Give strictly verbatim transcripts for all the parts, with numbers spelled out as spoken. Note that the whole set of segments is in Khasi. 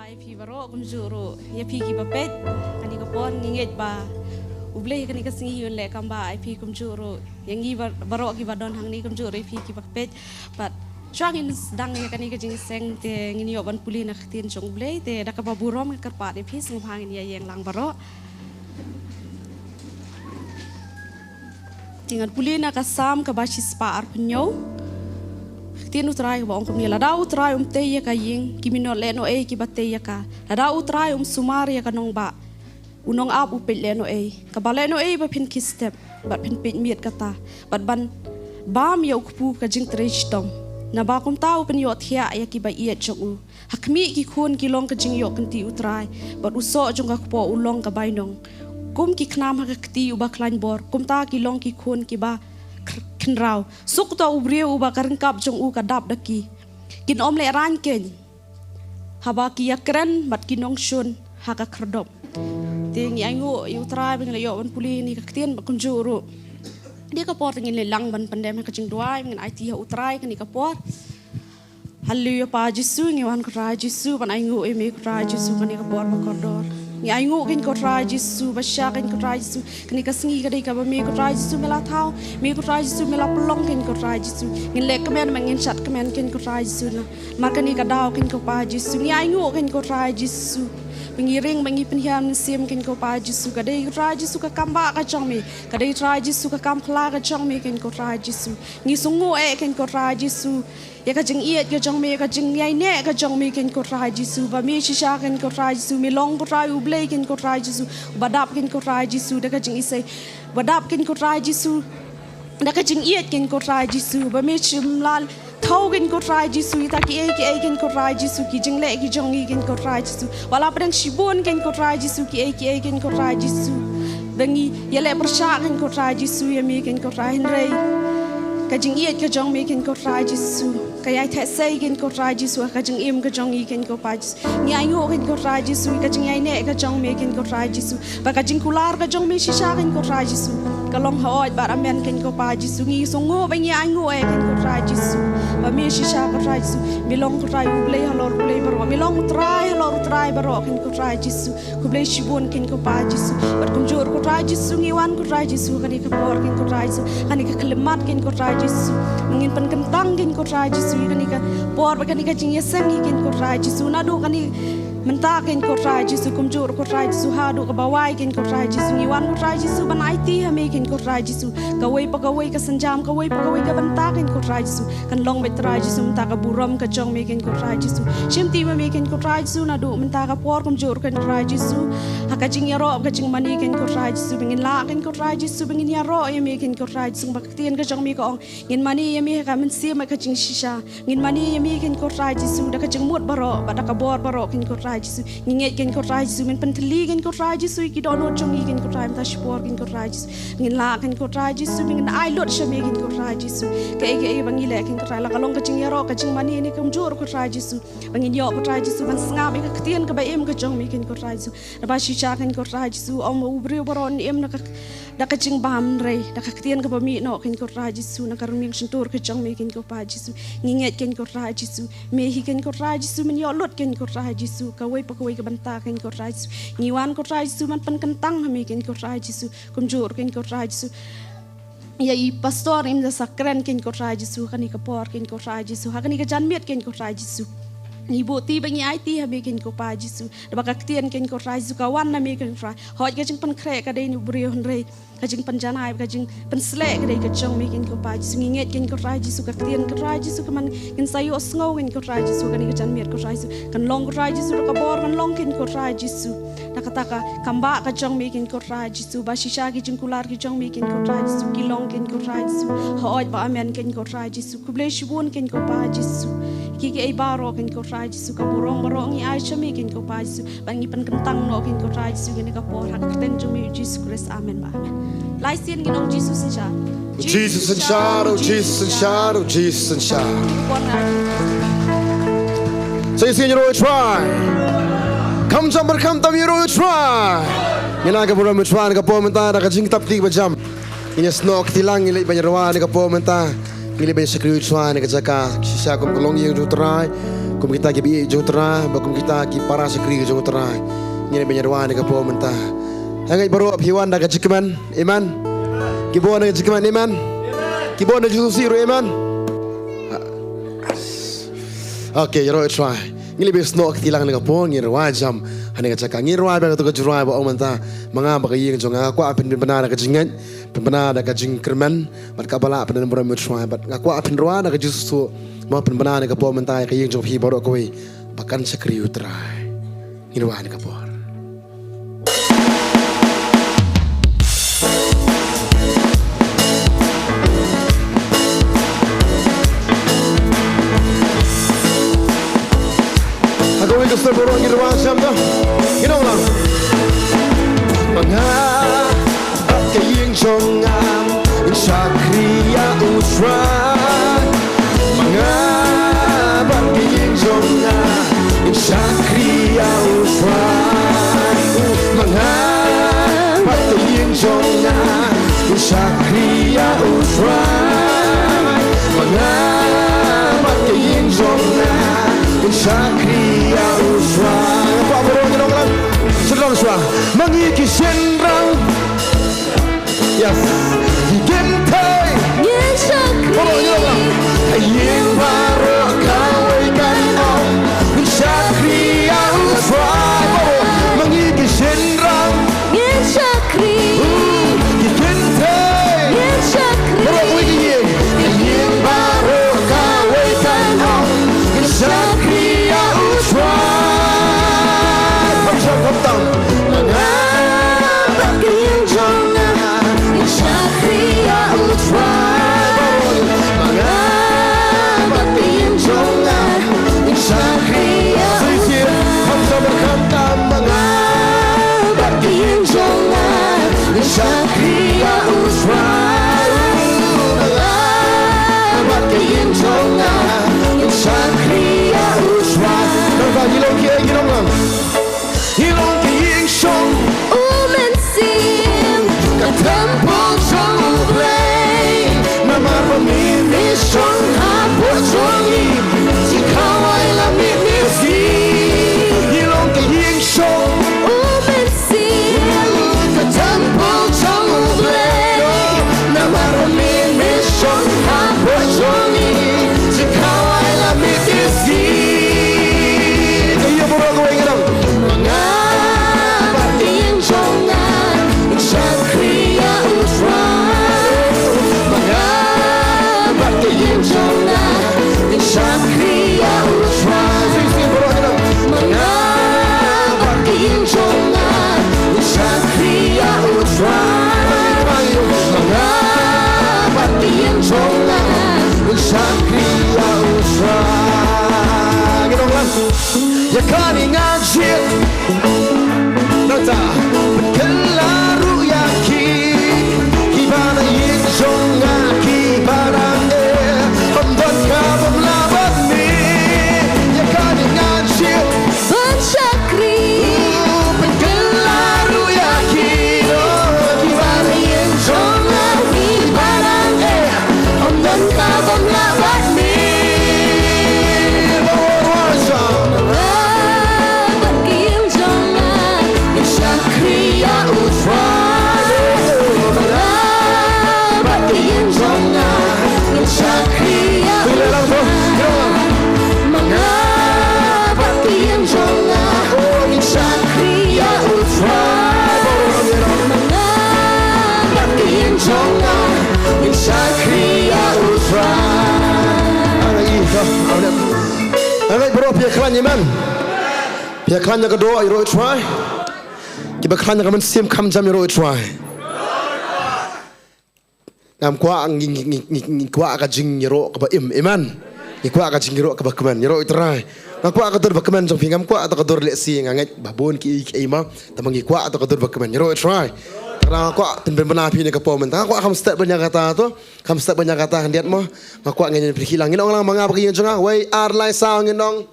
Ai phi baroh kumjuh ruh ïa phi kiba peit. Kane ka por ngi ngeit ba U Blei kane ka sngi un leh kam ba ai phi kumjuh ruh ïa ngi bar-, baroh kiba don hangne kumjuh ruh ïa phi kiba peit. Bad shuwa ngin sdang ïa kane ka jingïaseng te ngin ïoh ban pule na ka ktien jong U Blei te da kaba burom nga kyrpad ïa phi sngewbha ngin ïa ïeng lang baroh. Te ngan pule na ka Salm kaba shispah arphew hynñiew. Ka ktien U Trai kaba ong kumne, lada U Trai um tei ïa ka ïing, ki mynot lehnohei kiba tei ïa ka. Lada U Trai um sumar ïa ka nongbah, u nongap u peit lehnohei. Kaba lehnohei ba phin khie step bad phin peit miet kata, bad ban bam ïa u kpu ka jingtrei shitom. Naba kumta u pynïohthiah ïa kiba ïeit jong u. Ha khmih ki khun ki long ka jingïoh kynti U Trai, bad u soh jong ka kpoh u long ka bainong. Kum ki khnam ha ka kti uba khlaiñ bor, kumta ki long ki khun kiba khr-, khynraw. Suk uta u briew uba ka ryngkap jong u ka dap da ki. Kin ym lehraiñ keiñ haba ki ïakren bad ki nongshun ha ka khyrdop. Te ngi ainguh ïa U Trai ba ngin la ïoh ban pule ïa kane ka ktien bad kumjuh ruh. Dei ka por te ngin leit lang ban pyndem ha ka jingduwai, ngin aiti ha U Trai kane ka por. Haleluia, Pa Jisu, ngi wan ko Trai Jisu ban ainguh ïa me ko Trai Jisu kane ka por ba kordor. Ngi ainguh keiñ ko Trai Jisu, ba shisha keiñ ko Trai Jisu. Kane ka sngi ka dei kaba me ko Trai Jisu me la thaw, me ko Trai Jisu me la pynlong keiñ ko Trai Jisu. Ngin leh kmen, ngin shad kmen keiñ ko Trai Jisu namar kane ka daw keiñ ko Pa Jisu. Ngi ainguh keiñ ko Trai Jisu. Ba ngi ring, ba ngi pynhiar mynsiem keiñ ko Pa Jisu. Ka dei ko Trai Jisu ka kam ba ka jong me. Ka dei Trai Jisu ka kam phylla ka jong me keiñ ko Trai Jisu. Ngi sngewnguh eh keiñ ko Trai Jisu ïa ka jingïeit ka jong me, ïa ka jingïaineh ka jong me keiñ ko Trai Jisu. Ba me shisha keiñ ko Trai Jisu, me long ko Trai U Blei keiñ ko Trai Jisu. Ba dap keiñ ko Trai Jisu da ka jingisai. Ba dap keiñ ko Trai Jisu da ka jingïeit keiñ ko Trai Jisu. Ba me shym la thaw keiñ ko Trai Jisu ïa kita kiei kiei keiñ ko Trai Jisu, ki jingleh ki jong ngi keiñ ko Trai Jisu. Wat la pdeng shibun keiñ ko Trai Jisu, kiei kiei keiñ ko Trai Jisu. Ba ngi ïaleh pyrshah keiñ ko Trai Jisu ïa me keiñ ko Trai, hynrei ka jingïeit ka jong me keiñ ko Trai Jisu ka ïai theh sei keiñ ko Trai Jisu ha ka jingim ka jong ngi keiñ ko Pa Jisu. Ngi ainguh keiñ ko Trai Jisu ïa ka jingïaineh ka jong me keiñ ko Trai Jisu. Ba ka jingkular ka jong me shisha keiñ ko Trai Jisu ka long hooid bad amen keiñ ko Pa Jisu. Ngi sngewnguh ba ngi ainguh eh keiñ ko Trai Jisu. Ba me shisha ko Trai Jisu me long ko Trai U Blei halor U Blei baroh. Me long U Trai halor U Trai baroh keiñ ko Trai Jisu. Khublei shibun keiñ ko Pa Jisu. Bad kumjuh ko Trai Jisu ngi wan ko Trai Jisu kane ka por keiñ ko Trai Jisu, kane ka khyllipmat keiñ ko Trai Jisu. Ba ngin pynkyntang keiñ ko Trai Jisu ïa kane ka por bad kane ka jingïaseng ïa keiñ ko Trai Jisu. Naduh kane mynta keiñ ko Trai Jisu, kumjuh ko Trai Jisu haduh kaba wai keiñ ko Trai Jisu. Ngi wan ko Trai Jisu ban aiti ha me keiñ ko Trai Jisu. Kawei pa kawei ka sienjam, kawei pa kawei ka bynta keiñ ko Trai Jisu. Kan long beit Trai Jisu mynta ka burom ka jong me keiñ ko Trai Jisu. Shimti ma me keiñ ko Trai Jisu naduh mynta ka por kumjuh keiñ ko Trai Jisu. Ha ka jingïaroh ka jingmane keiñ ko Trai Jisu. Ba ngin lah keiñ ko Trai Jisu ba ngin ïaroh ïa me keiñ ko Trai Jisu. Ba ka ktien ka jong me ka ong ngin mane ïa me ha ka mynsiem ha ka jingshisha. Ngin mane ïa me keiñ ko Trai Jisu da ka jingmut baroh bad da ka bor baroh keiñ ko Trai Jisu. Ngi ngeit keiñ ko Trai Jisu men pynthylli keiñ ko Trai Jisu ïa ki dohnud jong ngi keiñ ko Trai mynta shipor keiñ ko Trai Jisu. Ngin lah keiñ ko Trai Jisu, ngin ai lut sha me keiñ ko Trai Jisu. Kaei kaei ba ngi leh keiñ ko Trai, la ka long ka jingïaroh ka jingmane ne kumjuh ko Trai Jisu, ba ngin ïoh ko Trai Jisu ban sngap ïa ka ktien kaba im ka jong me keiñ ko Trai Jisu. Naba shisha keiñ ko Trai Jisu, ym u briew baroh un im na ka da ka jingbam, hynrei da ka ktien kaba mih noh keiñ ko Trai Jisu na ka rynmiang shyntur ka jong me keiñ ko Pa Jisu. Ngi ngeit keiñ ko Trai Jisu, me hi keiñ ko Trai Jisu men ïoh lut keiñ ko Trai Jisu kawei pa kawei ka bynta keiñ ko Trai Jisu. Ngi wan ko Trai Jisu ban pynkyntang ha me keiñ ko Trai Jisu. Kumjuh keiñ ko Trai Jisu ïa i pastor im da sa kren keiñ ko Trai Jisu kane ka por keiñ ko Trai Jisu, ha kane ka janmiet keiñ ko Trai Jisu. Ngi buh ti ba ngi aiti ha me keiñ ko Pa Jisu. Naba ka ktien keiñ ko Trai Jisu ka wan na me keiñ ko Trai. Hooid ka jingpynkhreh ka dei na u briew, hynrei ka jingpynjanai, ka jingpynsleh ka dei ka jong me keiñ ko Pa Jisu. Ngi ngeit keiñ ko Trai Jisu ka ktien ko Trai Jisu ka man ngin sa ïohsngew keiñ ko Trai Jisu kane ka janmiet ko Trai Jisu. Kan long ko Trai Jisu da ka bor, kan long keiñ ko Trai Jisu da kata ka kam ba ka jong me keiñ ko Trai Jisu. Ba shisha ki jingkular ki jong me keiñ ko Trai Jisu ki long keiñ ko Trai Jisu hooid bad amen keiñ ko Trai Jisu. Khublei shibun keiñ ko Pa Jisu. Ki kiei baroh keiñ ko Trai Jisu, ka burom baroh ngi ai sha me keiñ ko Pa Jisu. Ba ngi pynkyntang noh keiñ ko Trai Jisu kane ka por ha ka kyrteng jong me u Jisu Khrist. Amen bad amen. Lai sien ngin ong Jisu synshar. Jisu synshar, oh Jisu synshar, oh Jisu synshar. Sa ïasien ïaroh ïa u Trai. Kham jam bad kham tam ïaroh ïa u Trai. Ngin ai ka burom ïa u Trai na ka por mynta da ka jingtap kti ba jam. Ngin ïasnoh kti lang, ngin leit ban ïaroh na ka por mynta. Ngi leh ban shakri U Trai na ka jaka, shisha kum ka longïing jong U Trai, kum kita ki baieit jong U Trai, bad kum kita ki para shakri jong U Trai. Ngi leh ban ïarwai na ka por mynta. Hangne baroh phi wan da ka jingkmen, amen. Ki bun na ka jingkmen, amen. Ki bun na ka jingsngewsih ruh, amen. Okay, ïaroh U Trai. Ngi leh ban snoh kti lang na ka por, ngi rwai jam hangne ka jaka. Ngi rwai bad kato ka jingrwai ba ong mynta, ma nga bad ka ïing jong nga, nga kwah phin pynbna da ka jingngeit, pynbna da ka jingkyrmen, bad kaba lah pynbna burom U Trai, bad nga kwah phin rwai da ka jingsngewsih, mo, pynbna da ka por mynta ïa ka ïing jong phi baroh kawei ba kan shakri U Trai. Ngin rwai da ka por. Ha kawei ka sur baroh ngin rwai jam da. Ngin ong lang. Ma nga bad ka ïing jong nga, ngin shakri ïa U Trai. Ma nga bad ka ïing jong nga, ngin shakri ïa U Trai. Ma nga bad ka ïing jong nga, ngin shakri ïa U Trai. Ma nga bad ka ïing jong nga, ngin shakri ïa U Trai. Nga kwah baroh ngin ong lang. Sdang shuwa. Ma ngi ki shynrang. Yes. Ki kynthei. Ngin shakri. Baroh ngin ong lang. Ïing baroh kawei kan ong, ngin shakri ïa U Trai. Baroh. Ma ngi ki shynrang. Ngin shakri. Ki kynthei. Ngin shakri. Baroh kawei ki ïing. Ïing baroh kawei kan ong, ngin shakri ïa U Trai. Kham shong kham tam. Ma nga bad ka ïing jong nga, ngin shakri ïa U Trai. Ma nga bad ka ïing jong nga, ngin shakri ïa U Trai. Kham shong kham tam. Ma nga bad ka ïing jong nga, ngin shakri ïa U Trai. Ma nga bad ka ïing jong nga, ngin shakri ïa U Trai. Nangta ngi long ki ïing, ngi long lang. Ngi long ki ïing shong U Mynsiem, ka temple jong U Blei. Namar ba me me shong hapoh jong ngi, jingkhawai la mih mih sih. Ngi long ki ïing shong U Mynsiem, ka temple jong U Blei. Namar ba me me shong hapoh jong ngi, jingkhawai la mih mih sih. Ka ïa baroh kawei ngi dang. Ma nga bad ka ïing jong nga, ngin shakri ïa U Trai. Ma nga bad ka ïing jong nga, ngin shakri ïa U Trai. Sing, sing, baroh ngi dang. Ma nga bad ka ïing jong nga, ngin shakri ïa U Trai. Ma nga bad ka ïing jong nga, ngin shakri ïa U Trai. Ngi dang lang. Ïa kane nga jied. Nangta pynkylla ruh ïa ki, kiba na ïing jong nga kiba dang eh, ym don ka bym lah bad me. Ïa kane nga jied ban shakri. Pynkylla ruh ïa ki, kiba na ïing jong nga kiba dang eh, ym don ka bym lah bad me. Ba wan wan sa. Bad ka ïing jong nga, ngin shakri ïa U Trai. Bad ka ïing jong nga, ngin shakri ïa U Trai. Ma nga bad ka ïing jong nga, ngin shakri ïa U Trai. Ma nga bad ka ïing jong nga, ngin shakri ïa U Trai. Nga ngeit baroh phi ïa khlaiñ, amen. Phi ïa khlaiñ ïa ka doh, ïaroh U Trai. Kiba khlaiñ ïa ka mynsiem kham jam, ïaroh U Trai. Ngam kwah, ngi, ngi, ngi, ngi, ngi kwah ka jingïaroh kaba im, amen. Ngi kwah ka jingïaroh kaba kmen, ïaroh U Trai. Nga kwah ka dur ba kmen jong phi, ngam kwah ka dur lehse, nga ngeit ba bun ki, ki ei ma. Tangba ngi kwah ka dur ba kmen, ïaroh U Trai. Tangba nga kwah pynbna phi ne ka por mynta, nga kwah kham step ban ïa kata to. Kham step ban ïa kata khyndiat mo. Nga kwah ngin ïa pyrkhat lang. Ngin ong lang, ma nga bad ka ïing jong nga. Wei, ar, lai, saw, ngin ong.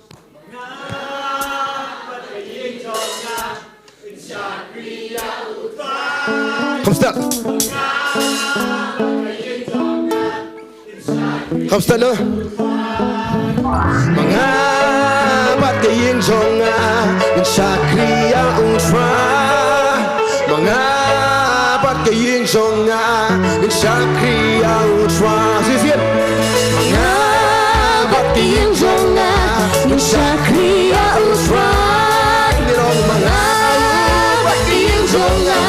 Kham step. Kham stad noh. Ma nga bad ka ïing jong nga ngin shakri ïa U Trai. Ma nga bad ka ïing jong nga ngin shakri ïa U Trai. Shisien. Ma nga bad ka ïing jong nga ngin shakri ïa U Trai. Ngin ong ma nga bad ka ïing jong nga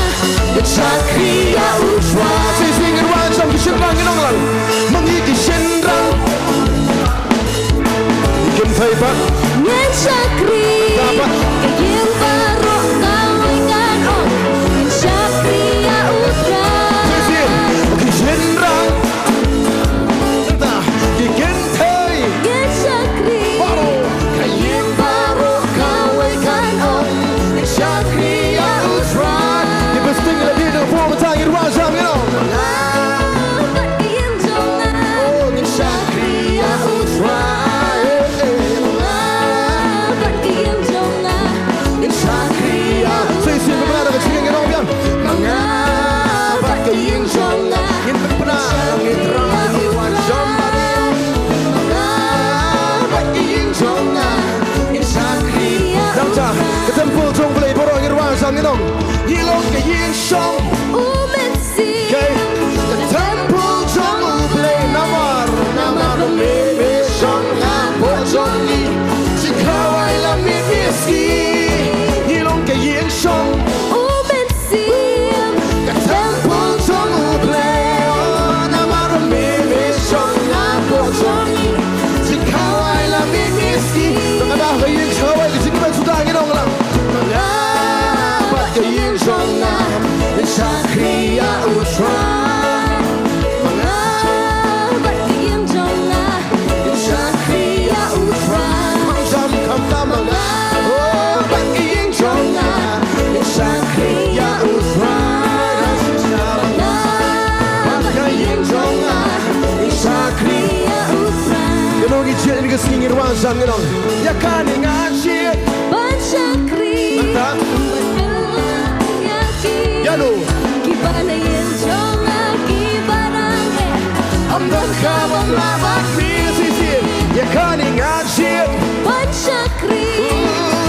ngin shakri ïa U Trai. Shisien ngin wan shong ki shynrang ngin ong lang. Ma ngi ki shynrang. Ngin peit pat. Ngin shakri. Dapat. Ka ïing baroh kawei kan ong ngin shakri ïa U Trai. Shisien. Ki shynrang. Ta. Ki kynthei. Ngin shakri. Baroh. Ka ïing baroh kawei kan ong ngin shakri ïa U Trai. Ki bsting la dei na pur ta ngin wan shong ngin ong. Nga bad ka ïing jong nga. Oh, ngin shakri ïa U Trai. Nga bad ka ïing jong nga ngin shakri ïa U Trai. Sa shisien ba nga da ka jingim ngin ong biang. Ma nga bad ka ïing jong nga ngin pynpna ïa U Trai, ngin wan shong bad U. Ma nga bad ka ïing jong nga ngin shakri ïa U Trai. Dang ta ka templ jong U Blei baroh ngin wan shong ngin ong. Ngi long ka ïing shong. U Mynsiem. Okay. Ka templ jong U Blei namar, namar me me shong hapoh jong ngi. Shi khawai la me me ski. Ngi long ka ïing shong. U Mynsiem. Ka templ jong U Blei. Namar me me shong hapoh jong ngi. Shi khawai la me me ski. Tang ka da ka ïing khawai ka jingkmen suda ngin ong lang. Ma nga bad ka ïing jong nga ngin shakri ïa U Trai. Ma nga bad ka ïing jong nga ngin shakri ïa U Trai. Kham jam kham tam ma nga, oh, bad ka ïing jong nga ngin shakri ïa U Trai. Ma nga bad ka ïing jong nga ngin shakri ïa U Trai. Kano ngi jied ngi ka sngi ngin wan shong ngin ong. Ïa kane nga jied. Ban shakri. Nangta. Ban kylla ïa ki. Ïa no. Kiba na ïing jong nga kiba dang eh. Ym don kaba ym lah bad me shisien. Ïa kane nga jied. Ban shakri.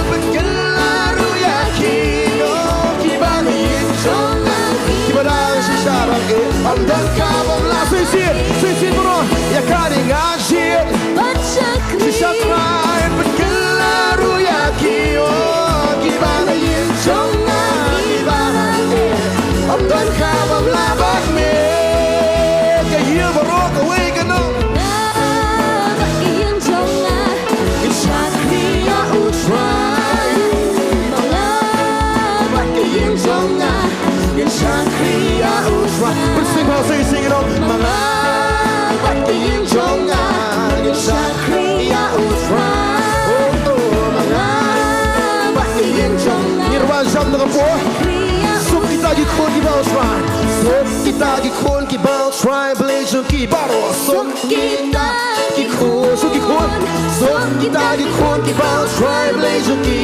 Ban kylla ruh ïa ki. Oh, kiba na ïing jong nga kiba dang shisha dang eh. Ym don kaba ym lah shisien. Shisien baroh. Ïa kane nga jied. Ban shakri. Shisha Trai ban kylla ruh ïa ki, oh, kiba na ïing jong nga kiba dang eh. Ym don kaba ym lah bad me. Ka ïing baroh kawei kan ong. Nga bad ka ïing jong nga ngin shakri ïa U Trai. Ma nga bad ka ïing jong nga ngin shakri ïa U Trai. Pynshong ba sa shisien ngin ong. Ma nga bad ka ïing jong nga ngin shakri ïa U Trai. Oh, oh, ma nga bad ka ïing jong nga. Ngin wan shong na ka por. Suk kita ki khun kiba U Trai. Suk kita ki khun kiba U Trai Blei jong ki baroh. Suk kita ki khun, suk ki khun, suk kita ki khun kiba U Trai Blei jong ki.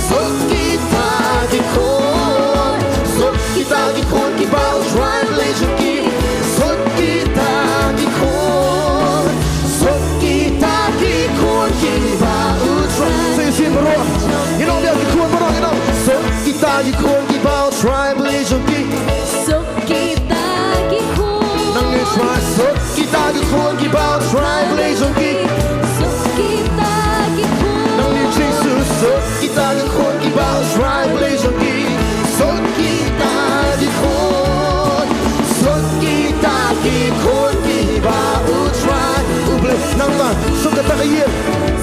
Suk kita ki khun, suk kita ki khun kiba U Trai Blei jong ki. Suk kita ki khun, suk kita ki khun kiba U Trai. Shisien baroh. Ngin ong biang ki khun baroh ngin ong. Suk kita ki khun kiba U Trai Blei jong ki. Suk kita ki khun. Nangne Trai suk kita ki khun kiba U Trai Blei jong ki. Suk kita ki khun. Nangne Jisu suk kita ki khun kiba U Trai Blei jong ki. Suk kita ki khun. Suk kita ki khun kiba U Trai U Blei. Nangta suk kata ka ïing.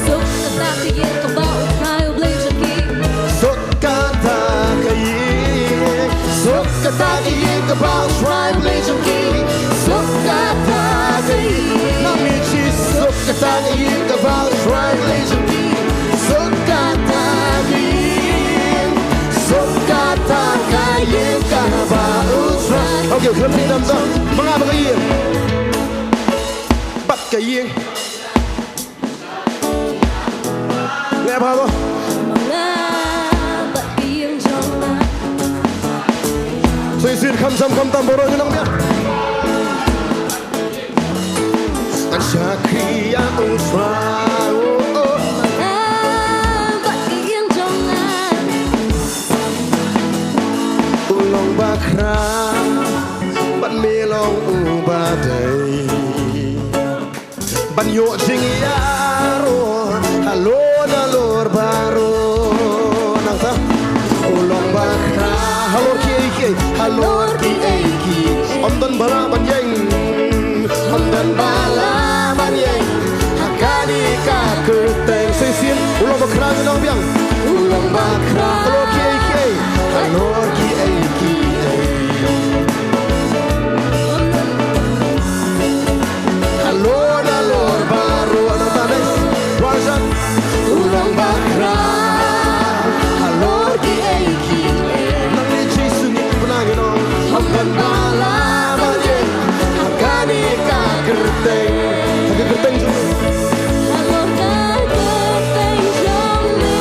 Suk kata ka ïing kaba U Trai U Blei jong ki. Suk kata ka ïing, suk kata ka ïing kaba U Trai Blei jong ki. Suk kata ka ïing, nangni Jisu. Suk kata ka ïing kaba U Trai Blei jong ki. Suk kata ka ïing, suk kata ka ïing kaba U Trai. Okay, khlem pyndonkam. Ma nga bad ka ïing. Bad ka ïing. Leh bha lo. Ma nga bad ka ïing jong nga. Shisien kham jam kham tam baroh ngi nang biang. Ngan shakri Ba ïing jong nga. U long ba khraw bad me long uba dei ban ïoh jingïaroh halor nalor baroh. Nangta u long ba khraw halor kiei kiei, halor kiei kiei. Ym don ba lah ban ïeng, ym don ba lah ban ïeng ha kane ka kyrteng. Sa shisien, u long ba khraw, ngi ong biang. U long ba khraw halor kiei kiei, halor kiei kiei. Halor nalor baroh. Nangta next version. U long ba khraw halor kiei kiei. Nangne Jisu ngi pynbna, ngi ong, ym don ba lah ban ïeng ha kane ka kyrteng. Ha ka kyrteng jong me. Halor ka kyrteng jong me.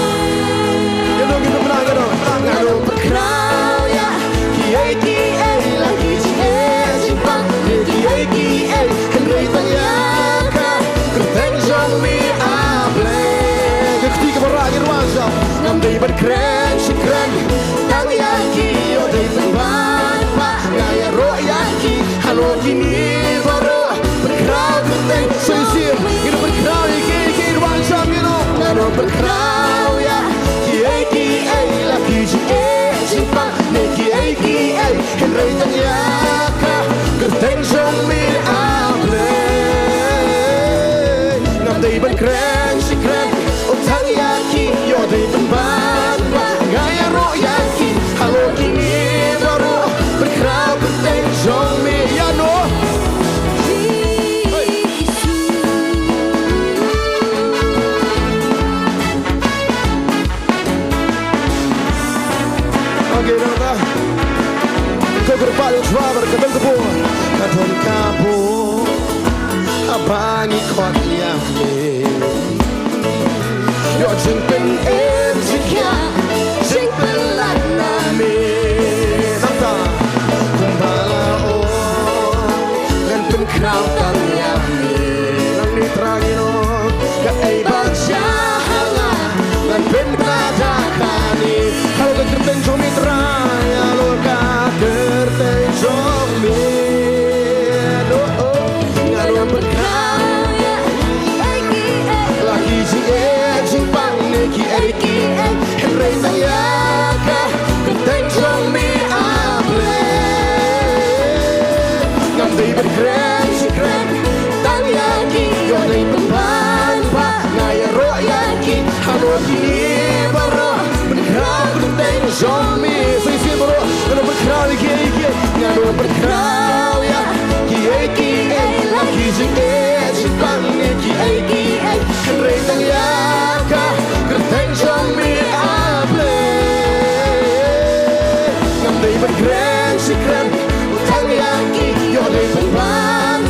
Ïa ngi pynbna, ngi ong, ngan ym pynkhraw ïa kiei kiei, la ki jingeh jingpang ne kiei kiei, hynrei tang ïa ka kyrteng jong me, A Blei. Ka kti kaba rah, ngi ong, ngam dei ban kren shi kren tang ïa ki, ïoh dei ban pynbna ba nga ïaroh ïa ki halor kine baroh. Pynkhraw kyrteng, sa shisien ngin pynkhraw ïa kiei kiei ruh, ngan ym pynkhraw ïa kiei kiei, la ki jingeh jingpang ne kiei kiei, hynrei tang ïa ka kyrteng jong me, A Blei. Ngam dei ban kren shi kren tang ïa ki, ïoh dei ban pynbna ba nga ïaroh ïa ki halor kine baroh. Pynkhraw kyrteng jong me, ïa no. Okay, nangta. Ko kyrpad ïa u Trai bad ka don ka bor, ka don ka bor haba ngi khot ïa me. Ïoh jingpynim jingkhiah, jingpynlait na me. Nangta kumba la ong, ngan pynkhraw tang ïa me. Nangne Trai, ngi ong, kaei ba jia ha nga, ngan pynbna da kane. Halor ka kyrteng jong me Trai, halor ka kyrteng jong me. Oh, oh. Ngan ym pynkhraw ïa kiei kiei, la ki jingeh jingpang ne kiei kiei, hynrei tang ïa ka kyrteng jong me, A Blei. Ngam dei ban kren shi kren tang ïa ki, ïoh dei ban pynbna ba nga ïaroh ïa ki halor kine baroh. Pynkhraw kyrteng jong me, sa shisien baroh. Ngan ym pynkhraw ïa kiei kiei, ngan ym pynkhraw ïa kiei kiei, la ki jingeh jingpang ne kiei kiei, hynrei tang ïa ka kyrteng jong me, A Blei. Ngam dei ban kren shi kren tang ïa ki, ïoh dei ban pynbna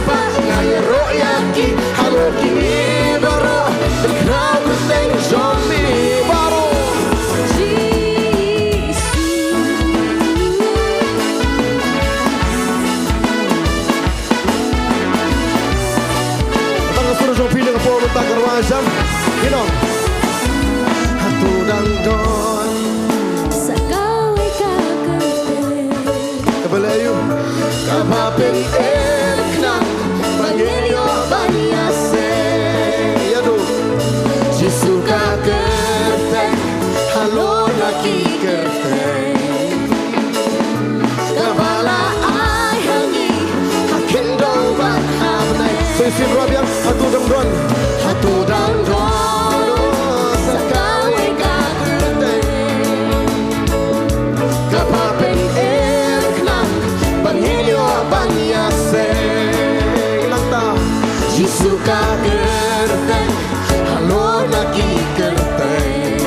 ba nga ïaroh ïa ki halor kine baroh. Pynkhraw kyrteng jong me baroh. Jisu. Tang ka sur jong phi na ka por mynta ka rwai jam. Ki nong. Hato dang don sa kawei ka kyrteng kaba la ïoh, kaba pynïakynduh ba ngin ïoh ban ïaseng. Ïa to. Jisu ka kyrteng halor na ki kyrteng. Kaba la ai ha ngi ha khyndew bad ha bneng. Sa shisien ruh biang, hato dang don, hato dang don, oh, sa kawei ka kyrteng kaba pynïakynduh ba ngin ïoh ban ïaseng. Nangta Jisu ka kyrteng halor na ki kyrteng.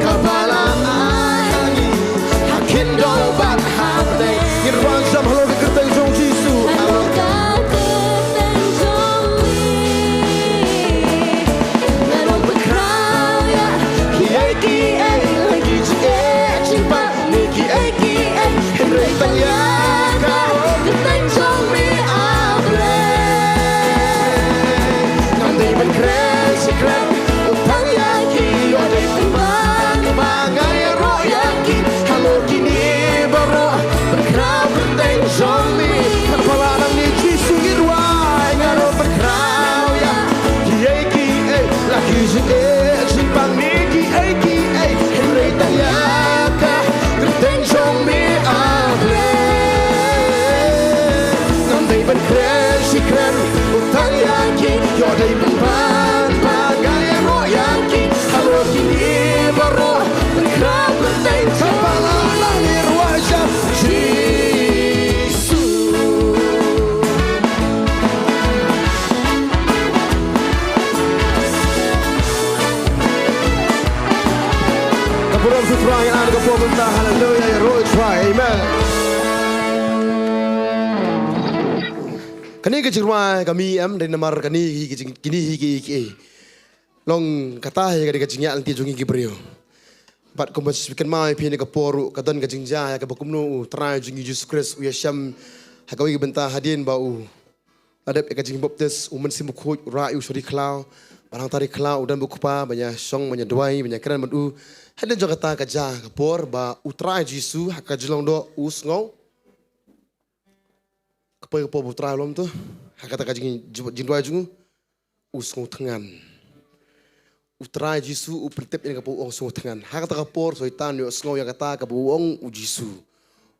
Kaba la ai ha ngi ha khyndew bad ha bneng. Ngin wan jam halor ka kyrteng jong Jisu. Halor ka kyrteng jong me. Ngan ym pynkhraw ïa kiei kiei, la ki jingeh jingpang ne kiei kiei, hynrei tang ïa ka kyrteng jong me, A Blei. Ngan ai ka por mynta, haleluya, ïaroh ïa U Trai, amen. Kane ka jingrwai ka mih em, dei namar kane hi ka jing, kine hi ki, ki, long kata hi ka dei ka jingïaid lynti jong ngi ki briew. Bad kumba shu kynmaw ïa phi ha kane ka por ruh, ka don ka jingjia ïa kaba kumno U Trai jong ngi Jisu Khrist u ïashem ha kawei ka bynta hadien ba u la dep ïa ka jingbaptis, U Mynsiem Bakhuid u rah ïa u sha ri khlaw, bad hangta ri khlaw u don bad U Kpa, ban ïashong, ban ïaduwai, ban ïakren bad u. Hadien jong kata ka jia ka por ba U Trai Jisu ha ka jinglong doh u sngew. Ka poi ka por ba U Trai u lum to, ha kata ka jing, jingduwai jong u, u sngewthngan. U Trai Jisu u pyntip ïa kaba u ong sngewthngan. Ha kata ka por Soitan u ïohsngew ïa kata kaba u ong u Jisu.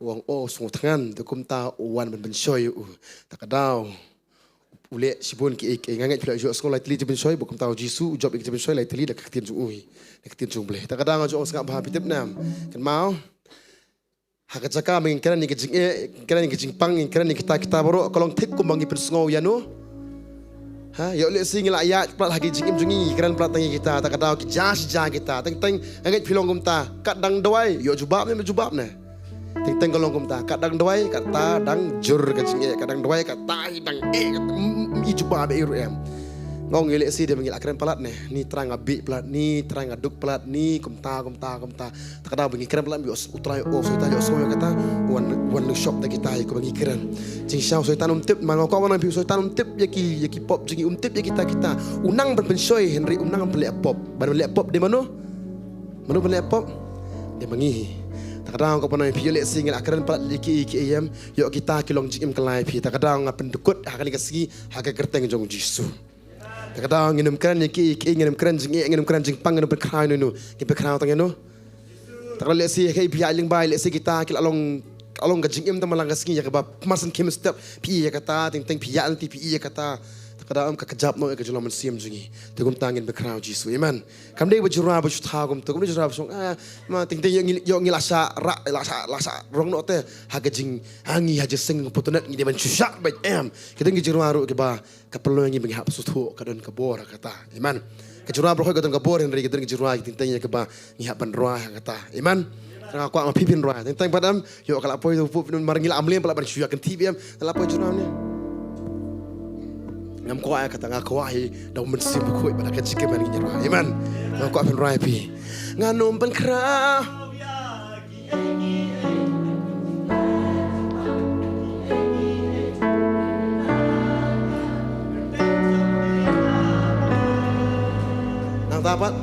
U ong, o, sngewthngan, te kumta u wan ban pynshoi ïa u. Ta ka daw u leh shibun kiei kiei. Nga ngeit phi la ïohsngew lai tylli jingpynshoi, ba kumta u Jisu u jop ïa ki jingpynshoi lai tylli da ka ktien jong u hi, da ka ktien jong U Blei. Ta ka daw nga ju ong sngap bha, phi tip ne em? Kynmaw, ha ka jaka ba ngin kren ïa ka jingeh, ngin kren ïa ka jingpang, ngin kren ïa kita kita baroh, ka long thik kumba ngi pynsngew ïano. Ha, ïoh lehse ngi la ïaid palat ha ki jingim jong ngi, ngi kren palat tang ïa kita, ta ka daw ki jia shi jia kita. Teng teng nga ngeit phi long kumta, kat dang duwai, ïoh jubab ne, ym jubab ne. Teng teng ka long kumta, kat dang duwai, kata dang jur ka jingeh, kat dang duwai, kata hi dang eh, kata, mm, mm, i jubab eh ruh em. Nga ong ïa lehse dei ba ngi la kren palat ne, ni Trai nga bih palat, ni Trai nga duk palat, ni kumta, kumta, kumta. Ta ka daw ba ngi kren palat, ïoh U Trai, o, Soitan ïohsngew ïa kata, wan, wan lynshop da kita ïa kaba ngi kren. Jingshisha u Soitan um tip, ma nga kwah wan ong phi, u Soitan um tip ïa ki, ïa ki pop jong ngi, um tip ïa kita kita. U nang ban pynshoi, hynrei u nang ban leh pop. Ban leh pop dei mano? Mano ban leh pop? Dei ma ngi hi. Ta ka daw nga kwah wan ong phi, ïoh lehse ngi la kren palat ïa ki, ïa ki, ïa em, ïoh kita ki long jingim kylla ïa phi. Ta ka daw nga pyndkut ha kane ka sngi, ha ka kyrteng jong U Jisu. Ta ka daw ngin ym kren ïa ki, ïa ki, ngin ym kren jingeh, ngin ym kren jingpang, ngin ym pynkhraw ïano ïano, ngin pynkhraw tang ïano. Ta ka daw lehse ha ka, phi ïaid lyngba, lehse kita ki la long, la long ka jingim tang man la ka sngi ïa kaba pynmih sngewthuh step, phi ïa kata, teng teng phi ïaid lynti phi ïa kata. Ta ka daw em, ka kjap noh ïa ka jinglong mynsiem jong ngi. Te kumta ngin pynkhraw Jisu. Amen. Kam dei ba jingrwai ba shu thaw kumta, kam dei jingrwai ba shu, ah, ma teng teng ïoh ngi, ïoh ngi la shah rah, la shah, la shah rong noh te ha ka jing, ha ngi ha jingseng photo net ngi dei ban shu shah beit em. Ki don ki jingrwai ruh kiba ka pynlong ïa ngi ba ngi hap sngewthuh ka don ka bor ha kata. Amen. Ka jingrwai baroh ka don ka bor, hynrei ka don ka jingrwai teng teng ïa kaba ngi hap ban rwai ha kata. Amen. Nga kwah ma phi phin rwai. Teng teng pat em, ïoh ka la poi tu pu phin mar ngi la am lem pat la ban shu ïa kynti bym. Nga la poi jingrwai ne. Ngam kwah ïa kata, nga kwah hi da U Mynsiem Bakhuid bad da ka jingkyrmen ngi rwai. Amen. Nga kwah phin rwai phi. Ngan ym pynkhraw. Nangta pat.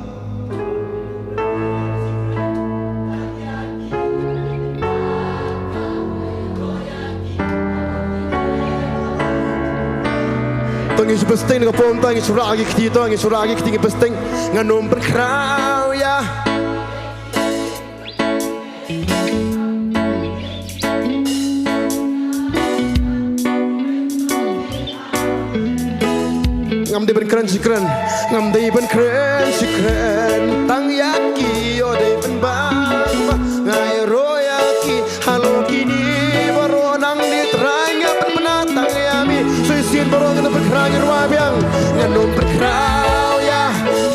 To ngin shu pynsteng na ka por mynta, ngin shu rah ki kti to, ngin shu rah ki kti, ngin pynsteng. Ngan ym pynkhraw ïa. Ngam dei ban kren shi kren, ngam dei ban kren shi kren tang ïa ki, ïoh dei ban bam ba nga ïaroh ïa ki halor kine baroh. Nang dei Trai nga pynbna tang ïa me. Shisien baroh ngin pynkhraw, ngin rwai biang. Ngan ym pynkhraw ïa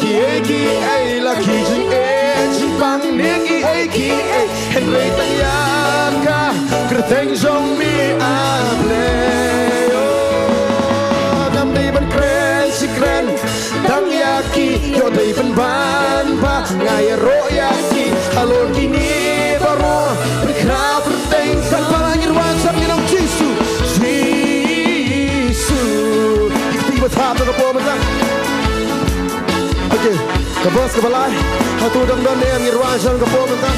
kiei kiei, la ki jingeh jingpang ne kiei kiei, hynrei tang ïa ka kyrteng jong me, A Blei. Oh, ngam dei ban kren shi kren tang ïa ki, ïoh dei ban bam ba nga ïaroh ïa ki halor kine baroh. Pynkhraw kyrteng, kan ba la ngin rwai sha, ngin ong Jisu, Jisu. Ki kti ba thap na ka por mynta. Okay, ka verse kaba lai. Hato dang don ne em, ngin rwai sha ka por mynta.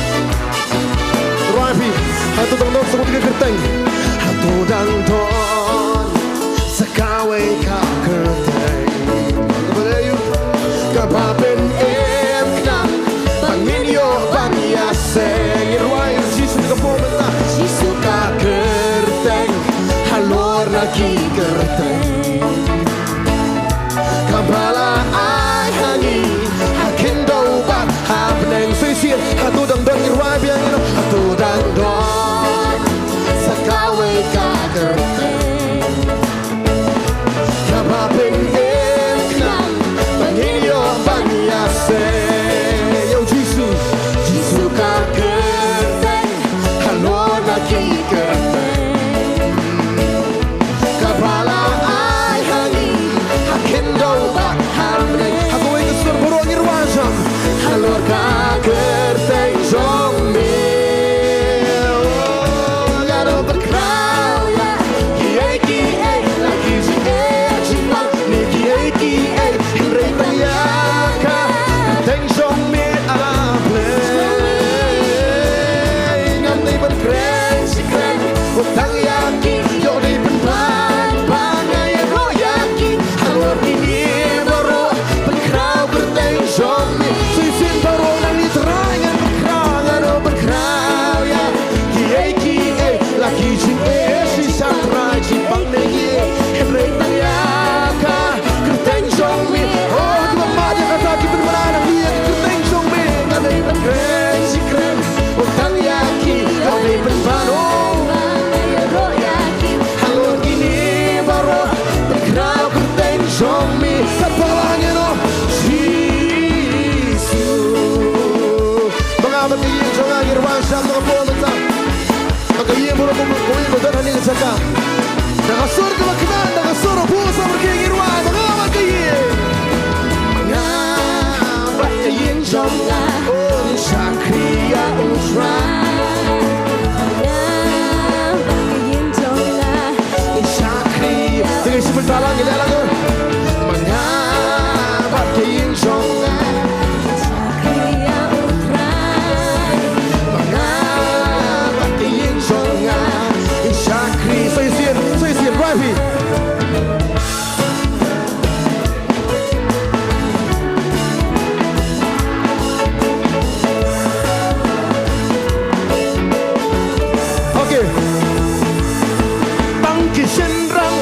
Rwai phi. Hato dang don sa kawei ka kyrteng? Hato dang don sa kawei ka kyrteng kaba dei, kaba pynïakynduh ba ngin ïoh ban ïaseng? Ngin rwai Jisu ka por mynta. Jisu ka kyrteng halor na ki kyrteng, kaba la ai ha ngi ha khyndew bad ha bneng. Shisien, hato dang don, ngin rwai biang, ngin ong, hato dang don sa kawei ka kyrteng kaba pynïakynduh ba ngin ïoh ban ïaseng? Ïa u Jisu, Jisu ka Don hangne ka jaka. Da ka sur kaba kmen, da ka sur ba buh samrkhie ngin rwai, ma nga bad ka ïing. Ma nga bad ka ïing jong nga. Oh, ngin shakri ïa U Trai. Ma nga bad ka ïing jong nga. Ngin shakri ïa. Te ngin shu bynta lang, ngin leh lang. Ma nga bad ka ïing jong nga. Shakri ïa U Trai. Ma nga bad ka ïing jong nga. Shakri, sa shisien, sa shisien, rwai phi. Okay. Tang ki shynrang.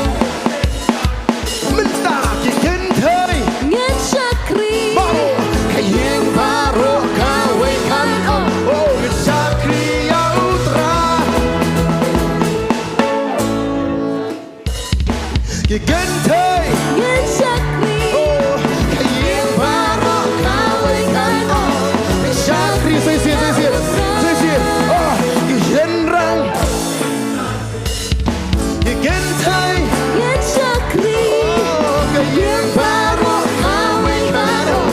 Mynta ki kynthei. Ngin shakri. Baroh ka ïing baroh kawei kan ong. Oh, ngin shakri ïa U Trai. Ki kynthei. Ngin shakri. Oh, ka ïing baroh kawei kan ong. Ngin shakri, sa shisien, sa shisien. Sa shisien. Oh, ki shynrang. Ki kynthei. Ngin shakri. Oh, ka ïing baroh kawei baroh.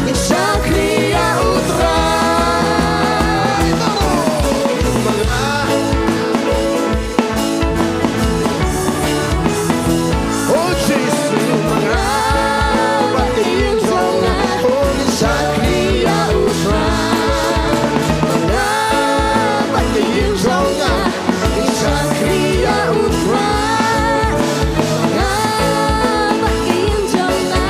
Ngin shakri ïa U Trai. Baroh. Ma nga. Oh, Jisu, ma nga. Bad ka ïing jong nga. Oh, ngin shakri ïa U Trai. Ma nga. Bad ka ïing jong nga. Shakri ïa U Trai. Nga bad ka ïing jong nga.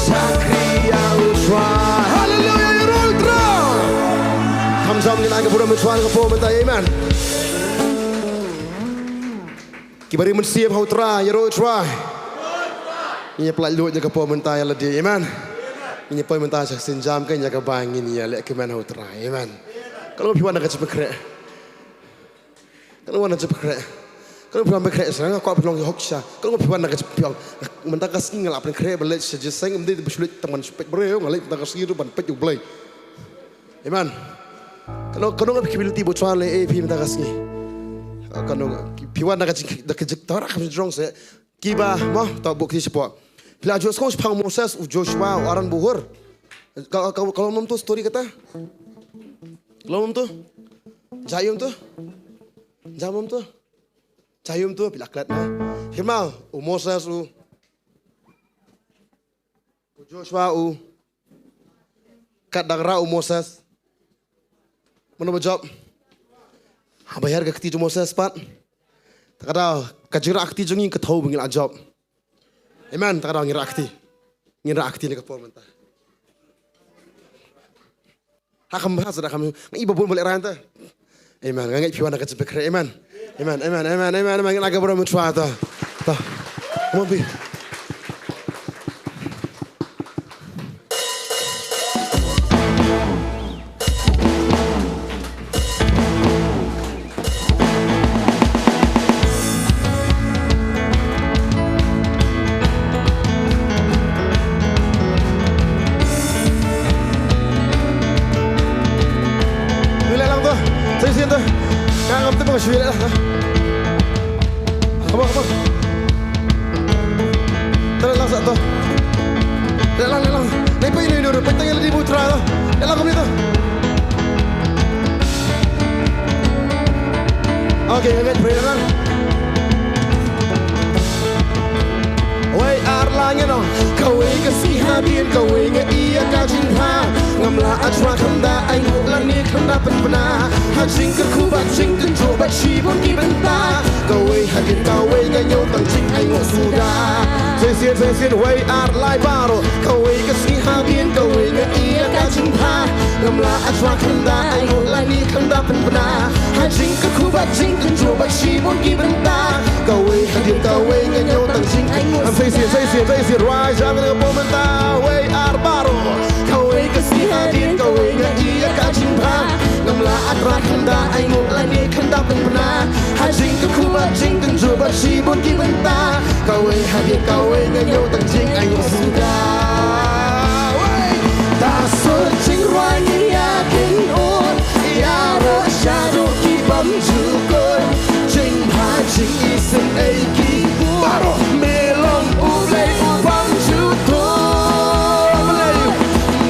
Shakri ïa U Trai. Haleluia, ïaroh U Trai. Kham jam ngin ai ka burom U Trai ka por mynta, amen. Kiba ri mynsiem ha U Trai, ïaroh U Trai. Ngin ïa pynlait luid ïa ka por mynta ïa lade, amen. Ngin ïa poi mynta sha ka sienjam, ka ïa kaba ngin ïa leh kmen ha U Trai, amen. Ka long phi wan na ka jingpynkhreh. Ka long wan na jingpynkhreh. Ka long phi wan pynkhreh sha nga, kwah phi long ïa hok sha. Ka long phi wan na ka jingpynkhreh. Mynta ka sngi nga la pynkhreh ba leit sha jingïaseng, ym dei ba shu leit tang ban shu peit briew, nga leit mynta ka sngi ruh ban peit U Blei. Amen. Ka long, ka long phi ki ability ba U Trai leh ïa phi mynta ka sngi. Ka long phi wan na ka jing, da ka jing, tara ka jong se. Kiba, mo, ta buk ki shapoh. Phi la ju sngewsih shaphang Moses, u Joshua, u Aaron, u Hur. Ka, ka, ka long mo to story kata. Ka long mo to. Jaium to. Jaium to. Jaium to, phi la klet mo. Phi mo, u Moses, u, u Joshua, u. Kat dang rah u Moses. Mano ba jop? Haba hiar ka kti jong u Moses pat. Ta ka daw, ka jingrah kti jong ngi ka thaw ba ngi la jop. Amen, ta ka daw ngin rah kti. Ngin rah kti ne ka por mynta. Ha kham ha sa da kham. Ngi ba bun ba leh rah ta. Amen. Nga ngeit phi wan na ka jingpynkhreh. Amen. Amen, amen, amen, amen, amen. Ngin ai ka burom U Trai ta. Ta. Come on, phi. Ngi leh lang to. Sa shisien to. Nga ngam tip nga shu leh lang. Come on, come on. To leh lang sa to. Leh lang, leh lang. Nai peit, nai peit, peit tang ïa lade bad U Trai to. Leh lang kumne to. Okay, okay, pray lang. Wei ar lai ngan ong, kawei ka sngi hadien, kawei nga ïa ka jingbha. Ngam lah ai jrong khlem da ainguh lane khlem da pynbna. Ha jingkyrkhu bad jingtynjuh bad shibun ki bynta. Kawei hadien kawei nga ñiew tang jingainguh suda. Sa shisien, sa shisien, wei ar lai baroh. Kawei ka sngi hadien, kawei nga ïa ka jingbha. Ngam lah ai jrong khlem da ainguh lane khlem da pynbna. Ha jingkyrkhu bad jingtynjuh bad shibun ki bynta. Kawei hadien kawei nga ñiew tang jingainguh. Sa shisien, sa shisien, sa shisien, rwai sha nga ka por mynta. Wei ar baroh. Kawei ka sngi hadien kawei nga ïa ka jingbha. Ngam lah ai jrong khlem da ainguh lane khlem da pynbna. Ha jingkyrkhu bad jingtynjuh bad shibun ki bynta. Kawei hadien kawei nga ñiew tang jingainguh suda. Wei. Ta sur jingrwai ïa kynnoh. Ïaroh shaduh ki bym ju kur. Jingbha Isynei ki bor. Baroh me long U Blei u bym ju tur.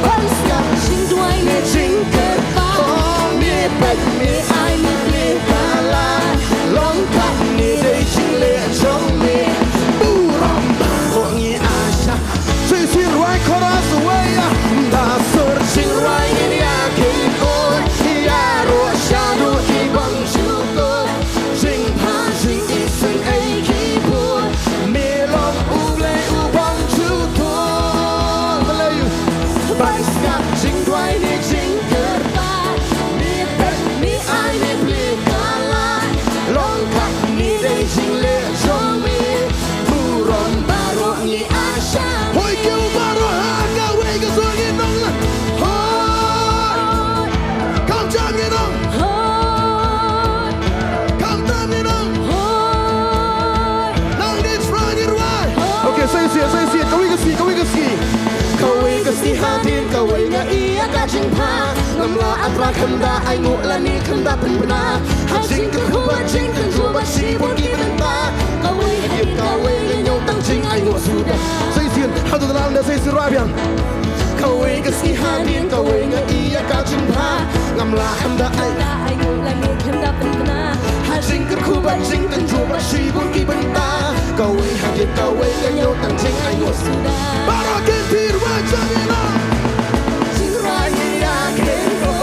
Ban sngap jingduwai ne jingkyrpad. Me peit me ai me plie palat. Long kat ne dei jingleh jong me. Burom baroh ngi ai sha. Shisien rwai chorus wei ïa. Da sur jingruwai ngin ïa kynnoh. Ïaroh shaduh ki bym ju tur. Jingbha jingisynei ki bor. Me long U Blei u bym ju tur. Balei? Ban sngap jingduwai ne jingkyrpad. Me peit me ai me plie palat. Long kat ne dei jingleh jong me. Burom baroh ngi ai sha. Hoi kiew baroh ha kawei ka sur ngin ong la. Hoi. Kam jam ngin ong. Hoi. Kam jam ngin ong. Hoi. Nangne try ngin rwai. Okay, sa shisien, sa shisien. Kawei ka sngi, kawei ka sngi. Kawei ka sngi hadien kawei nga ïa ka jingbha. Ngam lah ban rah kham da ainguh lane kham da pynbna. Ha jingkyrkhu bad jingtynjuh bad shibun ki bynta. Kawei hadien kawei nga ñiew tang jingainguh suda. Sa shisien, haduh da lang da sa shisien rwai biang. Kawei ka sngi hadien kawei nga ïa ka jingbha. Ngam lah kham da ai. Ainguh lane kham da pynbna. Ha jingkyrkhu bad jingtynjuh bad shibun ki bynta. Kawei hadien kawei nga ñiew tang jingainguh suda. Baroh kin pyrwa jong ïa. Jingrwai ïa ken ro.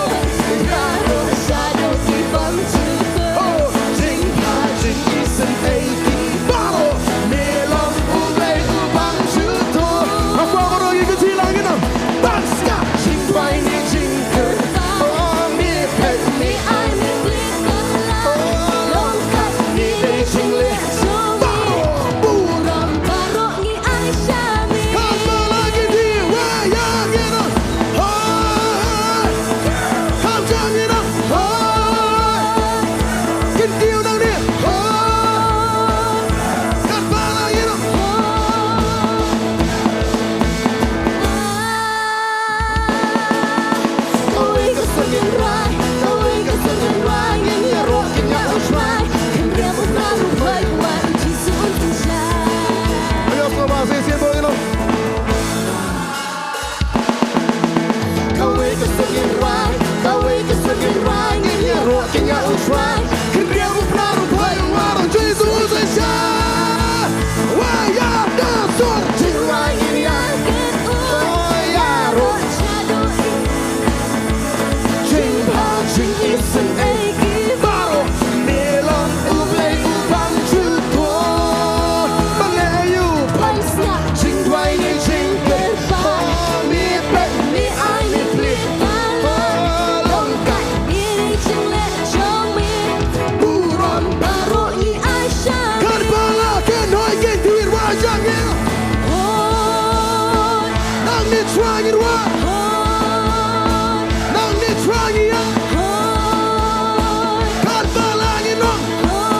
Ïaroh shaduh ki bym ju tur. Ho, jingbha jingisynei ki baroh. Me long U Blei u bym ju tur. Haba baroh ngi kynti lang ïa. Ban sngap jingduwai ne jingkyrpad. Oh, me peit me ai me plie palat. Oh, long kat ne dei jingleh jong me. Baroh. Burom baroh ngi ai sha me. Kam ba la kynti wa ïa ngi na. Hoi. Kam jam ngi na. Hoi. Kynti u nang ne. Hoi. Kam ba la ngi na. Hoi. Kawei ka sur ngin rwai, kawei ka sur ngin rwai, ngin ïaroh kynñiah u Trai. Khyndiat u Trai u Blei u Wan u Jisu un synshar. Ayo, sngewbha sa shisien bad ïa ngi. Kawei ka sur ngin rwai, kawei ka sur ngin rwai, ngin ïaroh kynñiah u Trai. Khyndiat u Trai u Blei u Wan u Jisu un synshar. Wa ïa da sur jingrwai ngin ïa. Wa ïaroh. Jingbha jingisynei ki baroh. Me long U Blei u bym ju tur. Balei u bym sngap jingduwai ne jingkyrpad. Me peit me ai me plie palat. Long kat ne dei jingleh jong me. Burom baroh ngi ai sha. Kynpala kynhoi kynti rwai jam ïa. Hoi. Nangne try ngin rwai. Hoi. Nangne try ngin ïa. Hoi. Kynpala ngin ong. Hoi.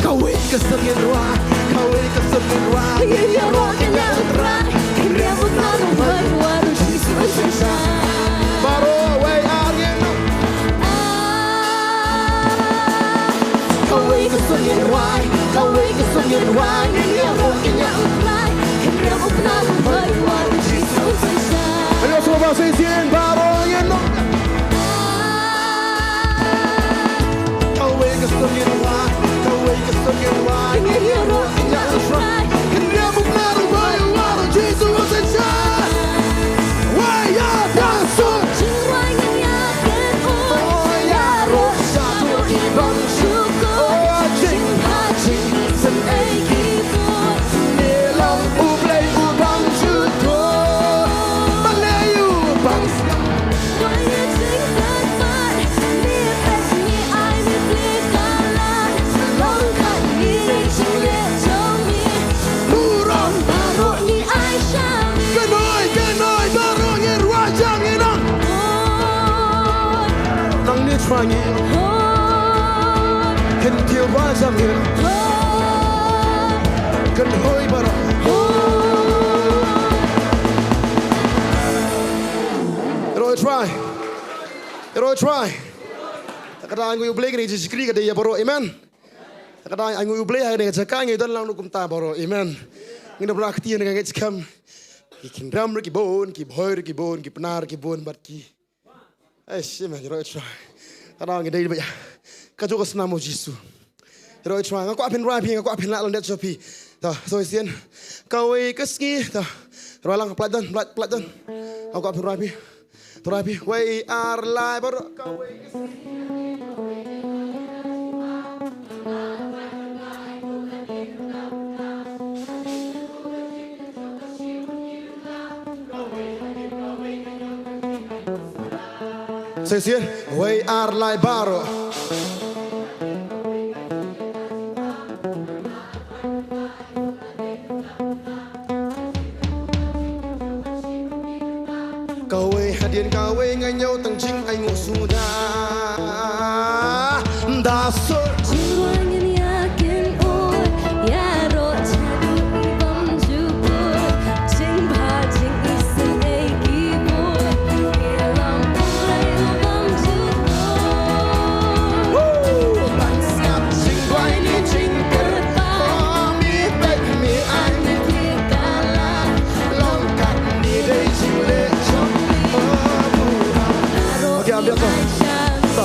Kawei ka sur ngin rwai, kawei ka sur ngin rwai. Ngin ïaroh kynñiah u Trai, khyndiat u Trai u Blei u Wan u Jisu un synshar. Baroh wei ar ngin. Ah, kawei ka sur ngin rwai, kawei ka sur ngin rwai. Ngin ïaroh kynñiah u Trai, khyndiat u Trai u Blei u Wan u Jisu un synshar. Ayo, sngewbha sa shisien baroh ngin ong. Kawei ka sur ngin rwai, kawei ka sur ngin rwai. Ngin ïaroh kynñiah u Trai. Khyndiat u Trai u Blei u Wan u Jisu un synshar. Wa ïa da sur. Jingrwai ngin ïa kynnoh. Ïaroh shaduh ki bym ju tur. Jingbha jingisynei ki bor. Me long U Blei u bym ju tur. Balei u bym sngap. Burom baroh ngi ai sha me. Kynhoi, kynhoi baroh ngi rwai jam ngi nang. Nangne try ngi. Kynthih rwai jam ngi nang. Kynhoi baroh. Rwai try. Try. Te ka dei ainguh ïa U Blei, kane ka jingshakri ka dei ïa baroh. Amen. Te ka dei ainguh ïa U Blei ha kane ka jaka ngi don lang ruh kumta baroh. Amen. Ngin ïa pynrah kti ha kane ka jingkham. Ki kynrem ruh ki bun, ki bhoi ruh ki bun, ki pnar ruh ki bun bad ki Ai shi ma, ïaroh i trai. Ka dang ngi dei ba ïa ka jong ka snam u Jisu. Ïaroh i trai, nga kwah phin rwai phi, nga kwah phin lah lyndet sha phi. Ta, so sien. Kawei ka sngi, ta. Rwai lang, pynlait don, pynlait, pynlait don. Nga kwah phin rwai phi. Rwai phi, wei ar lai baroh, kawei ka sngi. Shisien, wei ar lai baroh. Kawei hadien kawei nga ñiew tang jingainguh suda. Da sor. Jingwan ngin ïa kin ur, ïaroh shaduh i bymjukut. Jingbha jingisynei ki bun, ïalam u Blei u bymjukut. Woo! Ban sngap jingduwai ne jingkyrpad. Oh, mi peit mi ai mi pyrkhat la. Long katne dei jingleh jong. Oh, burom. Okay, am biang to. To.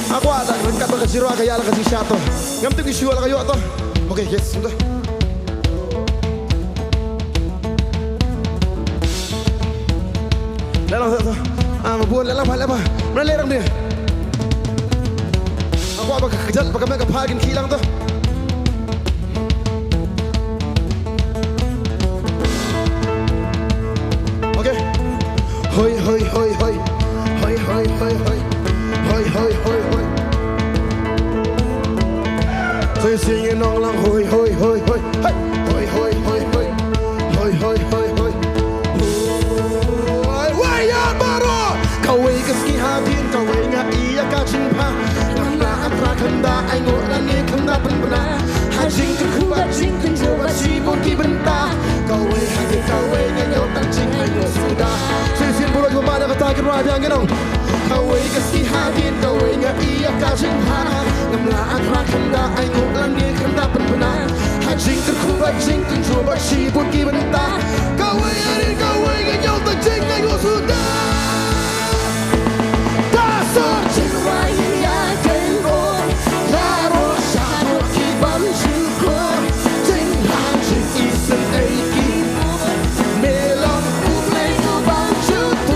Nga kwah da ryngkat bad ka jingrwai ka ïa la ka jingshisha to. Ngam tip ki shu la ka ïoh to. Okay, yes, to. Leh lang to. Ah, ma bun, leh lang pha, leh pha. Mra leh lang dei. Nga kwah ba ka kjat ba ka met ka phad kin khih lang to. Okay. Hoi, hoi, hoi, hoi. Hoi, hoi, hoi, hoi. Hoi, hoi, hoi, hoi. Hoi, sing along lang. Hoi, hoi, hoi, hoi. Hey. Hoi, hoi, hoi, hoi. Hoi, hoi, hoi, hoi. Hoi, wei ar baroh. Kawei ka sngi hadien kawei nga ïa ka jingbha. Ngam lah ban trah khlem da ainguh lane khlem da pynbna. Ha jingkyrkhu bad jingtynjuh bad shibun ki bynta. Kawei hadien kawei nga ñiew tang jingainguh suda. Shisien baroh kiba mad ïa kata ki rwai biang ki nong. Kawei ka sngi hadien kawei nga ïa ka jingbha. Ngam lah ban trah khlem da ainguh lane khlem da pynbna. Ha jingkyrkhu bad jingtynjuh bad shibun ki bynta. Kawei hadien kawei nga ñiew tang jingainguh suda. Da sor jingrwai ngin ïa kin ur, ïaroh shaduh ki bymjukut. Jingbha jingisynei ki bun, me long U Blei u bymjukut.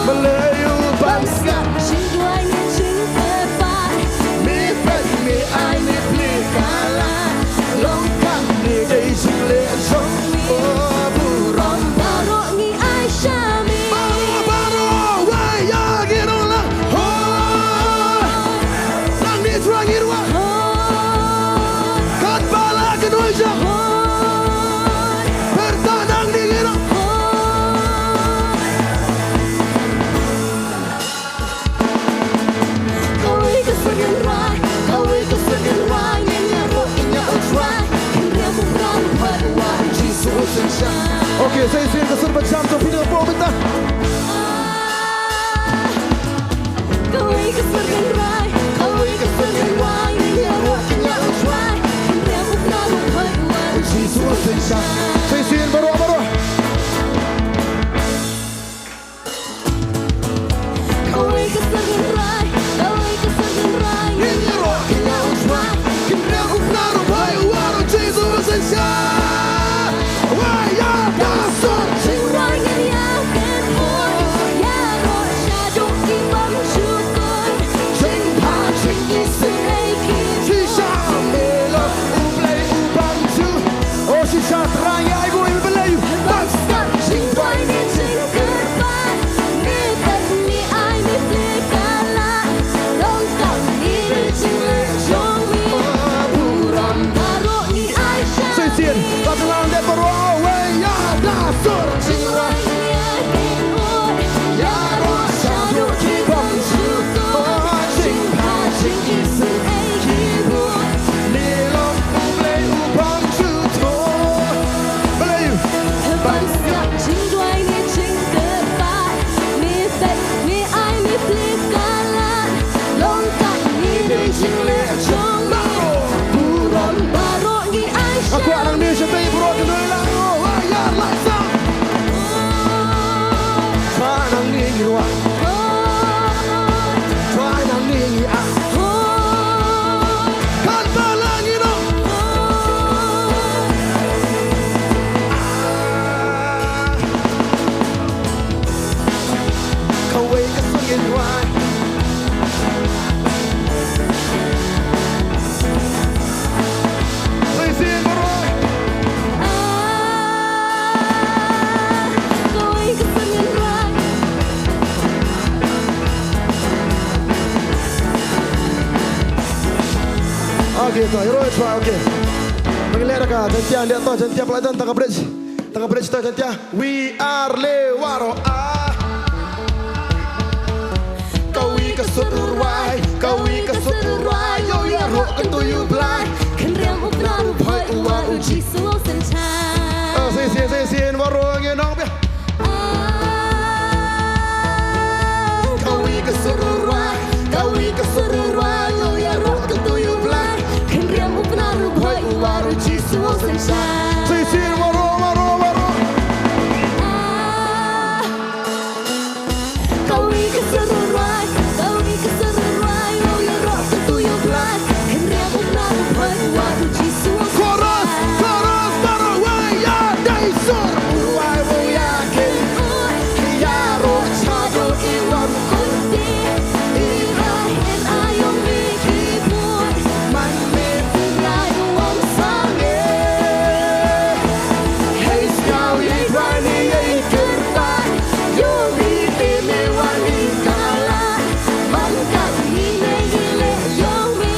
Blei u bym sngap. Jingduwai ne jingkyrpad. Me peit me ai me plie ka la. Long katne dei jingleh jong. Oh, burom baroh ngi ai sha me. Baroh, baroh, wei ar ngi nong lang. Hoi. Nangne trai ngi ruh. Hoi. Katba la kynoi jong. Hoi. Pyrta nangne ngi ruh. Hoi. Kawei ka sur ngin rwai, kawei ka sur ngin rwai, ngin ïaroh, ngin ïa u trai. Ngin ïa u trai, u trai, u trai, u Jisu u synshar. Okay, sa shisien ka sur ba jam to phi da ka pop mynta. Kawei ka sur ngin rwai, kawei ka sur ngin rwai, ngin ïaroh, ngin ïa u trai. Ngin ïa u trai, u trai, u trai, u Jisu u synshar. Sa shisien baroh, baroh. Kawei ka sur ngin rwai, kawei ka sur ngin rwai. Ngin ïaroh, ngin ïa u trai, ngin ïa u trai, u trai, u trai, u Jisu u synshar. Wei ar da sor. Jingrwai ngin ïa kin ur, ïaroh shaduh ki bymjukut. Jingbha jingisynei ki bun. Shisha me long U Blei u bymjukut. Oh shisha trai Okay, to, ïaroh, ïaroh, okay. Ngi leh da ka Jaintia, ïa to Jaintia, pynlait tang ka bridge. Tang ka bridge to Jaintia. We are Lewaro, ah. Kawi ka sur u rwai, kawi ka sur u rwai, ïoh ïaroh kyntu ïa u Blai. Khynriam u Pnar u Bhoi u War u Jisu u synshar. Ah, shisien, shisien, waroh ngi ong biang. Kawi ka sur u rwai, kawi ka sur u rwai, ïoh ïaroh kyntu ïa u Blai. Khynriam u Pnar u Bhoi u War u Jisu u synshar. Shisien, waroh, waroh, waroh. Kawi ka sur u rwai, kawi ka sur u rwai, ïoh ïaroh kyntu ïa u Blai. Khynriam u Pnar u Bhoi u War u Jisu u synshar. Chorus, chorus, baroh, wei ïa dei sur u rwai, wei ïa kin. Ïaroh shaduh i wan kunti, i ha hin aiom i ki bun. Man me pynai u ong sange. Hei sngap ïa i rwai ne ïa i kyrpad. Ïoh mi te me wan i kala. Man kat mi ne i leh ïong me.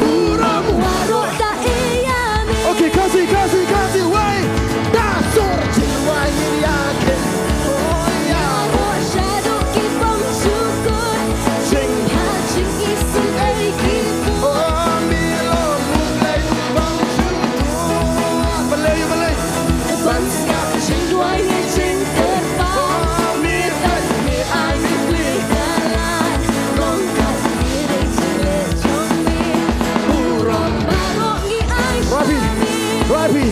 Burom waroh da ïa me. Okay, Khasi, Khasi, Khasi, wei. Da sur jingwai ïa kin. Oh, ïaroh shaduh ki bym jukut. Jingha jingisynei ki bun. Oh, mi long u Blei u bym jukut. Balei, balei. Ban sngap jingduwai ne jingkyrpad. Oh, mi peit mi ai mi plie ka lad. Long kat mi dei jingleh jong me. Burom baroh ngi ai sha me. Rapi, rapi.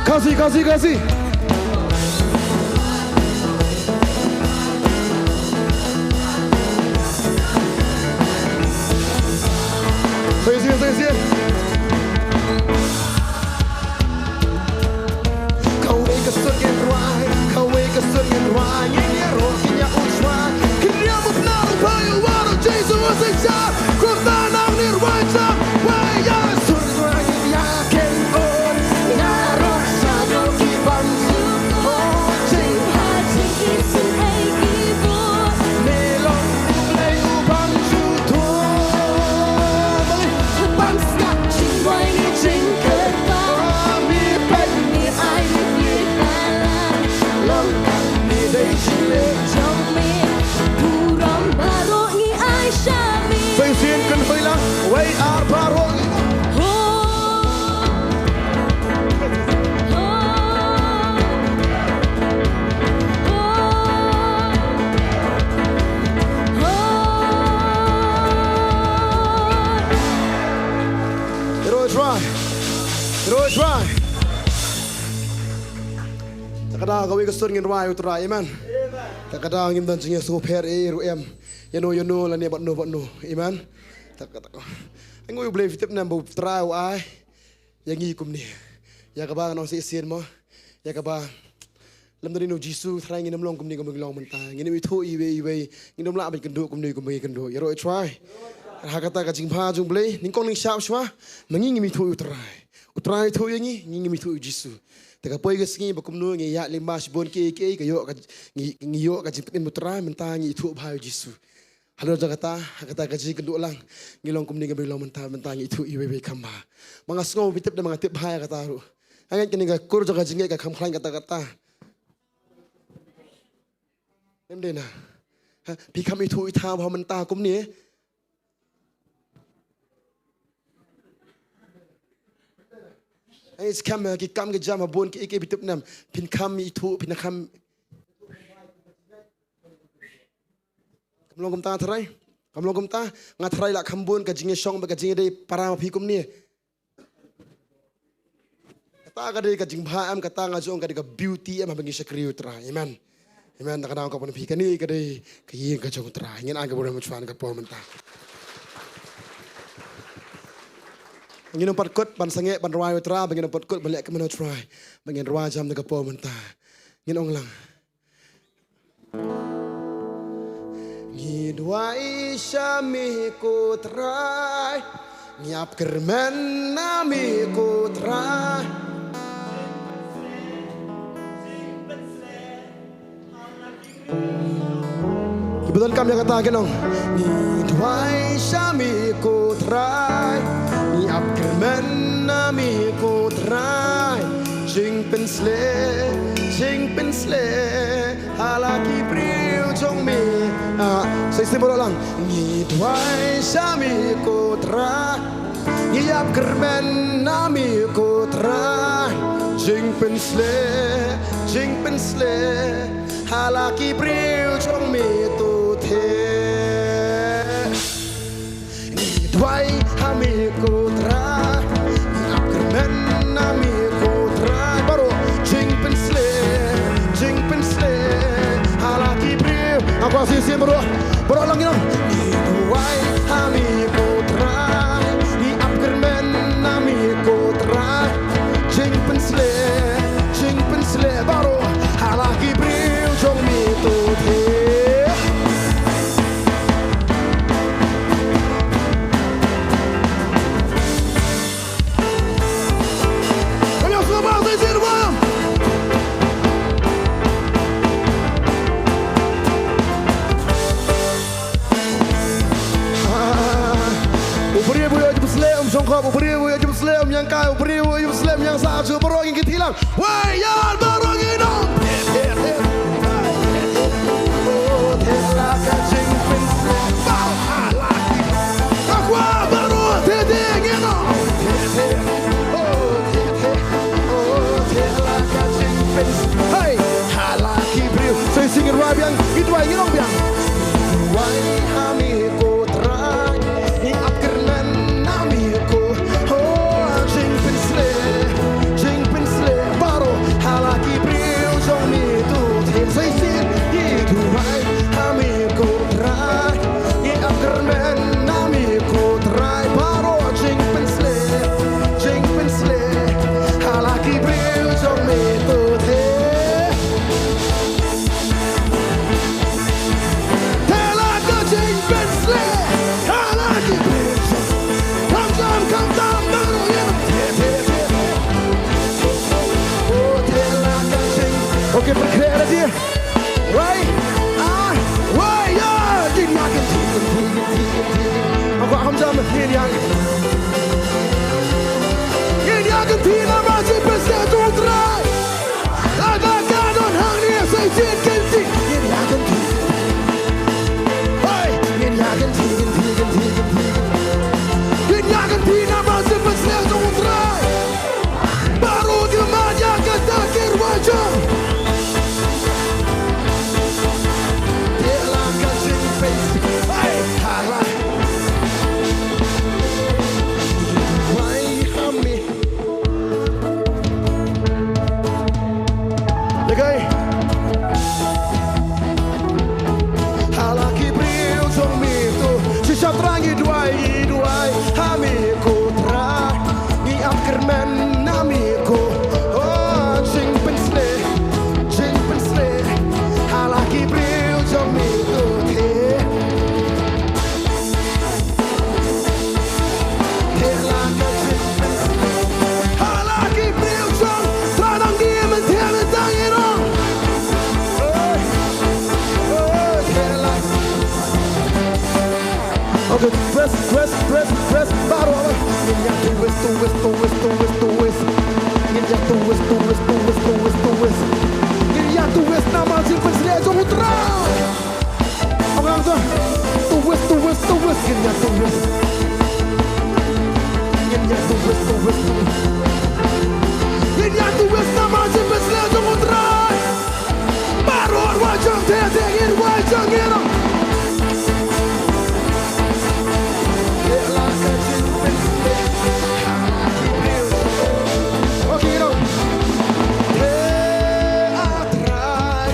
Khasi, Khasi, Khasi. Shisien, shisien. Kawei ka sur ngin rwai, kawei ka sur ngin rwai, ngin ïaroh, ngin ïa u shuwa. Khynriam u Pnar u Bhoi u War u Jisu u synshar. Kumta nang ngin rwai jam, wei ïa sur ngin rwai, ngin ïa kin. Ïaroh shaduh ki bym jukut. Jingha jingisynei ki bun. Me long u Blei u bym jukut. Ban sngap jingduwai ne jingkyrpad. Mi peit mi ai mi plie ka lad. Long kat mi dei jingleh jong me. Burom baroh ngi ai sha me. Shisien kynhoi lang. Wei ar baroh ngi. Ho. Ho. Ho. Ho. Ïaroh trai. Ïaroh trai. Ta ka daw kawei ka sur ngin rwai u Trai, amen. Ta ka daw ngim don jingïasngewpher ei ei ruh em. Ïano ïano lane bad no bad no, amen. Ta ka daw. Ai nguh ïa u Blei, phi tip ne em ba u Trai u ai ïa ngi kumne. Ïa kaba ngan ong shisien mo. Ïa kaba lymda ïa u Jisu Trai ngin ym long kumne kumba ngi long mynta. Ngin ym ithuh iwei iwei. Ngin ym lah ban kynduh kumne kumba ngi kynduh. Ïaroh trai. Ha kata ka jingbha jong u Blei, nyngkong nyngshap shuwa, ma ngi ngim ithuh ïa u Trai. U Trai u ithuh ïa ngi, ngi ngim ithuh ïa u Jisu. Te ka poi ka sngi ba kumno ngi ïaid lyngba shibun kiei kiei, ka ïoh ka, ngi, ngi ïoh ka jingpynim u Trai, mynta ngi ithuh bha ïa u Jisu. Halor jong kata, ha kata ka jingkynduh lang, ngi long kumne kumba ngi long mynta, mynta ngi ithuh iwei iwei kham bha. Ma nga sngew phi tip da ma nga tip bha ïa kata ruh. Nga ngeit kane ka kur jong ka jingngeit ka kham khlaiñ katta katta. Em dei na. Ha, phi kham ithuh ithuh bha mynta kumne. Ai skhem ki kam ki jam ha bun kiei kiei phi tip ne em. Phin kham ithuh, phin kham. Kam long kumta trai. Kam long kumta. Nga trai la kham bun ka jingïashong bad ka jingïadei para ma phi kumne. Kata ka dei ka jingbha em, kata nga ju ong ka dei ka beauty em haba ngi shakri u Trai. Amen. Amen. Da ka dang ka pynphi kane ka dei ka ïing ka jong u Trai. Ngin ai ka burom shuwa ka por mynta. Ngin ym pat kut ban sangeh ban rwai u Trai, ba ngin ym pat kut ban leh kumno u Trai. Ba ngin rwai jam da ka por mynta. Ngin ong lang. Ngi duwai sha me ko Trai, ngi ap kyrmen na me ko Trai. Donkam ïa kata, ki ong. Ngi duwai sha me ko Trai, ngi ap kyrmen na me ko Trai. Jingpynsleh, jingpynsleh ha la ki briew jong me. Ah, sa shisien baroh lang. Ngi duwai sha me ko Trai, ngi ap kyrmen na me ko Trai. Jingpynsleh, jingpynsleh ha la ki briew jong me to the. Ngi duwai ha me ko Trai, ngi ap kyrmen na me ko Trai. Baroh, jingpynsleh, jingpynsleh ha la ki briew. Nga kwah sa shisien baroh, baroh lang, ki ong. Ngi duwai ha me ko Trai, ngi ap kyrmen na me ko Trai. Jingpynsleh, jingpynsleh baroh ha la ki briew jong me to the. Kan ïa sngewbha sa shisien, bro. Ah, u briew u ïoh jingpynsleh, um shongkop, u briew u ïoh jingpynsleh, um ïeng kai, u briew u ïoh jingpynsleh, um ïeng sah shuh, baroh ngin kynti lang. Wei ïa baroh ngin ong. Oh, the la ka jingpynsleh. Baroh ha la ki. Ka kwah baroh the the ngin ong. Oh, the the. Oh, the la ka jingpynsleh. Hey, ha la ki briew. Sa shisien ngin rwai biang, ngin rwai, ngin ong biang. Duwai ha me ko Trai, ngi ap kyrmen na me ko. Oh, jingpynsleh, jingpynsleh baroh ha la ki briew jong me to the. Sa shisien ngi duwai ha me ko Trai, ngi ap kyrmen na me ko Trai. Baroh jingpynsleh, jingpynsleh ha la ki briew jong me to the. Te la ka jingpynsleh ha la ki briew. Kham tam, kham tam, baroh ïa. Oh, te la ka jing. Okay, pyrkhat ïa lade. Wei, ah, wei ïa. Ngin ïa kynti, kynti, kynti, kynti, kynti. Nga kwah kham jam, ngin ïa. Ngin ïa kynti namar jingpynsleh jong U Trai. Lada ka don hangne sa shisien kynti. Ngin ïa kynti. Hei, ngin ïa kynti, kynti, kynti, kynti. Ngin ïa kynti namar jingpynsleh jong U Trai. Baroh ki mad ïa kata ki rwai jong. Te la ka jingpynsleh. Hei, ha la. Wei ha me. Ïa kaei? Ha la ki briew jong me to. Shisha Trai ngi duwai, ngi duwai ha me ko Trai. Ngi ap kyrmen na me ko. Oh, jingpynsleh, jingpynsleh ha la ki briew jong me to te. Okay, twist, twist, twist, twist, baroh. Ngin ïa twist, twist, twist, twist, twist. Ngin ïa twist, twist, twist, twist, twist. Ngin ïa twist namar jingpynsleh jong U Trai. Ong lang to. Twist, twist, twist, ngin ïa twist. Ngin ïa twist, twist, twist. Ngin ïa twist namar jingpynsleh jong U Trai. Baroh rwai jong te te ngin rwai jong ngin. Okay, ngin ong. Te A Trai.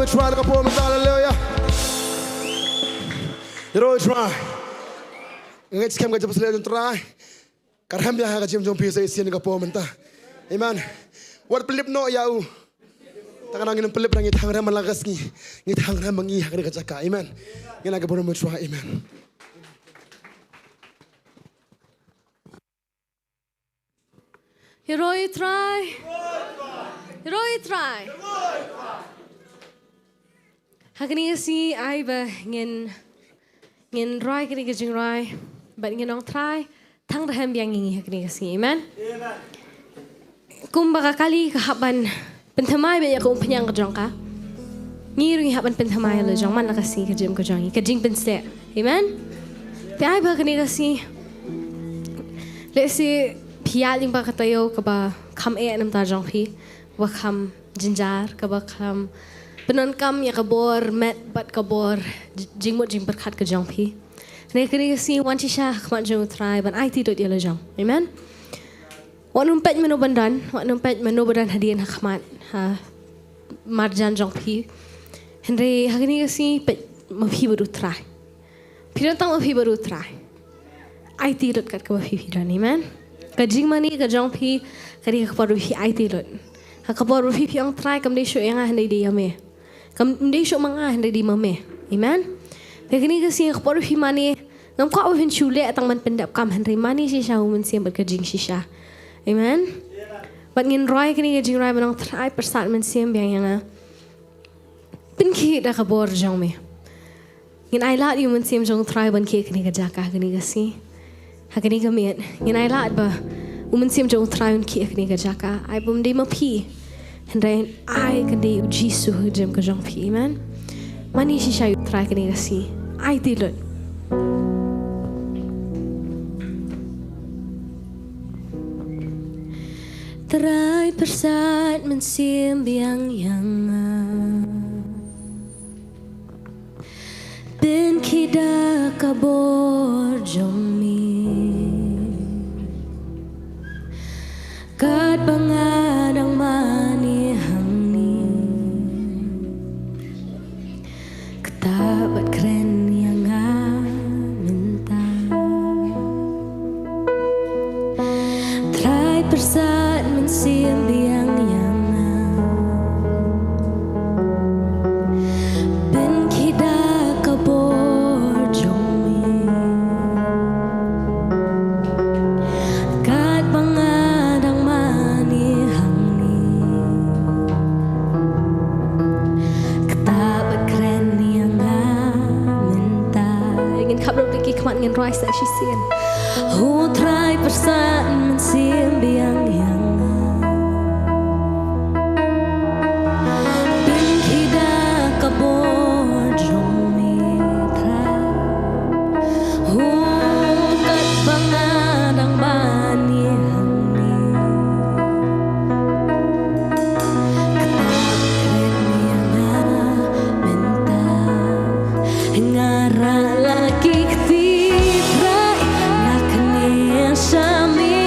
Trai ka por mynta, haleluya. Ïaroh Trai. Nga ngeit skhem ka jingpynshlur jong Trai ka rhem ïa ka jingim jong phi sa shisien ka por mynta. Amen. Wat pynlip noh ïa u. Tang nang ngin pynlip, nang ngi thang rhem man la ka sngi. Ngi thang rhem ma ngi ha kane ka jaka. Amen. Ngin ai ka burom Trai. Amen. Ïaroh Trai. Ïaroh Trai. Ha kane ka sngi ai ba ngin, ngin rwai kane ka jingrwai bad ngin ong Trai, thang rhem biang ïa ngi ha kane ka sngi. Amen. Kumba ka kali ka hap ban pynthymmai bad ïa ka umphniang ka jong ka, ngi ruh ngi hap ban pynthymmai la jong man la ka sngi ka jingim ka jong ngi, ka jingpynshlur. Amen. Te ai ba kane ka sngi, lehse phi ïaid lyngba ka taïew kaba kham eh na ka bynta jong phi, kaba kham jynjar, kaba kham pyndonkam ïa ka bor met bad ka bor jingmut jingpyrkhat ka jong phi. Hynrei kane ka sngi wan shisha ha khmat jong u Trai ban aiti lut ïa la jong. Amen. Wat nym peit mano ban don, wat nym peit mano ba don hadien ha khmat, ha marjan jong phi. Hynrei ha kane ka sngi peit ma phi bad u Trai. Phi don tang ma phi bad u Trai. Aiti lut kat kaba phi phi don, amen. Ka jingmane ka jong phi ka dei ka por ba phi aiti lut. Ha ka por ba phi phi ong Trai, kam dei shuh ïa nga hynrei dei ïa me. Kam dei shuh ma nga hynrei dei ma me. Amen. Te kane ka sngi ka por ba phi mane, ngam kwah ba phin shu leh tang ban pyndep kam hynrei mane shisha u Mynsiem bad ka jingshisha. Amen. Bad ngin rwai kane ka jingrwai ban ong Trai, pyrsad Mynsiem biang ïa nga. Pynkhih da ka bor jong me. Ngin ai lad ïa u Mynsiem jong u Trai ban khih kane ka jaka ha kane ka sngi. Ha kane ka miet ngin ai lad ba u Mynsiem jong u Trai un khih ha kane ka jaka. Ai bym dei ma phi, hynrei ai ka dei u Jisu ha ka jingim ka jong phi. Amen. Mane shisha ïa u Trai kane ka sngi. Aiti lut. Trai, pyrsad Mynsiem biang ïa nga. Pynkhih da ka bor jong me. Katba nga dang mane hangne, ktah bad kren ïa nga mynta. Trai, pyrsad Mynsiem biang ïa nga. Pynkhih da ka bor jong me. Katba nga dang mane hangne, ktah bad kren ïa nga mynta. Ngin khap ruh ki khmat, ngin rwai sa shisien. Ho Trai, pyrsad Mynsiem biang ïa nga. Pynkhih da ka bor jong me Trai. Ho katba nga dang ban ïa hangne. Ktah bad kren ïa nga mynta. Nga rah la ki kti Trai, nga kñia sha me.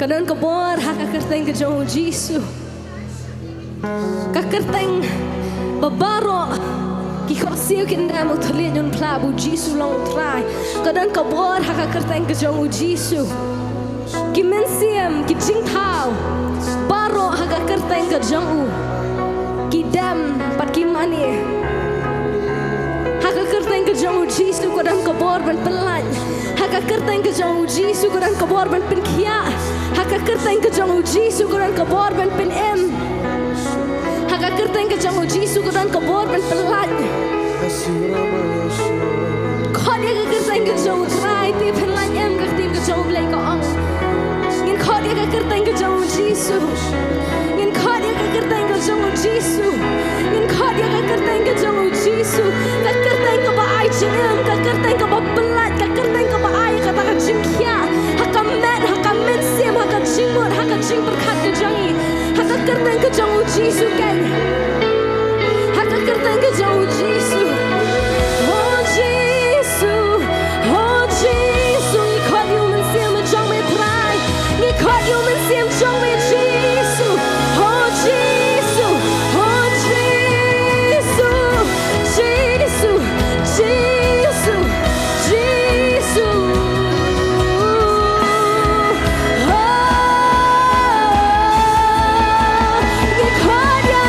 Ka don ka bor ha ka kyrteng ka jong u Jisu. Ka kyrteng ba baroh ki khohsiew kin dem u thylliej un phla ba u Jisu long u Trai. Ka don ka bor ha ka kyrteng ka jong u Jisu. Ki mynsiem, ki jingthaw, baroh ha ka kyrteng ka jong u ki dem bad ki mane. Ha ka kyrteng ka jong u Jisu ka don ka bor ban pynlait. Ha ka kyrteng ka jong u Jisu ka don ka bor ban pynkhiah. Ha ka kyrteng ka jong u Jisu ka don ka bor ban pynim. Ha ka kyrteng ka jong u Jisu ka don ka bor ban pynlait. Khot ïa ka kyrteng ka jong u Trai, te pynlait em, ka ktien ka jong u Blei ka ong. Ngin khot ïa ka kyrteng ka jong u Jisu. Ngin khot ïa ka kyrteng ka jong u Jisu. Ngin khot ïa ka kyrteng ka jong u Jisu. Ka kyrteng kaba ai jingim, ka kyrteng kaba pynlait, ka kyrteng kaba ai kata ka jingkhiah ha ka met, ha ka mynsiem, ha ka jingmut, ha ka jingpyrkhat ka jong ngi. Ha ka kyrteng ka jong u Jisu kan. Ha ka kyrteng ka jong u Jisu. Oh Jisu, oh Jisu, ngi khot ïa u mynsiem jong me Trai. Ngi khot ïa u mynsiem jong me Jisu. Oh Jisu, oh Jisu, Jisu, Jisu, Jisu. Oh, ngi khot ïa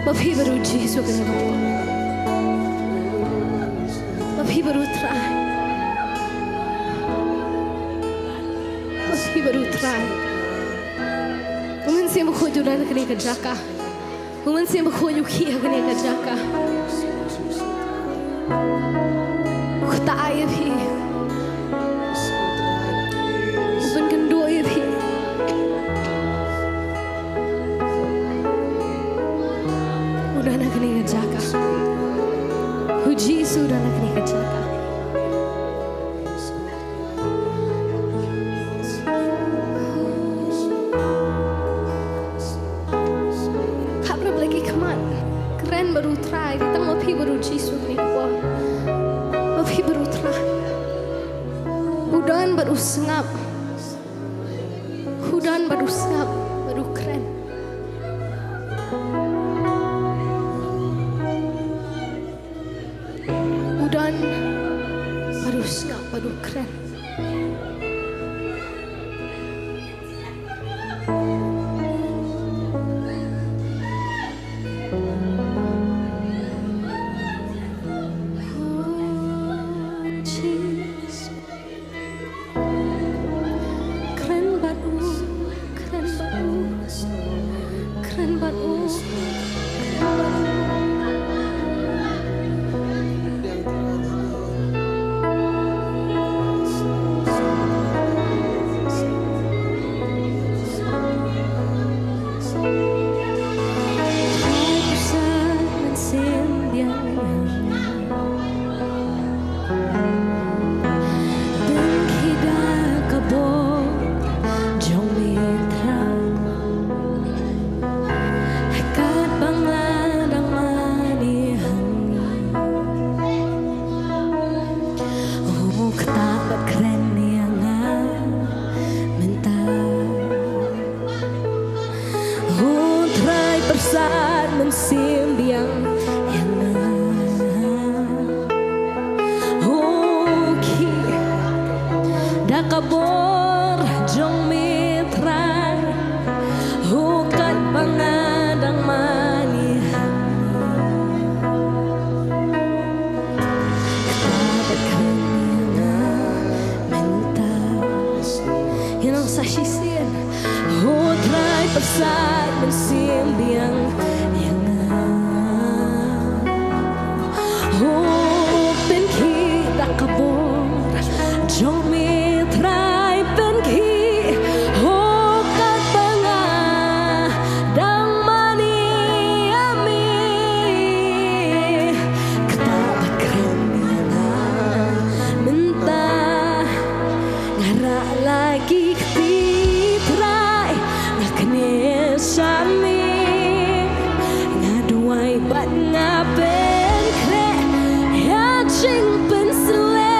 Ma phi bad u Jisu kane ka por. Ma phi bad u Trai. Ma phi bad u Trai. U Mynsiem Bakhuid u don ha kane ka jaka. U Mynsiem Bakhuid u khih ha kane ka jaka. U ktah ïa phi. U pynkynduh ïa phi. U don ha kane ka jaka. U Jisu u don ha kane ka jaka. Khapra ba la ki khmat. Kren bad u Trai, tang ma phi bad u Jisu kane ka por. Ma phi bad u Trai. U don bad u sngap. U don bad u sngap, bad u kren. U don bad u sngap, bad u kren. Kren bad u, kren bad u, kren bad u, kren bad u. Pynkhih da ka bor jong me Trai. Katba nga dang mane hangne. U ktah bad kren ïa nga mynta. U Trai pyrsad mynsiem biang ïa nga. U khih da ka bor jong me Trai. U katba nga dang mane. Mynta. Ïa nang sa shisien. U Trai pyrsad mynsiem biang ïa nga. U pynkhih da ka bor jong me Trai pynkhih. U katba nga dang mane ïa me. Ktah bad kren ïa nga mynta. Nga rah la ki kti Trai, nga knieh sha me. Nga duwai bad nga pynkhreh ïa jingpynsleh.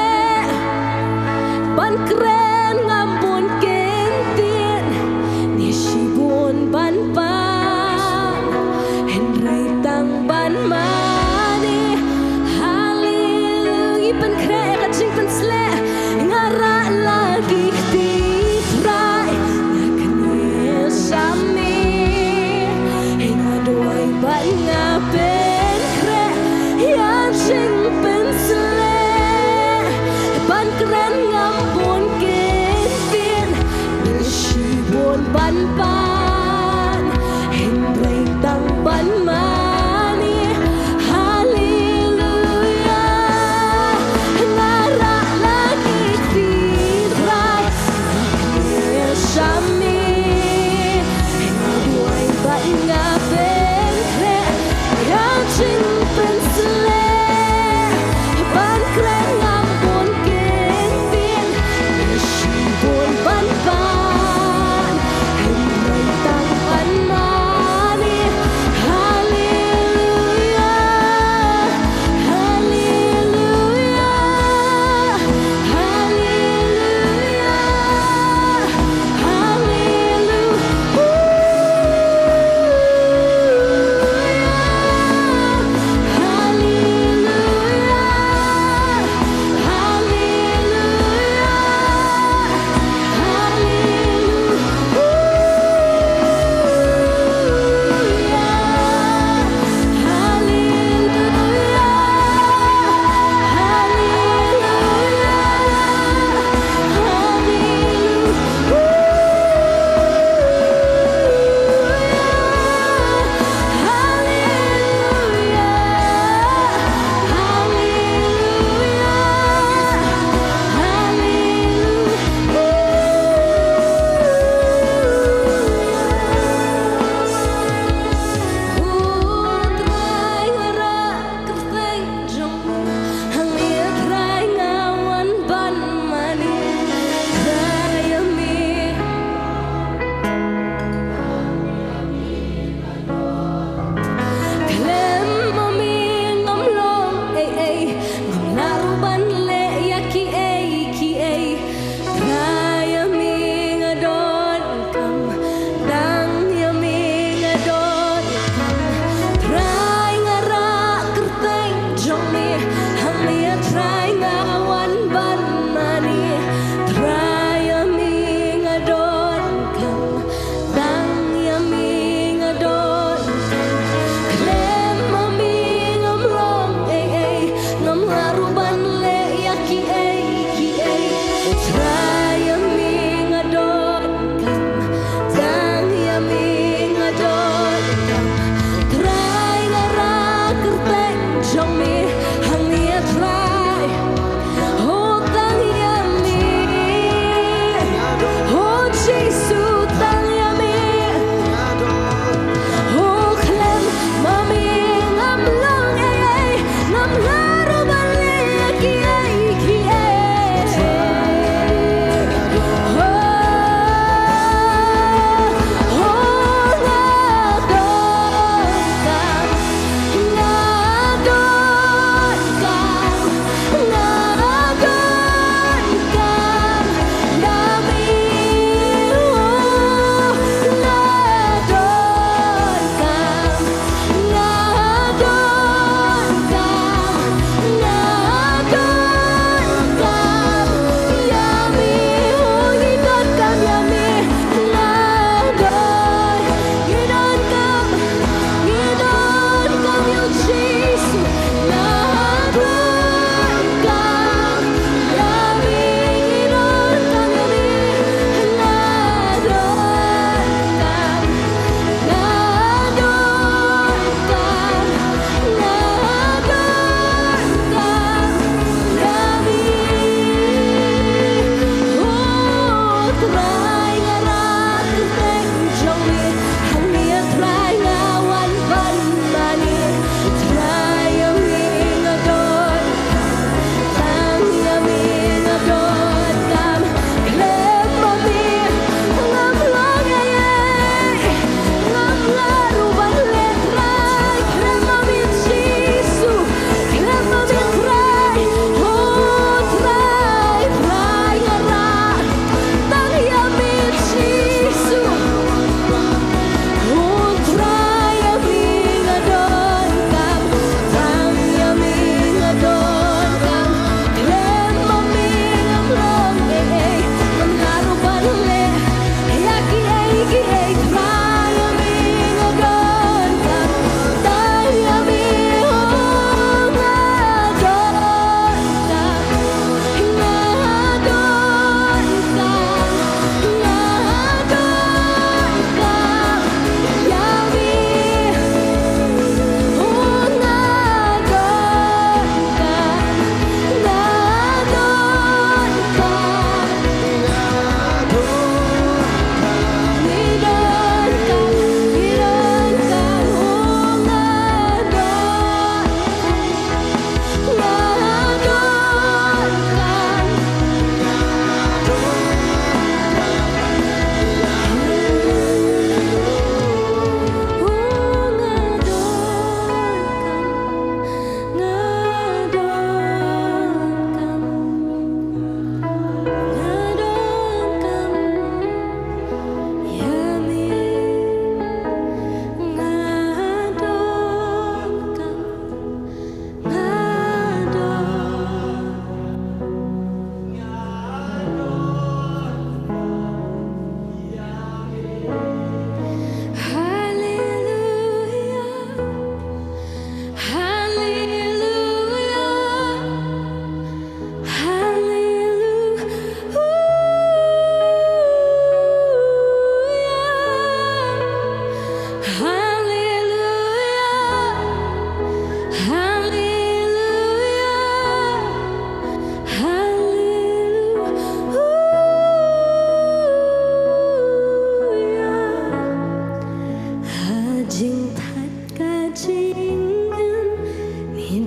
Ban kren ngam bun kyntien, ne shibun ban pan. Hynrei tang ban mane. Haleluya. Pynkhreh ka jingpynsleh. Nga rah la ki kti Trai, nga knieh sha me. Nga duwai bad nga pynkhreh ïa jingpynsleh. Ban kren ngam bun kyntien, ne shibun ban pan. Hynrei tang ban mane. Haleluya. Nga rah la ki kti Trai, nga knieh sha me. Nga duwai bad nga pynkhreh ïa jingpynsleh. Ban kren ngam bun kyntien, ne shibun ban pan. Hynrei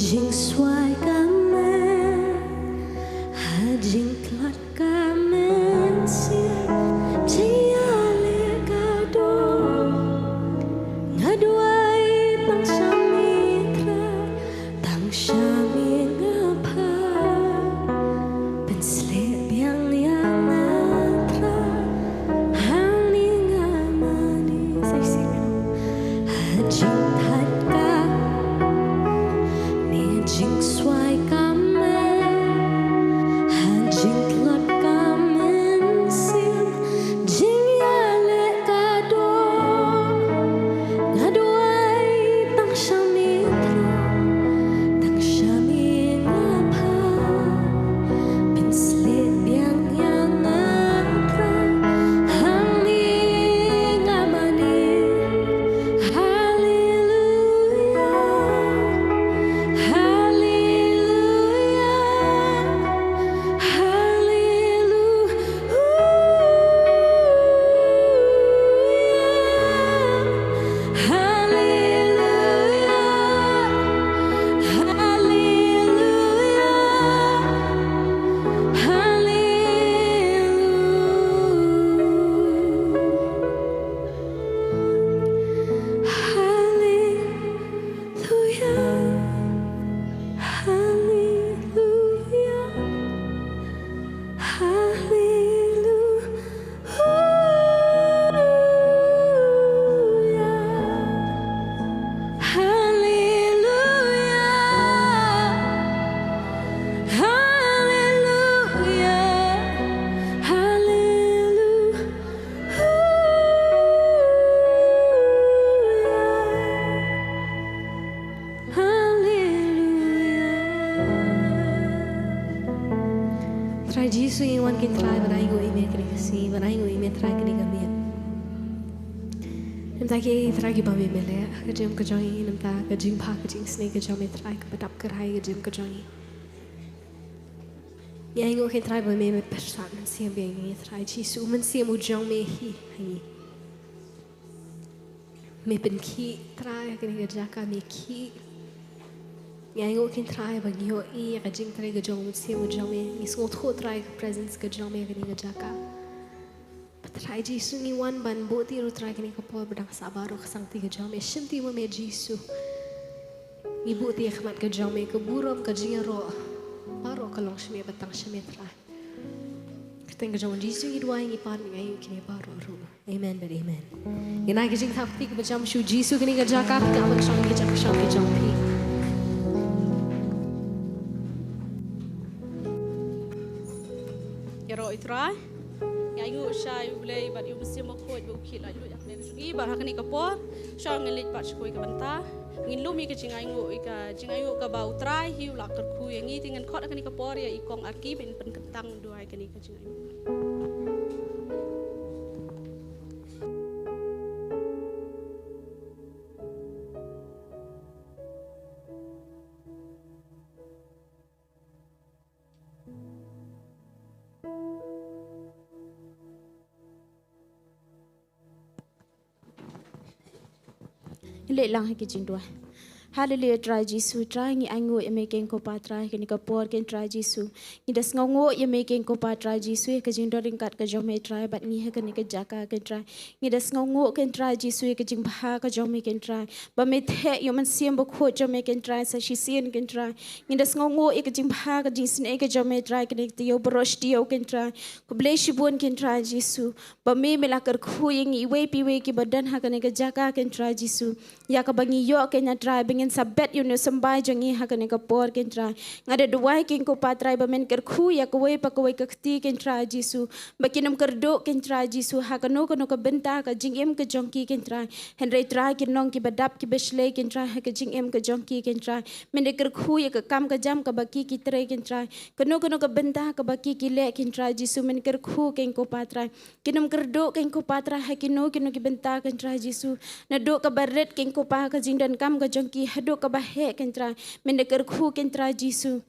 Jingswai ka met, ha jingtlot ka mynsiem, jingïaleh ka doh. Nga duwai tang sha me Trai, tang sha me nga phah. Pynshlur biang ïa nga Trai, hangne nga mane. Sa shisien, ha jingthait ka met, jingswai ka met, ha jingtlot ka mynsiem, jingïaleh ka doh. Nga duwai tang sha me Trai, tang sha me nga phah. Pynshlur biang ïa nga Trai, hangne nga mane. Haleluia, haleluia, haleluia. Haleluia, haleluia, haleluia, haleluia, haleluia, haleluia. Haleluia. Haleluia. Haleluia. Haleluia. Trai Jisu, ngi wan kein Trai ban ainguh ïa me kane ka sngi, ban ainguh ïa me Trai kane ka miet. Namar ki ei Trai kiba me me leh ha ka jingim ka jong ngi, namar ka jingbha ka jingisynei ka jong me Trai kaba dap kyrhai ha ka jingim ka jong ngi. Ngi ainguh kein Trai ba me me pyrsad mynsiem biang ïa ngi Trai Jisu, u mynsiem u jong me hi ha ngi. Me pynkhih Trai ha kane ka jaka, me khih. Ngi ainguh kein Trai ba ngi ïohi ïa ka jingtrei ka jong u mynsiem u jong me. Ngi sngewthuh Trai ka presence ka jong me ha kane ka jaka. Ba Trai Jisu ngi wan ban buh ïa u Trai kane ka por ba dang sah baroh ka sangti ka jong me. Shim ti ma me Jisu. Ngi buh ïa ka khmat ka jong me, ka burom ka jingïaroh baroh ka long sha me, ba tang sha me Trai. Kyrteng ka jong u Jisu ngi duwai, ngi pan, ngi ainguh kine baroh ruh. Amen bad amen. Ngin ai ka jingthap kti kaba jam sha u Jisu kane ka jaka, phi kynmaw ban shong ïa ka jaka shong ka jong phi. Ïaroh ïa u Trai. Ngi ainguh sha ïa u Blei bad ïa u Mynsiem Bakhuid ba u khih laitluid ha khmat jong ngi bad ha kane ka por. Sha ngin leit pat sha kawei ka bynta. Ngin lum ïa ka jingainguh, ïa ka jingainguh kaba u Trai hi u la kyrkhu ïa ngi. Te ngin khot ha kane ka por ïa i Kong Arki ban pynkyntang duwai kane ka jingainguh. Leit lang ha ki jingduwai. Haleluia, Trai Jisu, Trai ngi ainguh ïa me kein ko Pa Trai, kane ka por kein Trai Jisu. Ngi da sngewnguh ïa me kein ko Pa Trai Jisu, ïa ka jingdon ryngkat ka jong me Trai, bad ngi ha kane ka jaka kein Trai. Ngi da sngewnguh kein Trai Jisu, ïa ka jingbha ka jong me kein Trai. Ba me theh ïa u Mynsiem Bakhuid jong me kein Trai, sa shisien kein Trai. Ngi da sngewnguh ïa ka jingbha ka jingisynei ka jong me Trai, kane ka taïew baroh shi taïew kein Trai. Khublei shibun kein Trai Jisu. Ba me me la kyrkhu ïa ngi iwei pa iwei kiba don ha kane ka jaka kein Trai Jisu. Ïa kaba ngi ïoh kein Trai ba ngin sa bet ïa une u symbai jong ngi ha kane ka por kein Trai. Nga da duwai kein ko Pa Trai ba men kyrkhu ïa kawei pa kawei ka kti kein Trai Jisu. Ba kin ym kyrduh kein Trai Jisu ha kano kano ka bynta ka jingim ka jong ki kein Trai. Hynrei Trai kin long kiba dap kiba shlei kein Trai ha ka jingim ka jong ki kein Trai. Men da kyrkhu ïa ka kam ka jam kaba ki ki trei kein Trai. Kano kano ka bynta kaba ki ki leh kein Trai Jisu men kyrkhu kein ko Pa Trai. Kin ym kyrduh kein ko Pa Trai ha kino kino ki bynta kein Trai Jisu. Naduh kaba rit kein ko Pa ka jingdonkam ka jong ki haduh kaba heh kein Trai. Men da kyrkhu kein Trai Jisu.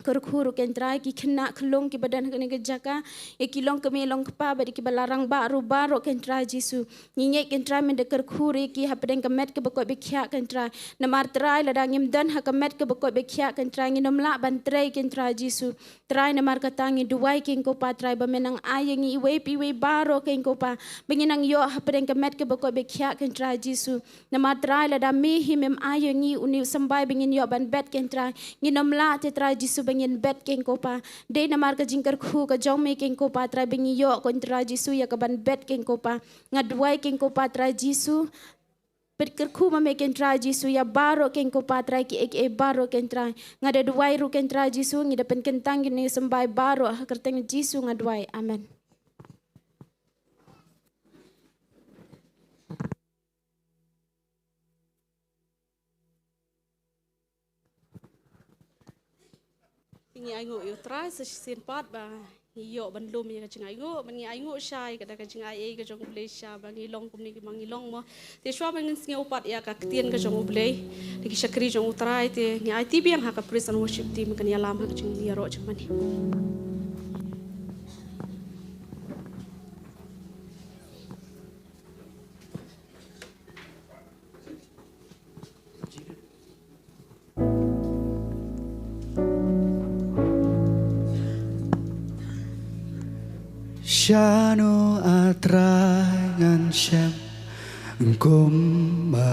Kyrkhu ruh kein Trai ki khynnah khyllung kiba don ha kane ka jaka, ïa ki long kmie long kpa bad ïa kiba la rangbah ruh baroh kein Trai Jisu. Ngi ngeit kein Trai men da kyrkhu ruh ïa ki hapdeng ka met kaba koit ba khiah kein Trai. Namar Trai lada ngim don ha ka met kaba koit ba khiah kein Trai ngin ym lah ban trei kein Trai Jisu. Trai namar kata ngi duwai kein ko Pa Trai ba men nang ai ïa ngi iwei pa iwei baroh kein ko Pa ba ngin nang ïoh hapdeng ka met kaba koit ba khiah kein Trai Jisu. Namar Trai lada me hi mem ai ïa ngi une u symbai ba ngin ïoh ban bet kein Trai ngin ym lah te Trai Jisu ba ngin bet kein ko Pa. Dei namar ka jingkyrkhu ka jong me kein ko Pa Trai ba ngi ïoh kein Trai Jisu ïa ka ban bet kein ko Pa. Nga duwai kein ko Pa Trai Jisu. Peit kyrkhu ma me kein Trai Jisu ïa baroh kein ko Pa Trai kiei kiei baroh kein Trai. Nga da duwai ruh kein Trai Jisu ngi da pynkyntang kine symbai baroh ha kyrteng Jisu nga duwai. Amen. Ngi ainguh ïa u Trai sa shisien pat ba ngi ïoh ban lum ïa ka jingainguh, ba ngi ainguh shai ka da ka jingai ei ka jong U Blei sha ba ngi long kumne ki ma ngi long mo. Te shuwa ba ngin sngew pat ïa ka ktien ka jong U Blei da ki shakri jong u Trai te ngi aiti biang ha ka praise and worship team kan ïalam ha ka jingïaroh jingmane. Shano A Trai ngan shem kum ma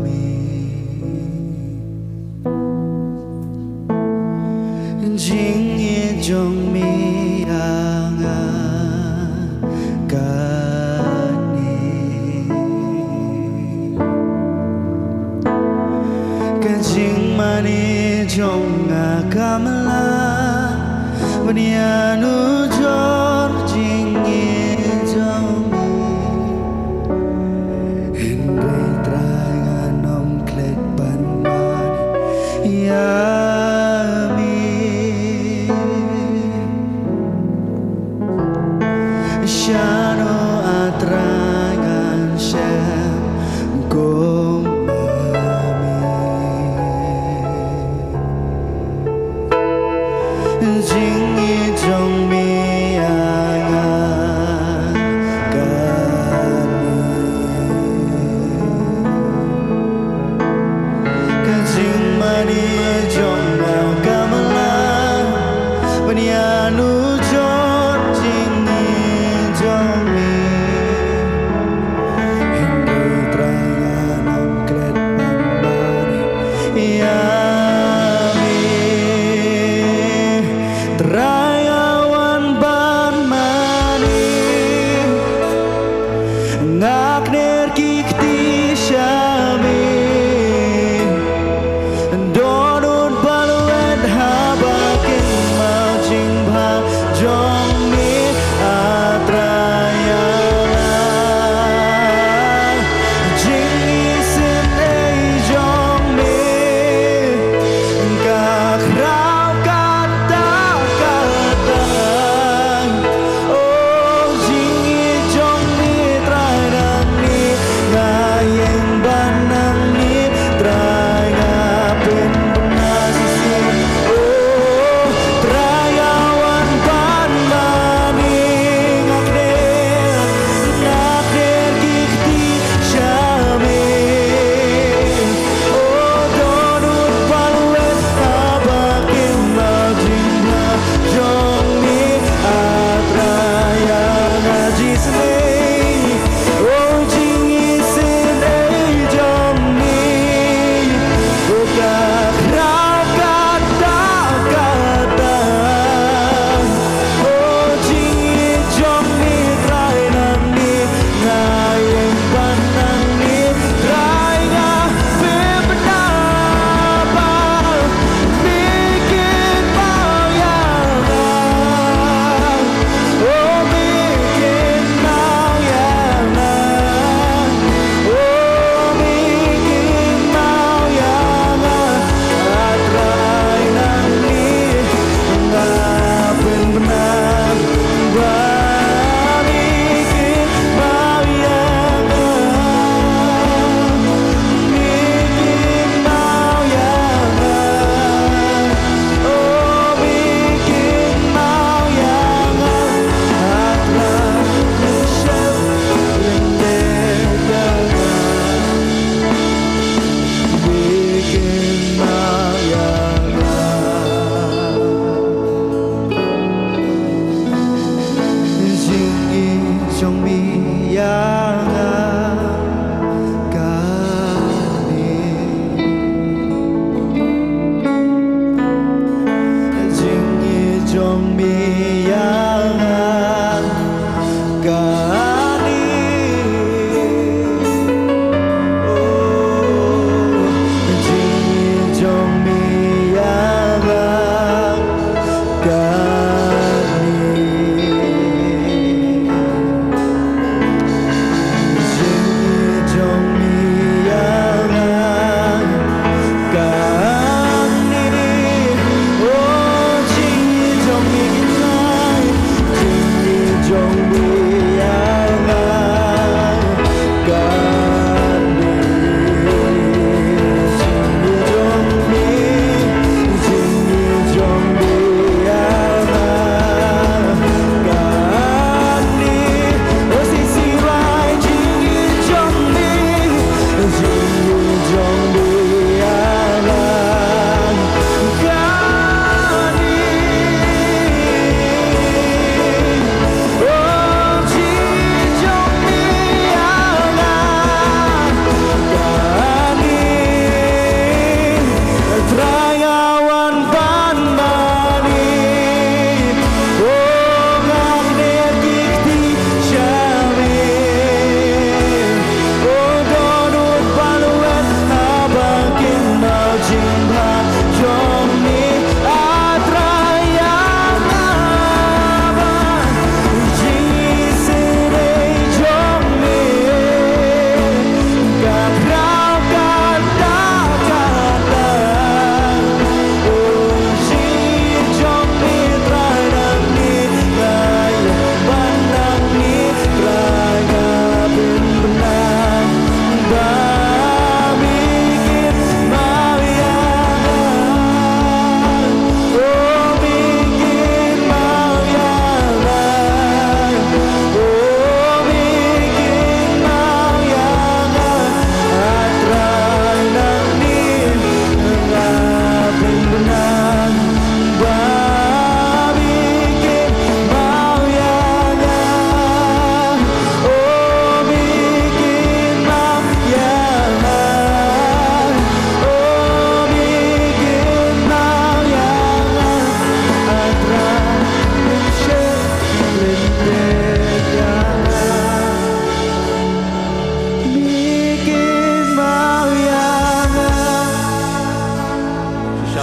me. Jingïeit jong me ïa nga kane. Ka jingmane jong nga kam lah ban ïanujor jingïeit jong me. Hynrei Trai ngan ym klet ban mane ïa me. Shano A Trai ngan shem kum ma me. Jingïeit jong me ïa nga kane. Ka jingmane jong nga kam lah ban ïanujor jingïeit jong me. Hynrei Trai ngan ym klet ban mane ïa me. Trai nga wan ban mane. Nga kner ki kti sha me. Dohnud ba lwet haba kynmaw jingbha jong me A Trai ïa nga. Jingisynei jong me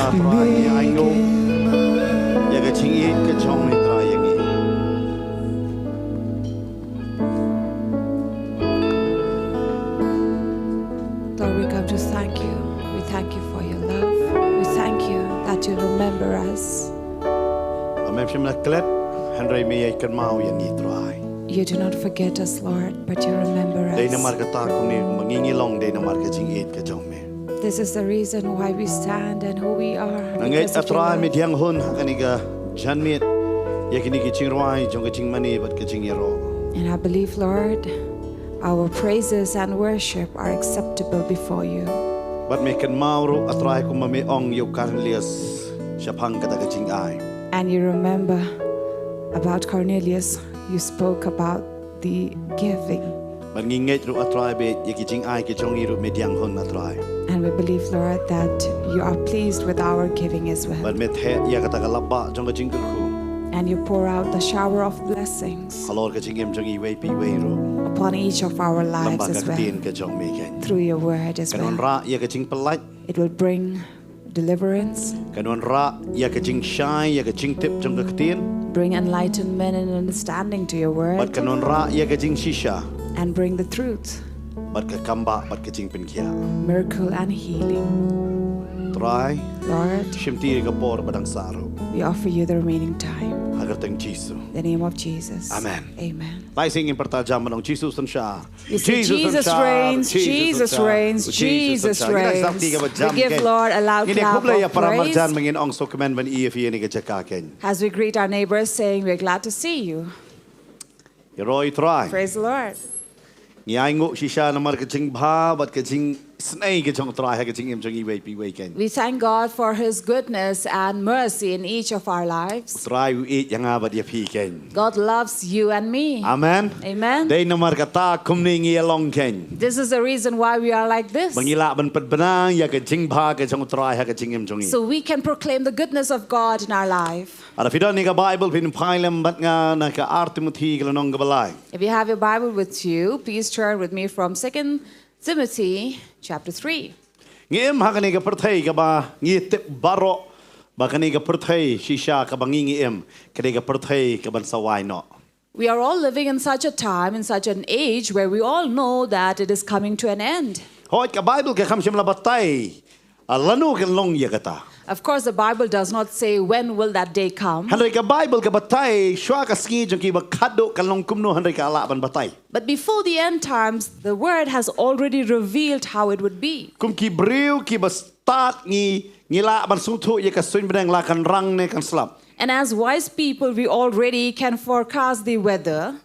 Trai, ngi ainguh ïa ka jingïeit ka jong me, Trai, ïa ngi. Lord, we come to thank you. We thank you for your love. We thank you that you remember us. Ba mem shym la klet, hynrei me ïai kynmaw ïa ngi, Trai. You do not forget us, Lord, but you remember Dei us. namar kata kumne ba ngi ngi long, dei namar ka jingïeit ka jong me. This is the reason why we stand and who we are. Nga ngeit, Because of your Trai, me love. diang hun ha kane ka janmiet ïa kine ki jingrwai jong ka jingmane bad ka jingïaroh. And I believe, Lord, our praises and worship are acceptable before you. Bad me kynmaw ruh, Trai, kumba me ong ïa u Cornelius shaphang kata ka jingai. And you remember about Cornelius, you spoke about the giving. Bad ngi ngeit ruh, Trai, ba ïa ki jingai ki jong ngi ruh me diang hun, Trai. And we believe, Lord, that you are pleased with our giving as well. Bad me theh ïa kata ka lapbah jong ka jingkyrkhu And you pour out the shower of blessings halor ka jingim jong ngi iwei pa iwei ruh. Upon each of our lives Lyngba ka as well. Ktien ka jong me, keiñ. Through your word as Kan well. wanrah ïa ka jingpyllait. It will bring deliverance, Kan wanrah ïa ka jingshai ïa ka jingtip jong ka Ktien. Bring enlightenment and understanding to your word, Bad kan wanrah ïa ka jingshisha. And bring the truth, Bad ka kambah bad ka jingpynkhiah. Miracle and healing. Trai, Lord, shim ti ïa ka por ba dang sah ruh. We offer you the remaining time. Ha ka kyrteng Jisu. In the name of Jesus. Amen. Amen. Lai sing in parta jam manong Jisu synshar. You see, Jesus reigns, Jesus reigns, Jesus reigns. We give Lord a lout clap of praise. Ngin ïa khublei ïa para marjan ba ngin ong sngewkmen ban ïohi ïa phi ha kane ka jaka, keiñ. As we greet our neighbors saying, "We're glad to see you." Ïaroh ïa u Trai. Praise the Lord. Ngi ainguh shisha namar ka jingbha bad ka jing snei ka jong u Trai ha ka jingim jong ngi iwei pa iwei, keiñ. We thank God for his goodness and mercy in each of our lives. U Trai u ïeit ïa nga bad ïa phi, keiñ. God loves you and me. Amen. Amen. Dei namar kata kumne ngi ïa long, keiñ. This is the reason why we are like this. Ba ngi lah ban pynbna ïa ka jingbha ka jong u Trai ha ka jingim jong ngi. So we can proclaim the goodness of God in our life. Lada phi don ïa ka Bible, phin phai lem bad nga na ka Ar Timothi ka lynnong kaba lai. If you have your Bible with you, please turn with me from Second Timothy chapter three. Ngi im ha kane ka pyrthei kaba ngi tip baroh ba kane ka pyrthei shisha kaba ngi ngi im, kane ka pyrthei kaban sa wai noh. We are all living in such a time, in such an age where we all know that it is coming to an end. Hooid, ka Bible ka kham shym la batai, ah, lano kan long ïa kata. Of course, the Bible does not say when will that day come. Hynrei ka Bible ka batai shuwa ka sngi jong kiba khadduh kan long kumno, hynrei ka lah ban batai. But before the end times, the word has already revealed how it would be. Kum ki briew kiba stad ngi, ngi lah ban sngewthuh ïa ka suiñ bneng la kan rang ne kan slap. And as wise people, we already can forecast the weather.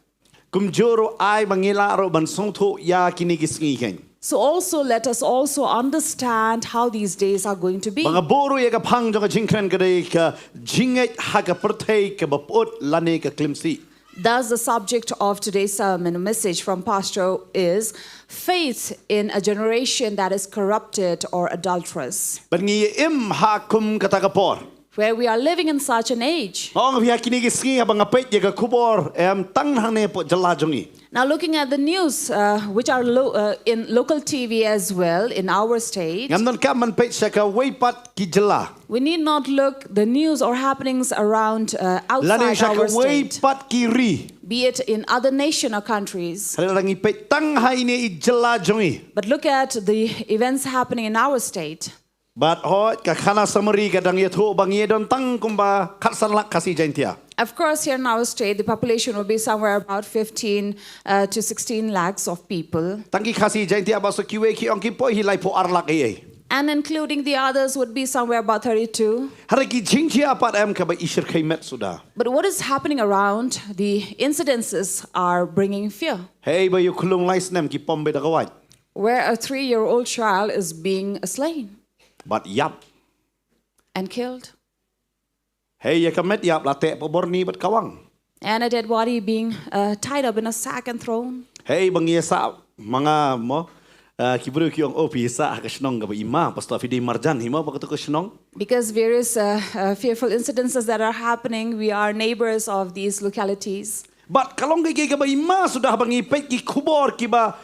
Kumjuh ruh ai ba ngi lah ruh ban sngewthuh ïa kine ki sngi, keiñ. So also let us also understand how these days are going to be. Ba nga buh ruh ïa ka phang jong ka jingkren ka dei ka jingngeit ha ka pyrthei kaba pyut lane ka klim sih. Thus, the subject of today's sermon message from Pastor is faith in a generation that is corrupted or adulterous. Bad ngi im ha kum kata ka por. Where we are living in such an age. Nga ong ïa phi ha kine ki sngi haba nga peit ïa ka khubor, em, tang hangne hapoh jylla jong ngi. Now, looking at the news, uh, which are lo-, uh, in local T V as well in our state. Ngam donkam ban peit sha kawei pat ki jylla. We need not look the news or happenings around, uh, outside our state. Lane sha kawei pat ki ri. Be it in other nation or countries. Hynrei lada ngi peit tang ha ine i jylla jong ngi. But look at the events happening in our state. Bad hooid, ka khana samari ka dang ïathuh ba ngi don tang kumba khatsan lak Khasi Jaintia. Of course, here in our state, the population will be somewhere about fifteen, uh, to sixteen lakhs of people. Tang ki Khasi Jaintia ba suk kiwei ki ong ki poi hi laiphew ar lak ei ei. And including the others would be somewhere about thirty-two. Hynrei ki jingjia pat em kaba i shyrkhei met suda. But what is happening around, the incidences are bringing fear. Hei ba ïa u khyllung lai snem ki pom beit da ka wait. Where a three-year-old child is being slain. Bad ïap. And killed. Hei ïa ka met ïap la teh hapoh bor ni bad kawang. And a dead body being, uh, tied up in a sack and thrown. Hei ba ngi ïa sah ma nga mo, uh, ki briew ki ong, oh, phi ïa sah ha ka shnong kaba i ma, pasto phi dei marjan hi mo ba kato ka shnong. Because various, uh, uh, fearful incidences that are happening, we are neighbors of these localities. Bad ka long kaei kaei kaba i ma suda ba ngi peit ki khubor kiba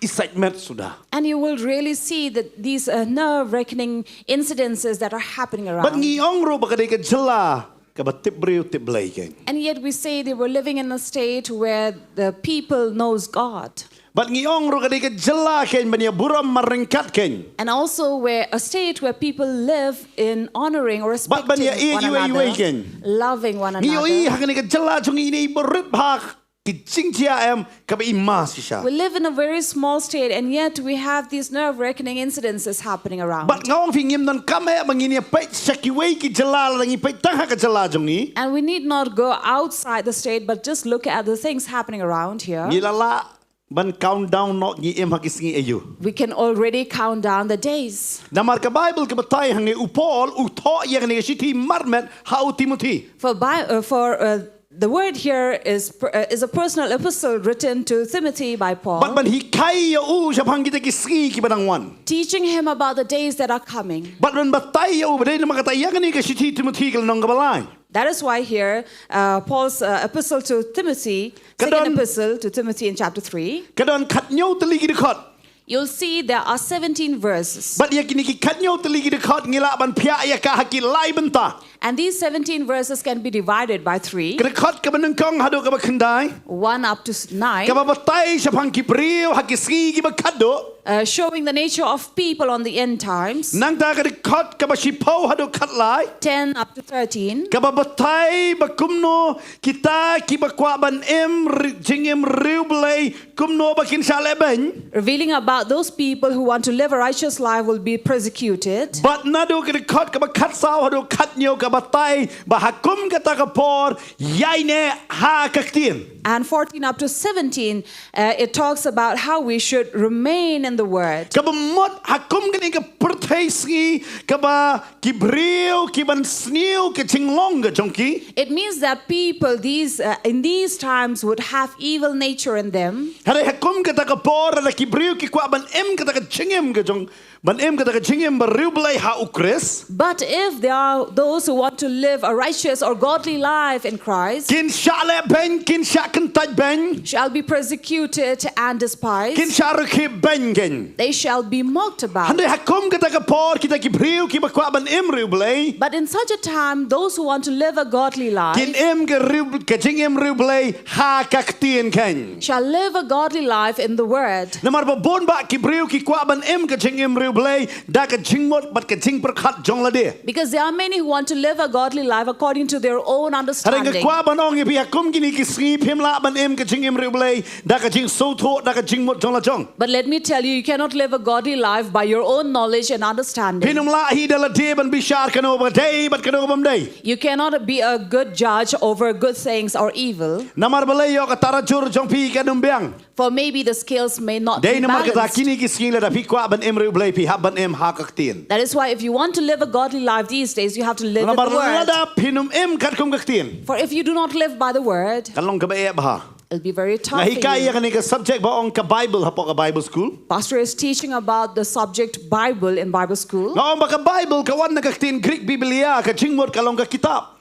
i sait met suda. And you will really see that these uh, nerve-wracking incidences that are happening Bad around. Ngi ong ruh ba ka dei ka jylla kaba tip briew tip Blei keiñ. And yet we say they were living in a state where the people knows God. Bad ngi ong ruh ka dei ka jylla keiñ ban ïa burom marryngkat keiñ. And also where a state where people live in honoring or Bad ban ïa respecting one ïa iwei iwei another, keiñ. Loving one Ngi ïohi another. Ha kane ka jylla jong ngi i barit bha ki jingjia em kaba i ma shisha. We live in a very small state, and yet we have these nerve-wracking incidences happening around. Bad nga ong phi ngim donkam eh ba ngin ïa peit sha kiwei ki jylla lada ngi peit tang ha ka jylla jong ngi. And we need not go outside the state, but just look at the things happening around here. Ngi la lah ban countdown noh ngi im ha ki sngi aïu. We can already count down the days. Namar ka Bible ka batai hangne u Paul u thoh ïa kane ka shithi marmet ha u Timothy. For, by, uh, for uh, the word here is, uh, is a personal epistle written to Timothy by Paul, Bad ban hikai ïa u shaphang kita ki sngi kiba dang wan. Teaching him about the days that are coming. Bad ban batai ïa u ba dei namar kata ïa kane ka shithi Timothy ka lynnong kaba lai. That is why here, uh, Paul's uh, epistle to Timothy, Ka second don- epistle to Timothy in chapter three, Ka don khathynñiew tylli ki dkhot. You'll see there are seventeen verses. Bad ïa kine ki khathynñiew tylli ki dkhot ngi lah ban phiah ïa ka ha ki lai bynta. And these seventeen verses can be divided by three, Ka dkhot kaba nyngkong haduh kaba khyndai. One up to s- nine, Kaba batai shaphang ki briew ha ki sngi kiba khatduh. Uh, showing the nature of people on the end times. Nangta ka dkhot kaba shiphew haduh khatlai. Ten up to thirteen. Kaba batai ba kumno kita kiba kwah ban im ri- jingim riewblei kumno ba kin shah leh beiñ. Revealing about those people who want to live a righteous life will be persecuted. Bad naduh ka dkhot kaba khatsaw haduh khathynñiew kaba batai ba ha kum kata ka por ïaineh ha ka ktien. And fourteen up to seventeen, uh, it talks about how we should remain in the word. Kaba mut ha kum kane ka pyrthei sngi kaba ki briew ki ban sniew ka jinglong ka jong ki. It means that people these uh, in these times would have evil nature in them. Hynrei ha kum kata ka por lada ki briew ki kwah ban im kata ka jingim ka jong ban im kata ka jingim ba riewblei ha u Khrist. But if there are those who want to live a righteous or godly life in Christ, Kin shah leh beiñ, kin shah kyntait beiñ. Shall be persecuted and despised. Kin shah rkhie beiñ keiñ. They shall be mocked about. Hynrei ha kum kata ka por kita ki briew kiba kwah ban im riewblei. But in such a time, those who want to live a godly life Kin im ka riew ka jingim riewblei ha ka ktien keiñ. Shall live a godly life in the word. Namar ba bun bah ki briew ki kwah ban im ka jingim riewblei da ka jingmut bad ka jingpyrkhat jong lade. Because there are many who want to live a godly life according to their own Hynrei nga understanding. kwah ban ong ïa phi ha kum kine ki sngi phim lah ban im ka jingim riewblei da ka jingsngewthuh da ka jingmut jong la jong. But let me tell you, you cannot live a godly life by your own knowledge and understanding. Phin ym lah hi da lade ban bishar kano ba dei bad kano bym dei. You cannot be a good judge over good things or evil. Namar balei ïoh ka tarajur jong phi kan ym biang. For maybe the scales may not Dei be namar kata balanced. Kine ki sngi lada phi kwah ban im riewblei phi hap ban im ha ka ktien. That is why if you want to live a godly life these days, you have to live in the Namar word. Lada phin ym im katkum ka ktien. For if you do not live by the word, Kan long kaba eh bha. it'll be very tough Nga for hikai you. Ïa kane ka subject ba ong ka Bible hapoh ka Bible school. Pastor is teaching about the subject Bible in Bible school. Nga ong ba ka Bible ka wan na ka ktien Greek Biblia ka jingmut ka long ka kitab.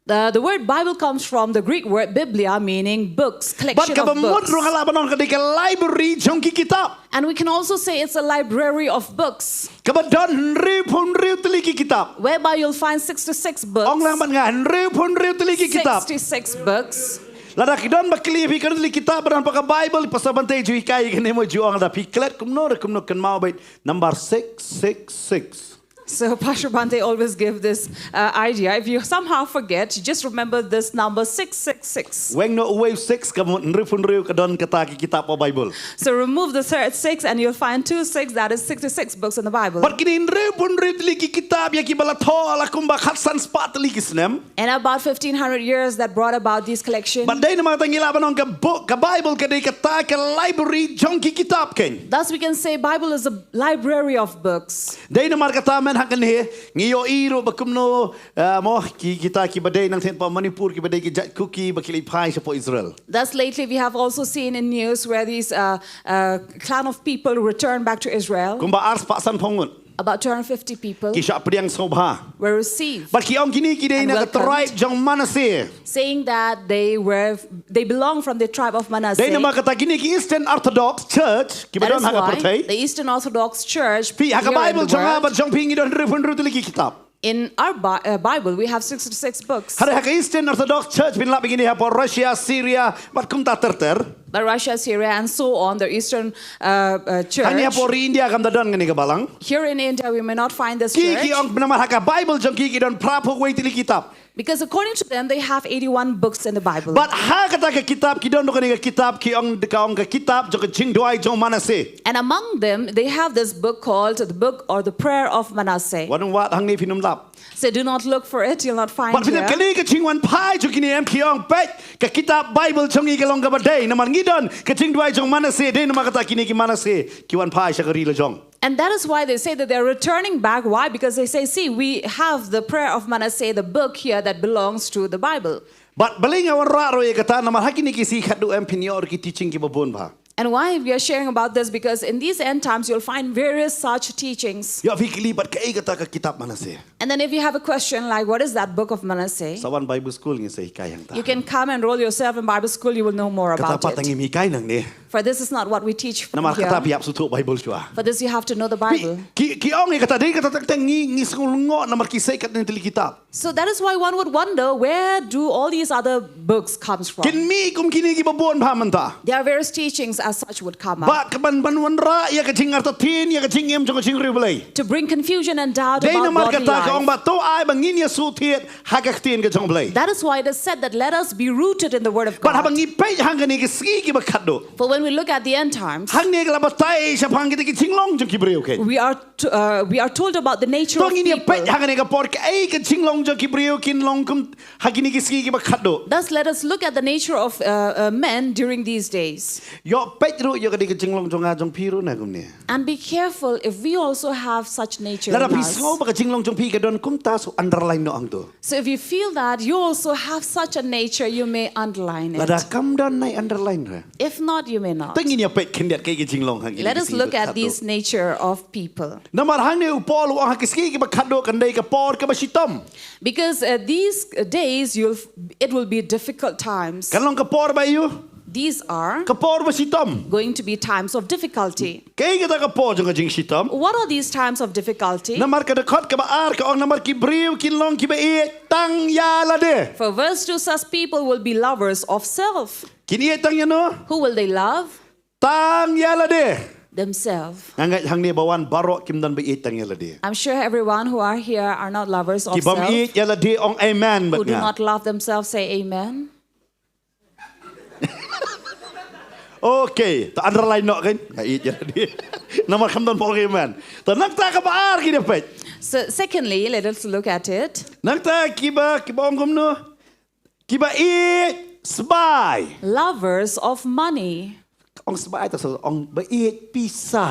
The, the word Bible comes from the Greek word biblia, meaning books, Bad collection kaba of mut books. Ruh nga lah ban ong ka dei ka library jong ki kitab. And we can also say it's a library of books. Kaba don hynriewphew hynriew tylli ki kitab. Whereby you'll find sixty-six books. Ong lang bad nga hynriewphew hynriew tylli ki kitab. Sixty-six books. Lada ki don ba kylli phi katno tylli ki kitab ba don hapoh ka Bible, Pastor Bante ju hikai kane mo ju ong da phi klet kumno re kumno kynmaw beit number six six six. So Pastor Bhante always give this uh, idea. If you somehow forget, just remember this number six six six. Weng noh uwei u six, ka mut hynriewphew hynriew ka don kata ki kitab hapoh Bible. So remove the third six and you'll find two six, that is sixty-six books in the Bible. Bad kine hynriewphew hynriew tylli ki kitab ïa kiba la thoh la kumba khatsan spah tylli ki snem. And about fifteen hundred years that brought about these collections. Bad dei namar kata ngi lah ban ong ka book, ka Bible ka dei kata ka library jong ki kitab keiñ. Thus we can say Bible is a library of books. Dei namar kata mynhynne ngi ïohi ruh ba kumno, ah, mo ki kita kiba dei nangtei hapoh Manipur kiba dei ki jait Kuki ba ki leit phai shapoh Israel. Thus lately we have also seen in news where these uh, uh, clan of people return back to Israel. Kumba ar spah sanphew ngut. About two hundred fifty people ki shah pdiang sngewbha. Were received, Bad ki ong kine ki dei na ka tribe jong Manasseh. Saying that they were they belong from the tribe of Manasseh. Dei namar kata kine ki Eastern Orthodox Church kiba don ha ka pyrthei. The Eastern Orthodox Church. Phi ha ka Bible jong nga bad jong phi ngi don hynriew hynriew tylli ki kitab. In our Bi- uh, Bible, we have sixty-six books. Hynrei ha ka Eastern Orthodox Church phin lap ïa kine hapoh Russia, Syria bad kumta ter ter. But Russia, Syria, and so on, the Eastern uh, uh, Church. Hangne hapoh ri India kam da don kane ka balang. Here in India, we may not find this church. Ki ki ong namar ha ka Bible jong ki ki don phra phew wei tylli ki kitab. Because according to them, they have eighty-one books in the Bible. Bad ha kata ka kitab ki don ruh kane ka kitab ki ong ka ong ka kitab jong ka jingduwai jong Manasseh. And among them, they have this book called the Book or the Prayer of Manasseh. Wat nym wad hangne phin nym lap. So do not look for it, you'll not find Bad phin nym here. Kane ka jingwan phai jong kine em ki ong peit ka kitab Bible jong ngi ka long kaba dei namar ngi don ka jingduwai jong Manasseh dei namar kata kine ki Manasseh ki wan phai sha ka ri la jong. And that is why they say that they're returning back. Why? Because they say, see, we have the prayer of Manasseh, the book here that belongs to the Bible. Bad balei nga wanrah ruh ïa kata namar ha kine ki sngi khatduh em phin ïoh ruh ki teaching kiba bun bha. And why we are sharing about this? Because in these end times, you'll find various such teachings. Ïoh phi kylli bad kaei kata ka kitab Manasseh. And then if you have a question like, what is that book of Manasseh? Sa wan Bible school ngin sa hikai hangta. You can come and enroll yourself in Bible school, you will know more Kata about pat tang it. Ngim hikai nangne. For this is not what we teach from Namar kata phi here. Hap shu thoh Bible shuwa. For this, you have to know the Bible. Ki ki ong ïa kata dei kata tang tang ngi ngi sngewlyngngoh namar ki sei katne tylli ki kitab. So that is why one would wonder, where do all these other books comes from? Kin mih kum kine kiba bun bha mynta. There are various teachings as such would come up Ba ka ban ban wanrah ïa ka jingartatien ïa ka jingim jong ka jingriewblei. To bring confusion and doubt Dei about namar godly kata ka ong life. Ba to ai ba ngin ïa shu thied ha ka ktien ka jong U Blei. That is why it is said that let us be rooted in the word of Bad haba God. Ngi peit hangne ki sngi kiba khatduh. For when we look at the end times, Hangne ka la batai shaphang kita ki jinglong jong ki briew kein. We are to, uh, we are told about the nature To of ngin ïa peit people. Hangne ka por kaei ka jinglong jong ki briew kin long kum ha kine ki sngi kiba khatduh. Thus, let us look at the nature of uh, uh, men during these days. Ïoh peit ruh ïoh ka dei ka jinglong jong nga jong phi ruh na kumne. And be careful if we also have such nature Lada in phi us. Sngew ba ka jinglong jong phi ka don kumta shu underline noh hangto. So if you feel that you also have such a nature, you may underline it. Lada kam don nai underline re. If not, you may not. Te ngin ïa peit khyndiat kaei ka jinglong hangne. Let us look at this nature of people. Namar hangne u Paul u ong ha ki sngi kiba khatduh kan dei ka por kaba shitom. Because uh, these days, you'll, it will be difficult times. Kan long ka por ba ïoh. These are Ka por ba shitom. Going to be times of difficulty. Kaei kata ka por jong ka jingshitom. What are these times of difficulty? Namar ka dkhot kaba ar ka ong namar ki briew kin long kiba ïeit tang ïa lade. For verse two says people will be lovers of self. Kin ïeit tang ïano? Who will they love? Tang ïa lade. Themselves. Nga ngeit hangne ba wan baroh kim don ba ïeit tang ïa lade. I'm sure everyone who are here are not lovers of Ki bym self. Ïeit ïa lade ong amen bad Who do nga. Not love themselves, say amen. Okay, to underline noh kein. Nga ïeit ïa lade. Namar kam don ba ong amen. To nangta kaba ar ki dei peit. So secondly, let us look at it. Nangta kiba kiba ong kumno. Kiba ïeit sbai. Lovers of money. Ong sbai ta so ong ba ïeit pisa.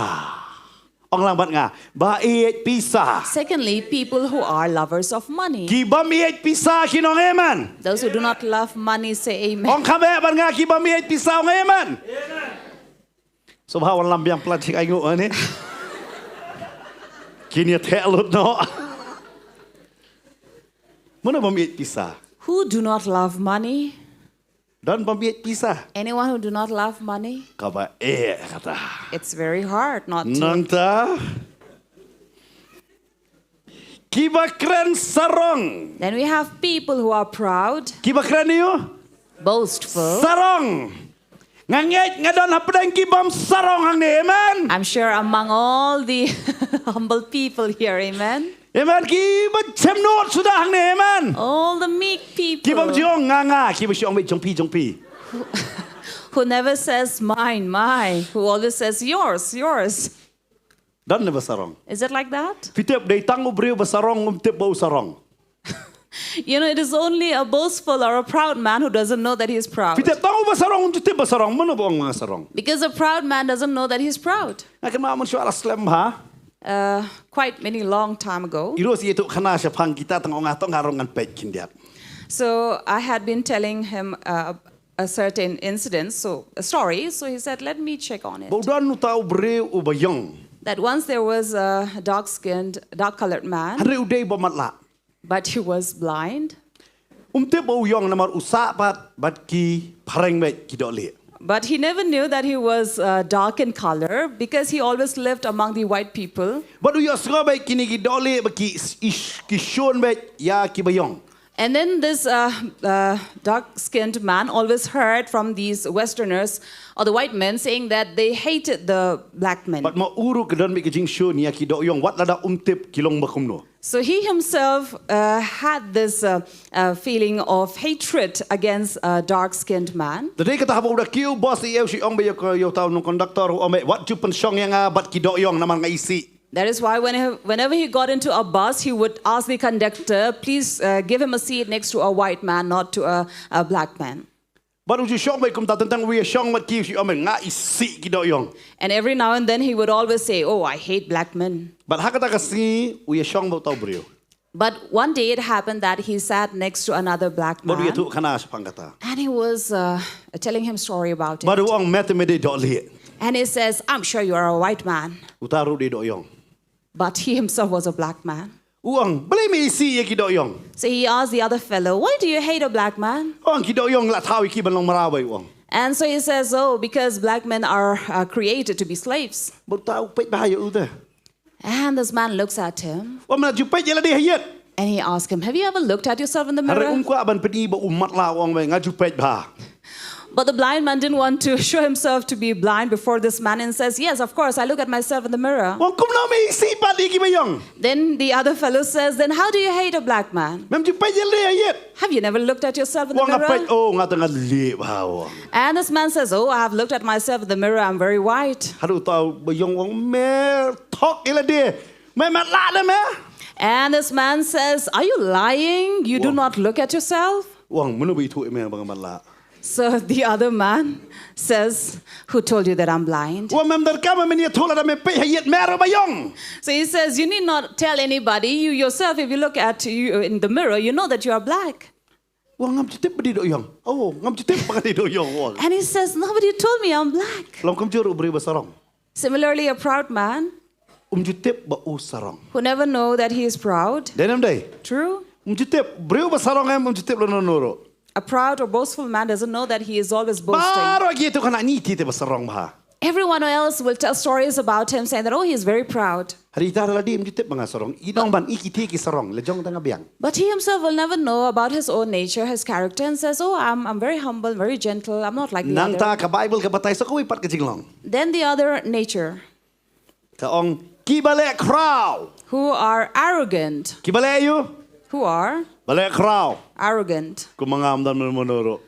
Ong lang bad nga ba ïeit pisa. Secondly, people who are lovers of money. Ki bym ïeit pisa kin ong amen. Those who do not love money say amen. Ong kham eh bad nga ki bym ïeit pisa ong amen. So ba wan lam biang plat chik ai ngu ani. Kin ïa theh lut noh. Mano bym ïeit pisa. Who do not love money? Don bym ïeit pisa. Anyone who do not love money? Kaba eh kata. It's very hard not to. Nangta. Kiba kren sarong. Then we have people who are proud, Kiba kren ïu. Boastful. Sarong. Nga ngeit nga don hapdeng ki bym sarong hangne, amen. I'm sure among all the humble people here, amen. Amen. Ki bym chemnud suda hangne, amen. All the meek people. Ki bym jong nga nga, ki bym jong jong phi jong phi. Who never says mine, my, who always says yours, yours. Don ne ba sarong. Is it like that? Phi tip dei tang u briew ba sarong um tip ba u sarong. You know, it is only a boastful or a proud man who doesn't know that he is proud. Phi tip tang u ba sarong um tip ba sarong, mano ba ong nga sarong. Because a proud man doesn't know that he's proud. Nga kynmaw mynshuwa la slem ha. Uh, quite many long time ago. Iro si itu khana shaphang kita tang ong atong arong ngan peit khyndiat. So I had been telling him uh, a certain incident, so a story. So he said, "Let me check on it." Ba u don uta u briew u ba ïong. that once there was a dark-skinned, dark-colored man, Hynrei u dei ba matlah. but he was blind. Um tip ba u ïong namar u sah pat bad ki phareng bad ki dohlieh. But he never knew that he was uh, dark in color because he always lived among the white people. Bad u ïohsngew bad kine ki dohlieh ba ki s- ish- ki shun bad ïa ki ba ïong. And then this uh, uh, dark skinned man always heard from these Westerners or the white men saying that they hated the black men. Bad ma u ruh ka don bad ka jingshun ïa ki dohïong wat lada um tip ki long ba kumno. So he himself uh, had this uh, uh, feeling of hatred against a dark skinned man. Te dei kata haba u da kiew bos ïa u shu ong bad ïa u- ïa uta u nong conductor u ong bad wat ju pynshong ïa nga bad ki dohïong namar nga isih. That is why whenever, whenever he got into a bus, he would ask the conductor, please uh, give him a seat next to a white man, not to a, a black man. Bad u ju shong bad kumta teng teng u ïa shong bad ki u shu ong bad nga isih ki dohïong. And every now and then he would always say, oh, I hate black men. Bad ha kata ka sngi u ïa shong bad uta u briew. But one day it happened that he sat next to another black Bad u ïa man. thuh khana shaphang kata. And he was uh, telling him story about it. Bad u ong me te me dei dohlieh. And he says, I'm sure you are a white man. Uta ruh dei dohïong. But he himself was a black man. U ong balei me isih ïa ki dohïong. So he asked the other fellow, why do you hate a black man? U ong ki dohïong la thaw ïa ki ban long mraw bad u ong. And so he says, oh, because black men are uh, created to be slaves. Bad uta u peit bha ïa u te. And this man looks at him U ong me la ju peit ïa lade ha ïit. And he asked him, have you ever looked at yourself in the Hynrei mirror? um kwah ban pyni ba u matlah u ong bad nga ju peit bha. But the blind man didn't want to show himself to be blind before this man and says, yes, of course, I look at myself in the mirror. U ong kumno me isih pat ïa ki ba ïong. Then the other fellow says, then how do you hate a black man? Mem ju peit ïa lade ha ïit. Have you never looked at yourself in U the ong nga peit mirror? oh nga te nga lieh bha u ong. And this man says, oh, I have looked at myself in the mirror, I'm very white. Haduh uta u ba ïong u ong me thok ïa lade. Me matlah de me. And this man says, are you lying? You do Wow. not look at yourself? U ong mano ba ïathuh ïa me ba nga matlah. So the other man says, who told you that I'm blind? U ong mem donkam me ïathuh lada me peit ha ïit me ruh ba ïong. So he says, you need not tell anybody. You yourself, if you look at you in the mirror, you know that you are black. U ong ngam ju tip ba dei dohïong. Oh ngam ju tip ba dei dohïong u ong. And he says, nobody told me I'm black. Long kumjuh ruh u briew ba sarong. Similarly, a proud man Um ju tip ba u sarong. who never know that he is proud. Dei ne em dei. True? Um ju tip briew ba sarong em um ju tip lano lano ruh. A proud or boastful man doesn't know that he is always boasting. Baroh ki ïathuh khana ngi ïa kite ba sarong bha. Everyone else will tell stories about him saying that, oh, he is very proud. Hynrei ita lade um ju tip ba nga sarong. I nong ban i kite ki sarong la jong te nga biang. But he himself will never know about his own nature, his character, and says, oh, I'm, I'm very humble, very gentle, I'm not like the Nangta other. Ka Baibl ka batai sa kawei pat ka jinglong. Then the other nature, Ka ong ki ba leh khraw. who are arrogant, Ki ba leh ïa u. who are Ba leh khraw. Arrogant. Kum ma nga ym don mano mano ruh.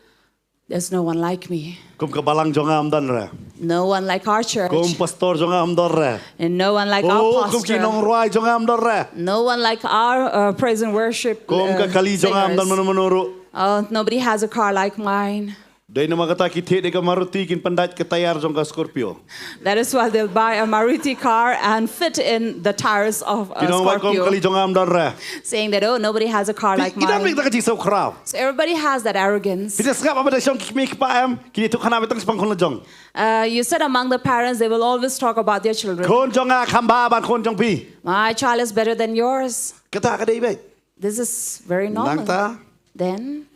There's no one like me. Kum ka balang jong nga ym don re. No one like our church. Kum pastor jong nga ym don re. And no one like our Oh kum ki pastor. Nongrwai jong nga ym don re. No one like our uh, praise and worship Kum ka uh, kali jong nga ym don singers. Mano mano ruh. Oh, nobody has a car like mine. Dei namar kata ki thied ïa ka Maruti kin pyndait ka tayar jong ka Scorpio. That is why they'll buy a Maruti car and fit in the tires of Ki a Nongrwai kum Scorpio, kali jong nga ym don re. Saying that, oh, nobody has a car like Ki don bad mine. Ka jingsngewkhraw. So everybody has that arrogance. Phi da sngap ba da shong ki kmie ki kpa em. Ki ïathuh khana bad tang shaphang khun la jong. Uh, you said among the parents, they will always talk about their children. Khun jong nga kham bha ban khun jong phi. My child is better than yours. Kata ka dei bad. This is very normal. Nangta. Then,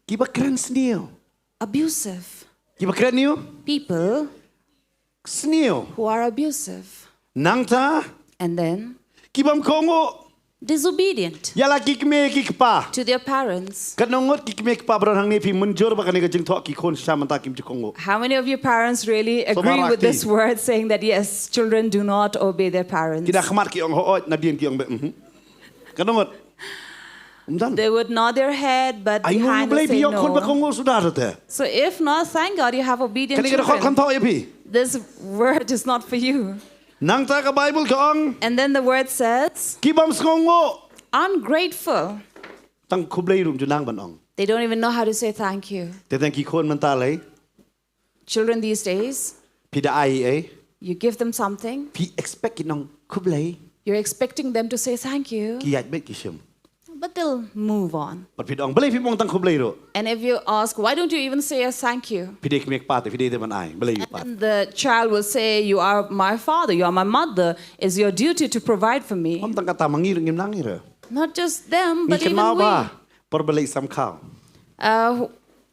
Ki ba kren sniew. Abusive. Ki ba kren sniew. People Sniew. Who are abusive. Nangta. And then, Ki bym kohnguh. Disobedient. Ïa la ki kmie ki kpa. To their parents. Katno ngut ki kmie ki kpa baroh hangne phi mynjur ba kane ka jingthoh ki khun shisha mynta kim ju kohnguh. How many of you parents really So agree with barakti. This word saying that yes, children do not obey their parents? Ki da khmat ki ong hooid, nadien ki ong bad. Mhm. Katno ngut. Ym don. They would nod their head, but Ai ngu behind Blei they say phi ïoh khun ba no. Kohnguh suda te. So if not, thank God you have obedient Kane ka dei khot children. Kham thoh ïa phi. This word is not for you. Nangta ka Baibl ka ong. And then the word says, Ki bym sngewnguh. Ungrateful. Tang khublei ruh ym ju nang ban ong. They don't even know how to say thank you. Te tang ki khun mynta lei. Children these days, Phi da ai ei. You give them something, Phi expect ki nong khublei. You're expecting them to say thank you. Ki ïaid bad ki shim. But Still move on. Bad phi da ong, balei phim ong tang khublei ruh? And if you ask, why don't you even say a thank you? Phi dei kmie kpa te, phi dei te ban ai, balei ïa pat? And the child will say, you are my father, you are my mother. It's your duty to provide for me. Ym tang kata, ma ngi ruh ngim nang ïa ruh. Not just them, but Ngi even kynmaw we. Ba por ba leit sam khaw. Uh,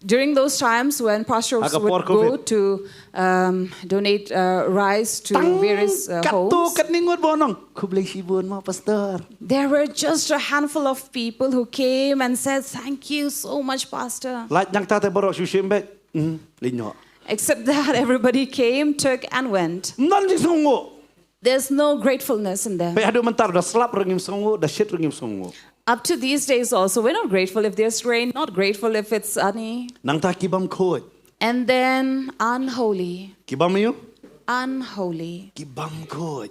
during those times when pastors Ha ka would por go COVID. To um, donate uh, rice to Tang various uh, katto homes, katne ngut ba ong, khublei shibun mo pastor. There were just a handful of people who came and said, thank you so much, Pastor. Lait nangta te baroh shu shim beit. Hmm, leit noh. Except that everybody came, took, and went. Ym don jingsngewnguh. There's no gratefulness in them. Peit haduh mynta, da slap ruh ngim sngewnguh, da shit ruh ngim sngewnguh. Up to these days also, we're not grateful if there's rain, not grateful if it's sunny. Nangta ki bym khuid. And then unholy. Ki bym ïa? Unholy. Ki bym khuid.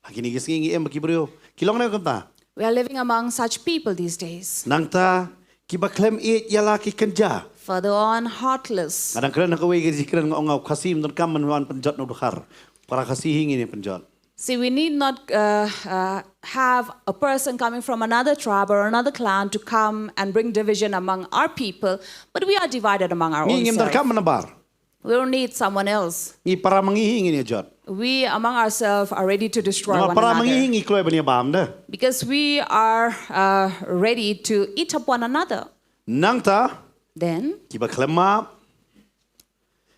Ha kine ki sngi ngi im bad ki briew ki long ne kumta. We are living among such people these days. Nangta ki ba khlem ïeit ïa la ki kynja. Further on, heartless. Nga dang kren ha kawei ka jingkren, nga ong, nga u Khasi ym donkam ban wan pynjot na u dkhar. Para Khasi hi ngin ïa pynjot. See, we need not uh, uh, have a person coming from another tribe or another clan to come and bring division among our people, but we are divided among our Ngi own ngim self. Donkam ban ïa bar. We don't need someone else. Ngi para ma ngi hi ngin ïa jot. We among ourselves are ready to destroy Namar one para ma ngi hi another. Ngi kloi ban ïa bam de. Because we are uh, ready to eat up one another. Nangta Then, ki ba khlem map,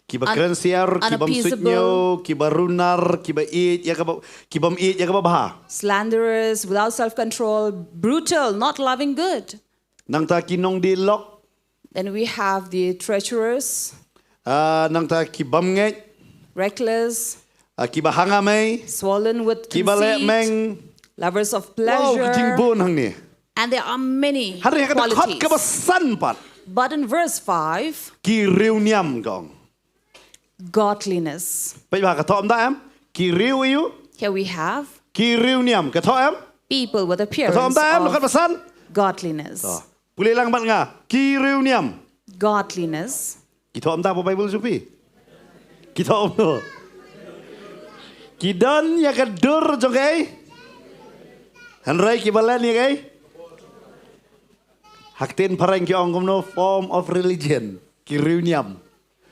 ki ba Un- kren siar, ki bym unappeasable. Suidñiew, ki ba runar, ki ba ïeit ïa ka ba, ki bym ïeit ïa ka ba bha. Slanderers, without self control, brutal, not loving good. Nangta ki nongdie lok. Then we have the treacherous, Ah, nangta ki bym ngeit. Reckless, Ah, ki ba hanga mei. Swollen with Ki ba leh conceit, meng. Lovers of Wow, ki pleasure. Jingbun hangne. And there are many Hynrei ha ka dkhot qualities. Kaba san pat. But in verse five, ki riewniam ka ong. Godliness. Peit ba ka thoh ym da em. Ki riew ïa u. Here we have Ki riewniam ka thoh em. People with Ka thoh ym appearance da em, dkhot of ba san. Godliness. Pule lang bad nga. Ki riewniam. Godliness. Ki thoh ym da ba Bible jong phi. Ki thoh ym da. Ki don ïa ka dur jong kaei. Hynrei ki ba len ïa kaei. Ha ktien phareng ki ong kumno, form of religion. Ki riewniam.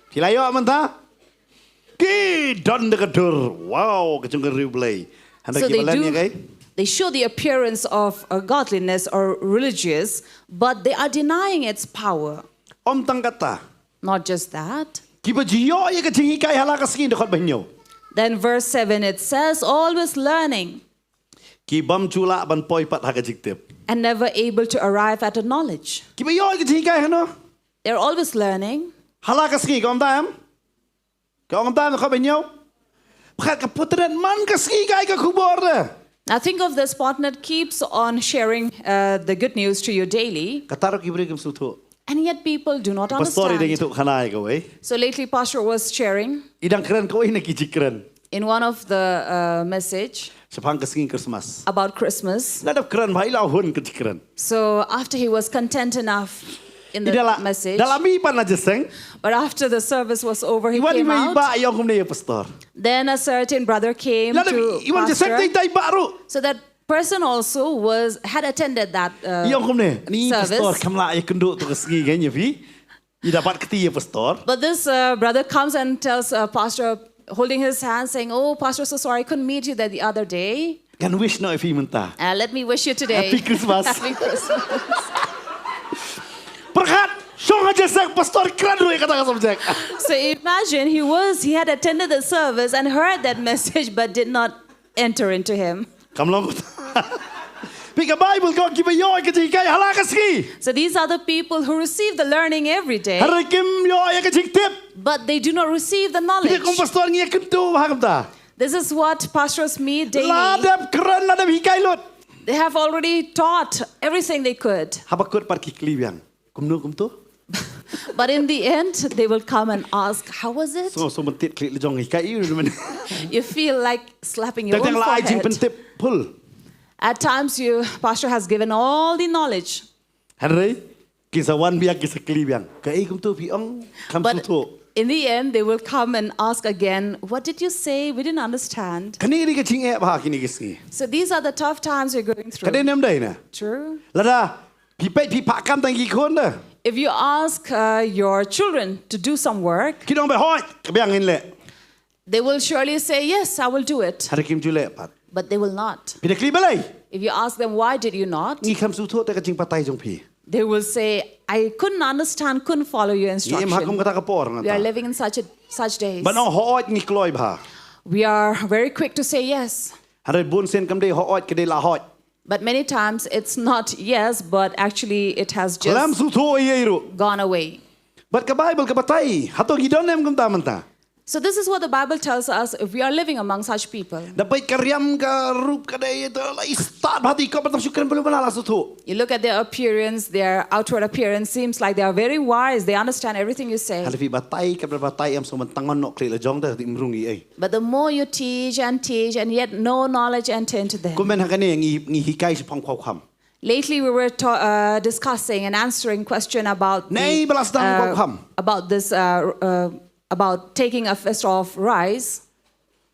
Ki la ïoh mynta. Ki don da ka dur. Wow, ka jong ka riewblei. Hynrei ki ba len ïa kaei. They show the appearance of uh, godliness or religious, but they are denying its power. Ym tang kata. Not just that. Ki ba ju ïoh ïa ka jinghikai ha la ka sngi, dkhot ba hynñiew. Then verse seven it says, always learning. Ki bym ju lah ban poi pat ha ka jingtip. And never able to arrive at a knowledge. Ki ba ïoh ïa ka jinghikai hano. They're always learning. Ha la ka sngi, ka ong da em. Ka ong da em, dkhot ba hynñiew. Pyrkhat ka putret man ka sngi ka ai ka khubor de. Now think of this, Potnet keeps on sharing uh, the good news to you daily. Kata ruh ki briew kim sngewthuh. And yet people do not Pastor i dang understand. Ïathuh khana ïa kawei. So lately, Pastor was sharing I dang kren kawei na ki jingkren. In one of the uh, message shaphang ka sngi Christmas. About Christmas. La dep kren bha, i la hun ka jingkren. So after he was content enough in the I da la, message, da la mih pat na jingïaseng. But after the service was over, he I wan i came mei i out. Bah, i ong kumne ïa pastor. Then a certain brother came La dep to i wan jingïaseng te Pastor. I dei Bah ruh. So that person also was had attended that uh, I ong kumne, ni pastor, service. kam lah ïakynduh tu ka sngi kein ïa phi. I da bat kti ïa pastor. But this uh, brother comes and tells uh, Pastor, holding his hand, saying, "Oh, Pastor, so sorry, I couldn't meet you there the other day. Ngan wish noh ïa phi mynta. Uh, let me wish you today. Happy Christmas. Happy Christmas." Pyrkhat, shong ha jingïaseng, pastor kren ruh ïa kata ka subject. So imagine he was, he had attended the service and heard that message, but did not enter into him. Kam long. Phi, ka Bible ka ong ki ba ïoh ïa ka jinghikai ha la ka sngi. So these are the people who receive the learning every day, Hynrei kim ïoh ïa ka jingtip. But they do not receive the knowledge. Phi, kum pastor ngi ïakynduh bha kumta. This is what pastors meet daily. La dep kren, la dep hikai lut. They have already taught everything they could. Haba kut pat ki kylli biang. Kumno kumto? But in the end, they will come and ask, "How was it?" So, so mynta klik lajong hikai i. You feel like slapping your own forehead. Tang tang la ai jingpyntip phul. At times, you pastor has given all the knowledge. Hynrei ki sa wan biang, ki sa kylli biang. Kaei kumto phi ong, kam sngewthuh. But in the end, they will come and ask again, "What did you say? We didn't understand." Kane ka dei ka jingeh bha kine ki sngi. So these are the tough times we're going through. Ka dei ne ym dei ne? True. Lada Phi peit phi phah kam tang ki khun da. If you ask uh, your children to do some work, Ki dong ba hoi, ka biang in le. They will surely say, "Yes, I will do it." Hynrei kim ju leh pat. But they will not. Phi da kylli balei. If you ask them, "Why did you not?" Ngi khlem sngewthuh te ka jingbatai jong phi. They will say, "I couldn't understand, couldn't follow your instruction." Ngi im ha kum kata ka por nga. We are living in such a, such days. Ban ong hoi ngi kloi bha. We are very quick to say yes. Hynrei bun sien kam dei hoi, ka dei la hoi. But many times it's not yes, but actually it has just gone away. But ka Bible ka batai, hato ngi don em kumta mynta. So this is what the Bible tells us if we are living among such people. Da peit ka riam ka rup ka dei to la i stad bha ti ko ba tang shu kren belu bana la sngewthuh. You look at their appearance, their outward appearance seems like they are very wise, they understand everything you say. Hynrei phi batai ka batai em so man tangon nok kli la jong da ti mrung i ei. But the more you teach and teach, and yet no knowledge enter into them. Kumne ha kane ngi ngi hikai shaphang khawkham. Lately, we were ta- uh, discussing and answering question about the, Nei ba la sdang uh, khawkham. About this uh, uh, about taking a fist of rice.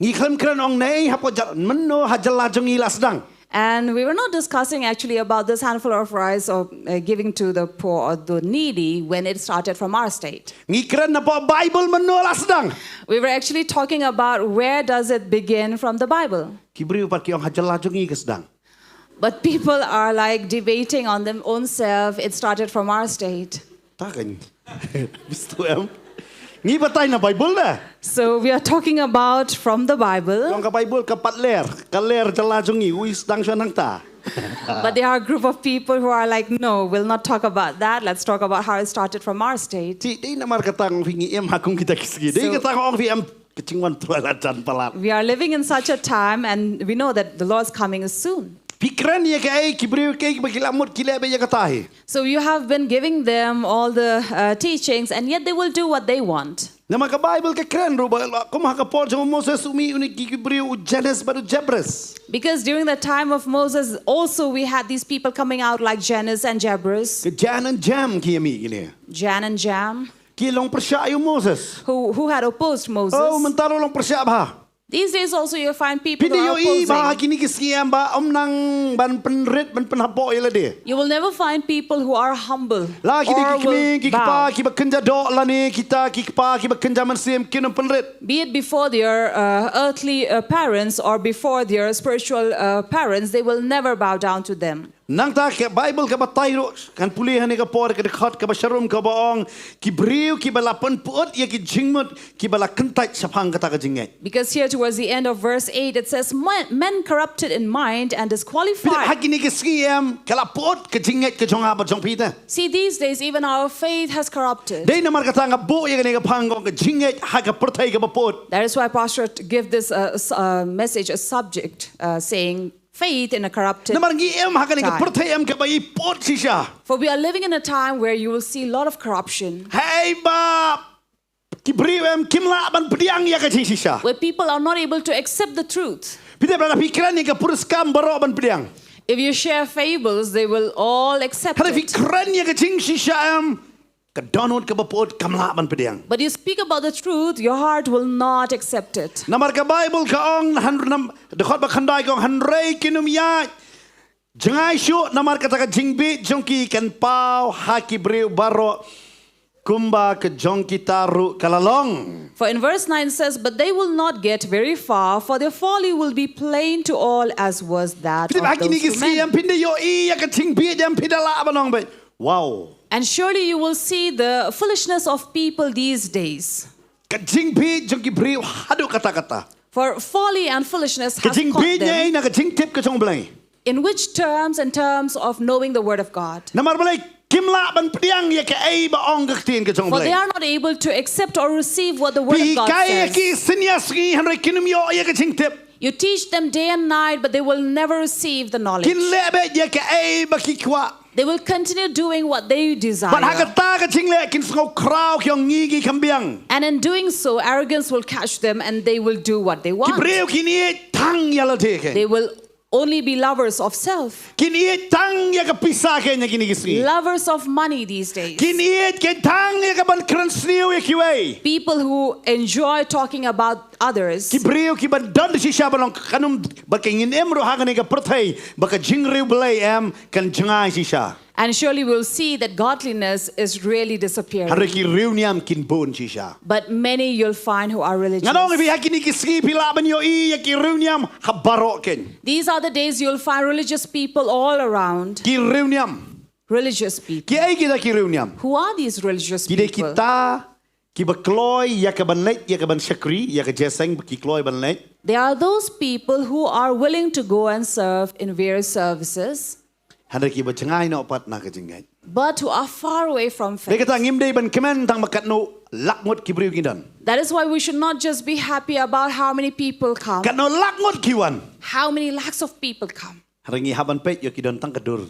Ngi khlem kren ong nei hapoh jylla mynno ha jylla jong ngi la sdang. And we were not discussing actually about this handful of rice or uh, giving to the poor or the needy when it started from our state. Ngi kren napoh Bible mynno la sdang. We were actually talking about where does it begin from the Bible. Ki briew pat ki ong ha jylla jong ngi ka sdang. But people are like debating on them own self. It started from our state. Ta kan. Bistu em. Ngi batai na Bible da. So we are talking about from the Bible. Long ka Bible ka pat ler, ka ler jylla jong ngi, ui sdang shuwa nangta. But there are a group of people who are like, "No, we'll not talk about that. Let's talk about how it started from our state." Ti dei namar kata ngi ngi em ha kum kita ki sngi. Dei kata ngi ong phi em ka jingwan twa la jan palat. We are living in such a time and we know that the Lord's coming is soon. Phi kren ïa kaei ki briew kaei ba ki la mut ki leh ba ïa kata hi. So you have been giving them all the uh, teachings and yet they will do what they want. Namar ka Bible ka kren ruh ba kum ha ka por jong u Moses u mih u ne ki briew u Jannes bad u Jambres. Because during the time of Moses also we had these people coming out like Jannes and Jambres. Ka Jan and Jam ki mih kine. Jan and Jam. Ki long pyrshah ïa u Moses. Who, who had opposed Moses. Oh, mynta ruh long pyrshah bha. These days also you find people who are opposing. Phi ïohi ba ha kine ki sngi em ba ym nang ban pynrit ban pynhapoh ïa lade. You will never find people who are humble or will bow. La kine ki kmie ki kpa ki ba kynja doh lane kita ki kpa ki ba kynja mynsiem kin ym pynrit. Be it before their uh, earthly uh, parents or before their spiritual uh, parents, they will never bow down to them. Nangta ka Bible ka batai ruh kan pule ha kane ka por ka dkhot ka ba sharum ka ba ong ki briew ki ba la pynput ïa ki jingmut ki ba la kyntait shaphang kata ka jingngeit. Because here towards the end of verse eight it says, "Men, men corrupted in mind and disqualified." Ha kine ki sngi em ka la put ka jingngeit ka jong nga bad jong phi te. See, these days even our faith has corrupted. Dei namar kata nga buh ïa kane ka phang ka jingngeit ha ka pyrthei ka ba put. That is why Pastor give this uh, s- uh, message, a subject uh, saying, "Faith in a corrupted time." Namar ngi em ha kane ka pyrthei em ka ba i put shisha. For we are living in a time where you will see a lot of corruption. Hei ba ki briew em kim lah ban pdiang ïa ka jingshisha. Where people are not able to accept the truth. Phi te ba phi kren ïa ka puriskam baroh ban pdiang. If you share fables, they will all accept it. Hynrei phi kren ïa ka jingshisha em ka dohnud ka ba put kam lah ban pdiang. But you speak about the truth, your heart will not accept it. Namar ka Bible ka ong han nam dkhot ba khyndai ka ong hynrei kin ym ïaid jngai shuh namar kata ka jingbieit jong ki kan paw ha ki briew baroh kumba ka jong kita ruh ka la long. For in verse nine says, "But they will not get very far, for their folly will be plain to all as was that of those who meant." Phi te ba ha kine ki sngi em phin da ïohi ïa ka jingbieit em phi da lah ban ong ba wow. And surely you will see the foolishness of people these days. Ka jingbieit jong ki briew haduh katta katta. For folly and foolishness has caught them. Ka jingbieit ïa na ka jingtip ka jong U Blei. In which terms? In terms of knowing the word of God. Namar balei kim lah ban pdiang ïa kaei ba ong ka ktien ka jong U Blei. For they are not able to accept or receive what the word of God says. Phi hikai ïa ki synñia sngi hynrei kin ym ïoh ïa ka jingtip. You teach them day and night, but they will never receive the knowledge. Kin leh beit ïa kaei ba ki kwah. They will continue doing what they desire. Bad ha kata ka jingleh kin sngew khraw ki ong ngi ki kham biang. And in doing so, arrogance will catch them and they will do what they want. Ki briew kin ïeit tang ïa lade kein. They will only be lovers of self. Kin ïeit tang ïa ka pisa kein ha kine ki sngi. Lovers of money these days. Kin ïeit kein tang ïa ka ban kren sniew ïa kiwei. People who enjoy talking about others. Ki briew ki ban don shisha ban long kan ym ba ka ngin im ruh ha kane ka pyrthei ba ka jingriewblei em kan jngai shisha. And surely we'll see that godliness is really disappearing. Hynrei ki riewniam kin bun shisha. But many you'll find who are religious. Nga ong ïa phi ha kine ki sngi phi lah ban ïohi ïa ki riewniam ha baroh keiñ. These are the days you'll find religious people all around. Ki riewniam. Religious people. Kiei kita ki riewniam? Who are these religious Ki dei people? Kita kiba kloi ïa ka ban leit, ïa ka ban shakri, ïa ka jingïaseng, ki kloi ban leit. They are those people who are willing to go and serve in various services, Hynrei kiba jngai noh pat na ka jingngeit. but who are far away from Dei faith. Kata ngim dei ban kmen tang ba katno lak ngut ki briew ki don. That is why we should not just be happy about how many people come. Katno lak ngut ki wan. How many lakhs of people come. Hynrei ngi hap ban peit ïoh ki don tang ka dur.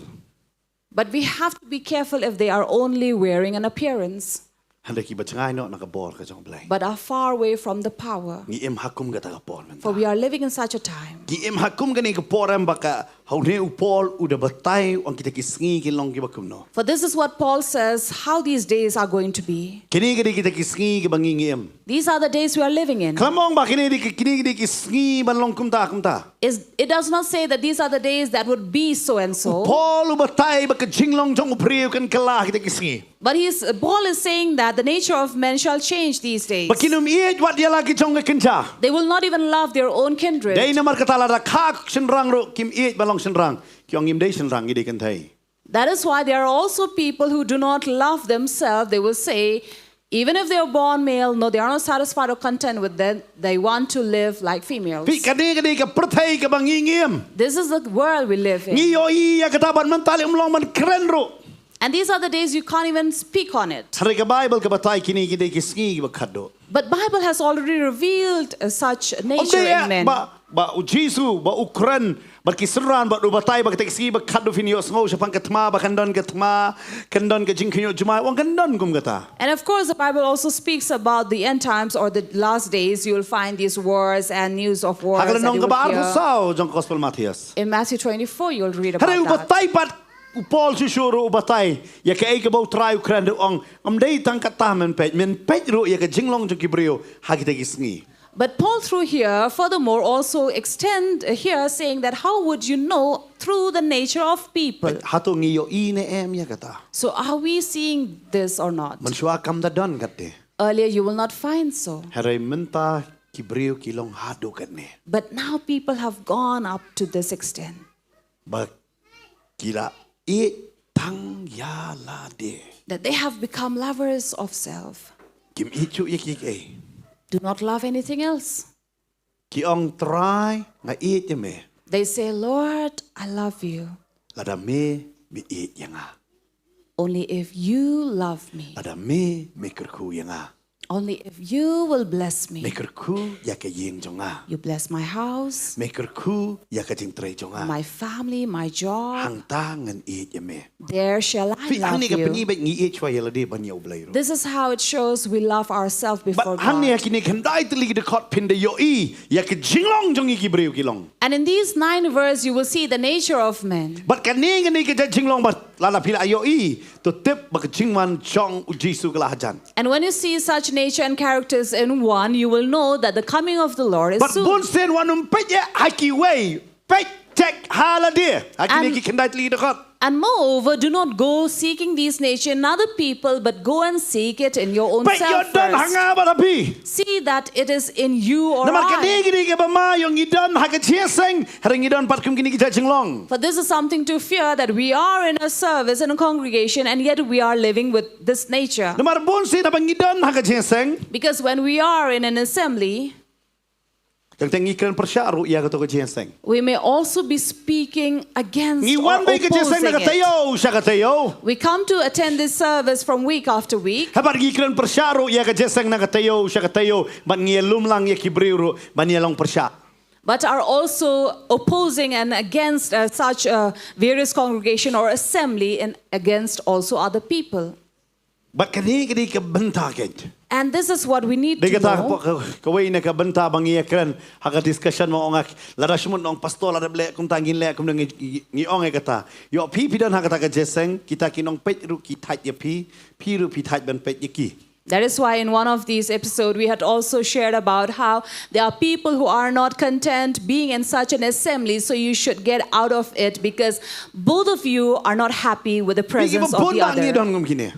But we have to be careful if they are only wearing an appearance, Hynrei kiba jngai noh na ka bor ka jong U Blei. But are far away from the power. Ngi im ha kum kata ka por mynta. For we are living in such a time. Ngi im ha kum kane ka por em ba ka, ha une u Paul u da batai, u ong kita ki sngi kin long kiba kumno. For this is what Paul says, how these days are going to be. Kine ki dei kita ki sngi kiba ngi ngi im. These are the days we are living in. Khlem ong ba kine ki dei ki, kine ki dei ki sngi ban long kumta kumta. Is, it does not say that these are the days that would be so and so. Paul u batai ba ka jinglong jong u briew kan kylla kita ki sngi. But he's, Paul is saying that the nature of men shall change these days. Ba kin ym ïeit wat ïa la ki jong ka kynja. They will not even love their own kindred. Dei namar kata lada kha shynrang ruh kim ïeit ban long shynrang. Ki ong ngim dei shynrang, ngi dei kynthei. That is why there are also people who do not love themselves. They will say, even if they are born male, no, they are not satisfied or content with them. They want to live like females. Phi, kane kane ka pyrthei kaba ngi ngi im. This is the world we live in. Ngi ïohi ïa kata ban mynta leh ym long ban kren ruh. And these are the days you can't even speak on it. Hynrei ka Baibl ka batai kine ki dei ki sngi kiba khadduh. But Bible has already revealed uh, such nature in men. Ba, ba u Jisu, ba u kren, ba ki synran, ba u batai, ba kita ki sngi ba khadduh, phin ïohsngew shaphang ka thma, ba kan don ka thma, kan don ka jingkhynñiuh jumai, u ong kan don kum kata. And of course, the Bible also speaks about the end times or the last days. You'll find these wars and news of wars. Ha ka lynnong kaba arphew saw jong Gospel Mathaios. In Matthew twenty-four, you'll read about Hynrei u that. Batai pat, u Paul shuh shuh ruh u batai ïa kaei kaba u Trai u kren, u ong, ym dei tang kata men peit, men peit ruh ïa ka jinglong jong ki briew ha kita ki sngi. But Paul, through here, furthermore, also extend uh, here, saying that how would you know through the nature of people? Hato ngi ïohi ne em ïa kata? So are we seeing this or not? Mynshuwa kam da don katne. Earlier, you will not find so. Hynrei mynta ki briew ki long haduh katne. But now people have gone up to this extent Ba ki la ïeit tang ïa lade. That they have become lovers of self. Kim ïeit shuh ïa kiei kiei. Do not love anything else. Ki ong, Trai, nga ïeit ïa me. They say, Lord, I love you. Lada me, me ïeit ïa nga. Only if you love me. Lada me, me kyrkhu ïa nga. Only if you will bless me. Me kyrkhu ïa ka ïing jong nga. You bless my house. Me kyrkhu ïa ka jingtrei jong nga. My family, my job. Hangta ngan ïeit ïa me. There shall I Phi, love hangne ka you. pynïaid ba ngi ïeit shuwa ïa lade ban ïa U Blei ruh. This is how it shows we love ourselves before Bad hangne ha God. kine khyndai tylli ki dkhot phin da ïohi ïa ka jinglong jong ngi ki briew ki long. And in these nine verses, you will see the nature of men. Bad kane kane ka jinglong bad lada phi la ïohi, to tip ba ka jingwan jong U Jisu ka la hajan. And when you see such nature and characters in one, you will know that the coming of the Lord is Bad soon. Bun sien wat nym peit ïa ha kiwei, peit check ha lade. Ha kine And ki khyndai tylli ki dkhot. And moreover, do not go seeking these nature in other people, but go and seek it in your own Peit ïoh self don ha first. nga bad ha phi. See that it is in you or Namar kane I. kine kiba ma ïoh ngi don ha ka jingïaseng, hynrei ngi don pat kum kine ki jinglong. For this is something to fear, that we are in a service, in a congregation, and yet we are living with this nature. Namar bun sien haba ngi don ha ka jingïaseng, Because when we are in an assembly, teng teng ngi kren pyrshah ruh ïa kato ka jingïaseng. we may also be speaking against Ngi or wan beit ka jingïaseng opposing na ka it. taïew sha ka taïew. We come to attend this service from week after week. Haba ngi kren pyrshah ruh ïa ka jingïaseng na ka taïew sha ka taïew, bad ngi ïalum lang ïa ki briew ruh ban ïalong pyrshah. But are also opposing and against uh, such uh, various congregation or assembly and against also other people. Bad kane kane ka bynta keiñ. And this is what we need Dei to kata know. ka, ka, kawei na ka bynta ba ngi ïakren ha ka discussion, ma ong nga, lada shu mut ong pastor lada leh kumta ngin leh kumne, ngi, ngi, ngi ong ïa kata. Ïoh phi phi don ha kata ka jingïaseng, kita ki nongpeit ruh ki thait ïa phi, phi ruh phi thait ban peit ïa ki. That is why in one of these episodes we had also shared about how there are people who are not content being in such an assembly, so you should get out of it because both of you are not happy with the presence of the other. Ki bun bha ngi don kum kine.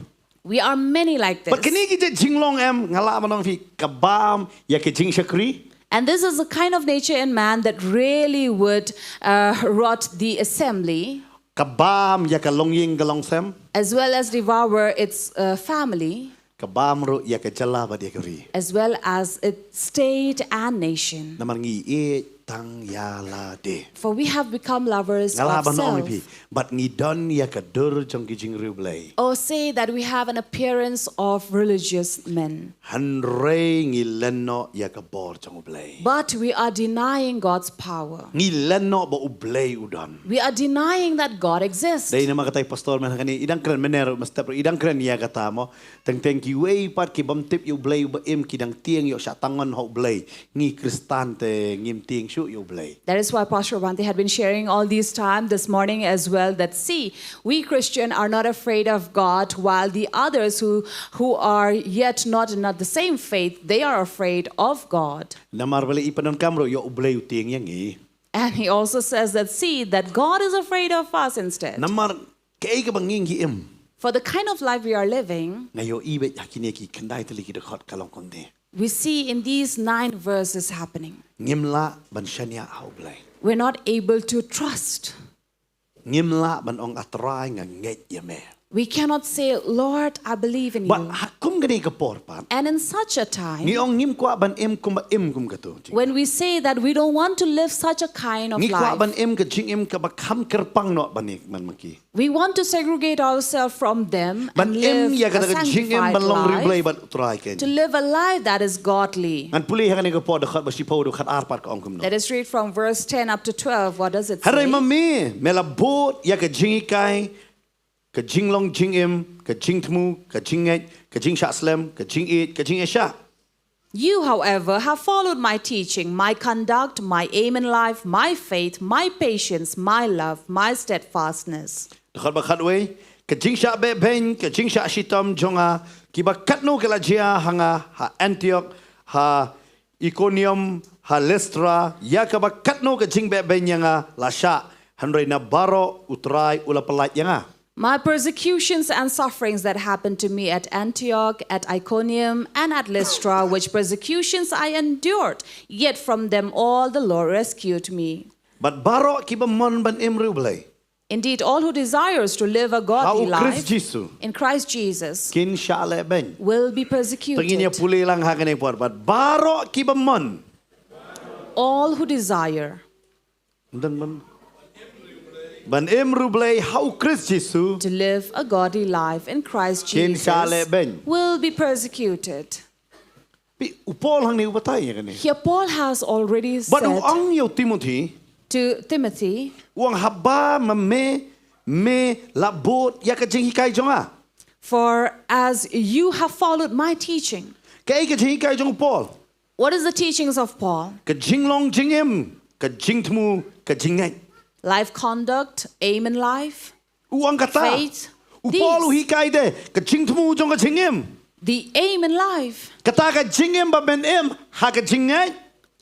We are many like this. Bad kine ki jinglong em, nga lah ban ong ïa phi, ka bam ïa ka jingshakri. And this is the kind of nature in man that really would uh, rot the assembly. Ka bam ïa ka longïing ka longsem. As well as devour its uh, family. Ka bam ruh ïa ka jylla bad ïa ka ri. As well as its state and nation. Namar ngi ïeit tang ïa lade. For we have become lovers of self. Nga lah ban ong ïa phi, bad ngi don ïa ka dur jong ki jingriewblei. Or say that we have an appearance of religious men. Hynrei ngi len noh ïa ka bor jong U Blei. But we are denying God's power. Ngi len noh ba U Blei u don. We are denying that God exists. Dei namar kata i pastor mynhynne i dang kren mynne ruh mynstep ruh i dang kren ïa kata mo. Teng teng kiwei pat ki bym tip ïa U Blei uba im ki dang tieng ïoh shah tangon ha U Blei. Ngi Khristan te ngim tieng shuh ïa U Blei. That is why Pastor Bhante had been sharing all these time this morning as well, that see, we Christian are not afraid of God, while the others who who are yet not in the same faith, they are afraid of God. Namar balei i pyndonkam ruh ïoh U Blei u tieng ïa ngi. And he also says that see, that God is afraid of us instead. Namar kaei kaba ngi ngi im. For the kind of life we are living, nga ïohi beit ha kine ki khyndai tylli ki dkhot ka long kumne. We see in these nine verses happening. Ngim lah ban shaniah ha U Blei. We're not able to trust. Ngim lah ban ong, A Trai, nga ngeit ïa me. We cannot say, Lord, I believe in you. Bad ha kum kane ka por pat, and in such a time, ngi ong ngim kwah ban im kumba im kum kato. When we say that we don't want to live such a kind of life, ngi kwah ban im ka jingim kaba kham kyrpang noh ban ïa man ma ki. We want to segregate ourselves from them and live a sanctified life. Ban im ïa kata ka jingim ban long riewblei bad U Trai kein. To live a life that is godly. Ngan pule ha kane ka por dkhot ba shiphew, dkhot ar pat ka ong kumno. Let us read from verse ten up to twelve. What does it say? Hynrei ma me, me la bud ïa ka jinghikai, ka jinglong jingim, ka jingthmu, ka jingngeit, ka jingshah slem, ka jingïeit, ka jingïaishah. You, however, have followed my teaching, my conduct, my aim in life, my faith, my patience, my love, my steadfastness. Dkhot ba khatwei, ka jingshah beh beiñ, ka jingshah shitom jong nga, kiba katno ka la jia ha nga, ha Antiok, ha Ikonium, ha Listra, ïa kaba katno ka jingbeh beiñ ïa nga la shah, hynrei na baroh U Trai u la pyllait ïa nga. My persecutions and sufferings that happened to me at Antioch, at Iconium, and at Lystra, which persecutions I endured, yet from them all the Lord rescued me. Bad baroh kiba mon ban im riewblei. Indeed, all who desires to live a godly life in Christ Jesus kin shah leh beiñ. Will be persecuted. Te ngin ïa pule lang ha kane por, bad baroh kiba mon. All who desire. Ban im riewblei ha U Khrist Jisu. To live a godly life in Christ Jesus. Kin shah leh beiñ. Will be persecuted. Phi, u Paul hangne u batai ïa kane. Here Paul has already said. Bad u ong ïa u Timothy. To Timothy. U ong haba ma me, me la bud ïa ka jinghikai jong nga. For as you have followed my teaching. Kaei ka jinghikai jong u Paul? What is the teachings of Paul? Ka jinglong jingim, ka jingthmu, ka jingngeit. Life conduct, aim in life. U ong kata. Faith. U Paul u hikai de ka jingthmu jong ka jingim. The aim in life. Kata ka jingim ba men im ha ka jingngeit.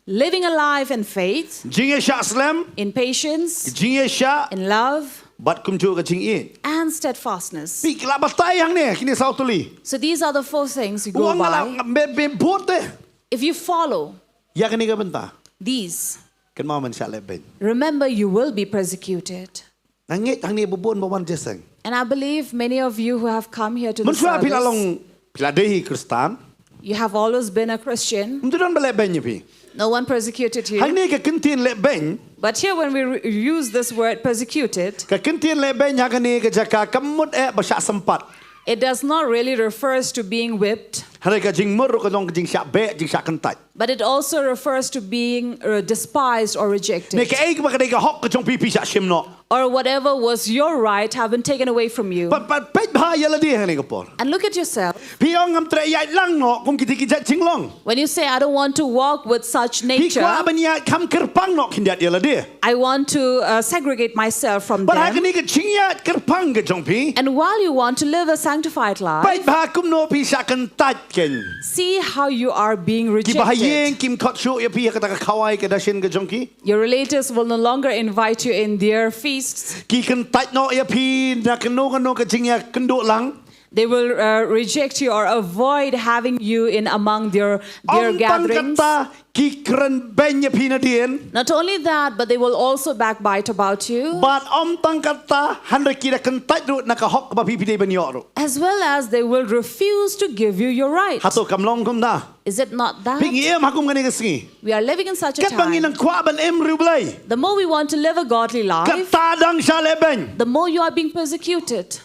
Living a life in faith. Jingïaishah slem. In patience. Jingïaishah. In love. Bad kumjuh ka jingïeit. And steadfastness. Phi, la batai hangne kine saw tylli. So these are the four things you go by. U ong la me, me bud de. If you follow. Ïa kane ka bynta. These. Kynmaw men shah leh beiñ. Remember you will be persecuted. Nga ngeit hangne ba bun ba wan jingïaseng. And I believe many of you who have come here to the service, mynshuwa phi la long, phi la dei hi Khristan. You have always been a Christian. Ym don ba leh beiñ ïa phi. No one persecuted you. Hangne ka kyntien leh beiñ. But here when we re- use this word persecuted, ka kyntien leh beiñ ha kane ka jaka kam mut eh ba shah sympat. It does not really refers to being whipped. Hynrei ka jingmut ruh ka long ka jingshah beh, jingshah kyntait. But it also refers to being uh, despised or rejected. Ne kaei kaba ka dei ka hok ka jong phi phi shah shim noh. or whatever was your right have been taken away from you. Pat pat peit bha ïa lade hangne ka por. And look at yourself. Phi ong ngam treh ïaid lang noh kum kiti ki jait jinglong. When you say, "I don't want to walk with such Phi kwah nature, ban ïaid kham kyrpang noh khyndiat ïa lade. I want to uh, segregate myself from Bad ha them." kane ka jingïaid kyrpang ka jong phi. And while you want to live a sanctified life, Peit bha kumno phi shah kyntait kein. see how you are being Ki bahaïing rejected. kim khot shuh ïa phi ha kata ka khawai ka dashin ka jong ki. Your relatives will no longer invite you in their feasts. Ki kyntait noh ïa phi na kano kano ka jingïakynduh lang. They will uh, reject you or avoid having you in among their, their Ym tang gatherings. Kata ki kren beiñ ïa phi nadien. Not only that, but they will also backbite about you. Bad ym tang kata hynrei ki da kyntait ruh na ka hok ba phi phi dei ban ïoh ruh. As well as they will refuse to give you your right. Hato kam long kumta. Is it not that? Phi ngi im ha kum kane ka sngi. We are living in such a Katba ngi time. nang kwah ban im riewblei. The more we want to live a godly life, Kata dang shah leh beiñ. the more you are being persecuted.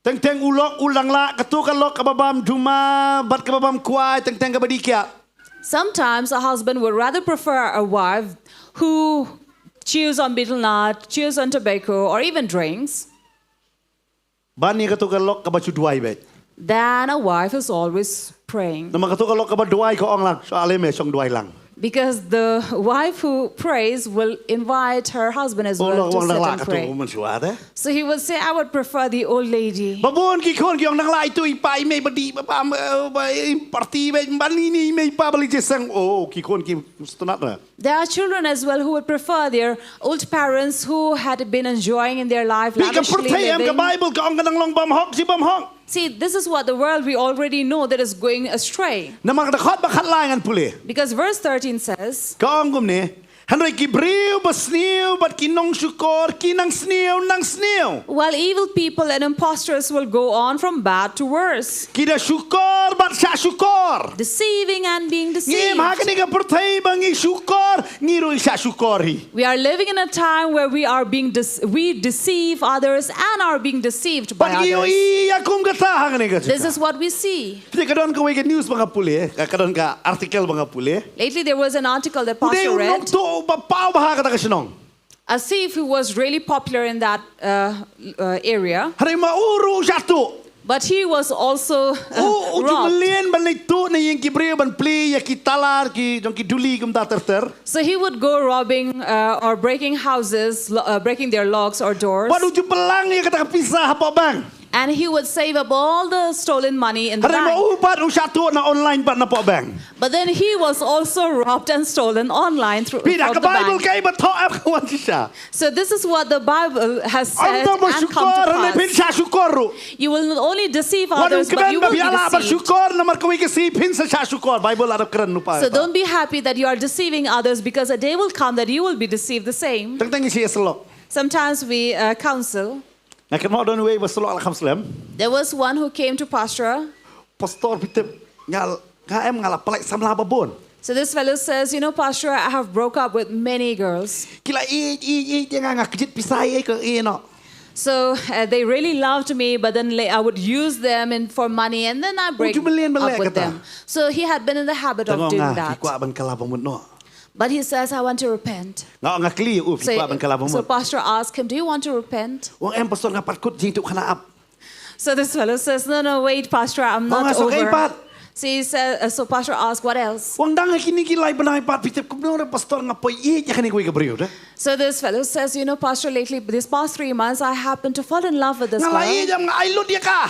Teng teng u lok u lang lah kato ka lok kaba bam duma bad kaba bam kwai teng teng kaba dih kiad. Sometimes a husband would rather prefer a wife who chews on betel nut, chews on tobacco, or even drinks, Ban ïa kato ka lok kaba shu duwai beit. than a wife who's always praying. Namar kato ka lok kaba duwai ka ong lang, shu ale me shong duwai lang. Because the wife who prays will invite her husband as Oh, well lok to wang sit lang lah and kato pray. Mun shu ade. So he would say, "I would prefer the old lady." Babun ki khun ki ong nang lah itu i pa i mei badi ba ba ba i party ba ban ini i mei pa bali jesang. Oh, ki khun ki stunat na. There are children as well who would prefer their old parents who had been enjoying in their life Pi ka lavishly pyrthei em ka living. Bible ka ong ka nang long bam hok si bam hok. See, this is what the world we already know that is going astray. Namar ka dkhot ba khat lai ngan pule. Because verse thirteen says, Ka ong kumne. Hynrei ki briew ba sniew bad ki nongshukor ki nang sniew nang sniew. "While evil people and impostors will go on from bad to worse, Ki da shukor bad shah shukor. deceiving and being Ngi im ha deceived." kane ka pyrthei ba ngi shukor ngi ruh i shah shukor hi. We are living in a time where we are being dece- we deceive others and are being deceived by Bad ngi others. ïohi ïa kum kata ha kane ka This jaka. is what we see. Phi ka don kawei ka news ba nga pule, ka ka don ka article ba nga pule. Lately, there was an article that U dei Pastor u read. nongtuh ba paw bha ha kata ka shnong. A thief who was really popular in that uh, uh, area, Hynrei ma u ruh u shah tuh. but he was also uh, U u ju robbed. mlien ban leit tuh na ïing ki briew ban plie ïa ki talar ki jong ki duli kumta ter ter. So he would go robbing uh, or breaking houses, lo- uh, breaking their locks or doors. Bad u ju pynlang ïa kata ka pisa hapoh bank. And he would save up all the stolen money in the Hynrei ma bank. u pat u shah tuh na online pat na poh bank. But then he was also robbed and stolen online through Phi da from ka the Bible bank. Kai ba thoh em ka wan shisha. So this is what the Bible has Ym said tang ba and come shukor to hynrei phin pass. shah shukor ruh. You will not only deceive Wat u others, but kmen you ba will be phi lah ba deceived. Shukor namar kawei ka sngi phin sa shah shukor. Bible la dep kren lypa. So don't be happy that you are deceiving others, because a day will come that you will be deceived the same. Teng teng ngi shu ïasyllok. Sometimes we uh, counsel. Nga kynmaw don uwei ba syllok la kham slem. There was one who came to Pastor. Pastor phi tip nga nga em nga la pynlait samla babun. So this fellow says, "You know, Pastor, I have broke up with many girls." Ki la ïeit ïeit ïeit ïa nga, nga kjit pisa ïa ka ïa noh. So uh, they really loved me, but then la- I would use them in for money, and then I break Ju mlien ba leh up with kata. Them. So he had been in the habit Tang of ong doing nga ki that. kwah ban kylla ba mut noh. But he says, "I want to repent." Nga ong nga kylli u phi So, kwah ban kylla ba so mut. Pastor asked him, "Do you want to repent?" Ong em Pastor nga pat kut jingtuh khana ap. So this fellow says, "No, no, wait, Pastor, I'm Ong nga not sa kaei over." pat. So he said, uh, so Pastor asked, "What else?" Ong dang ha kine ki lai bnai pat phi tip kumno re Pastor nga poi ïeit ïa kane kawei ka briew de. So this fellow says, "You know, Pastor, lately, these past three months, I happened to fall in love with this Nga la girl. Ïeit ïa nga, I lut ïa ka.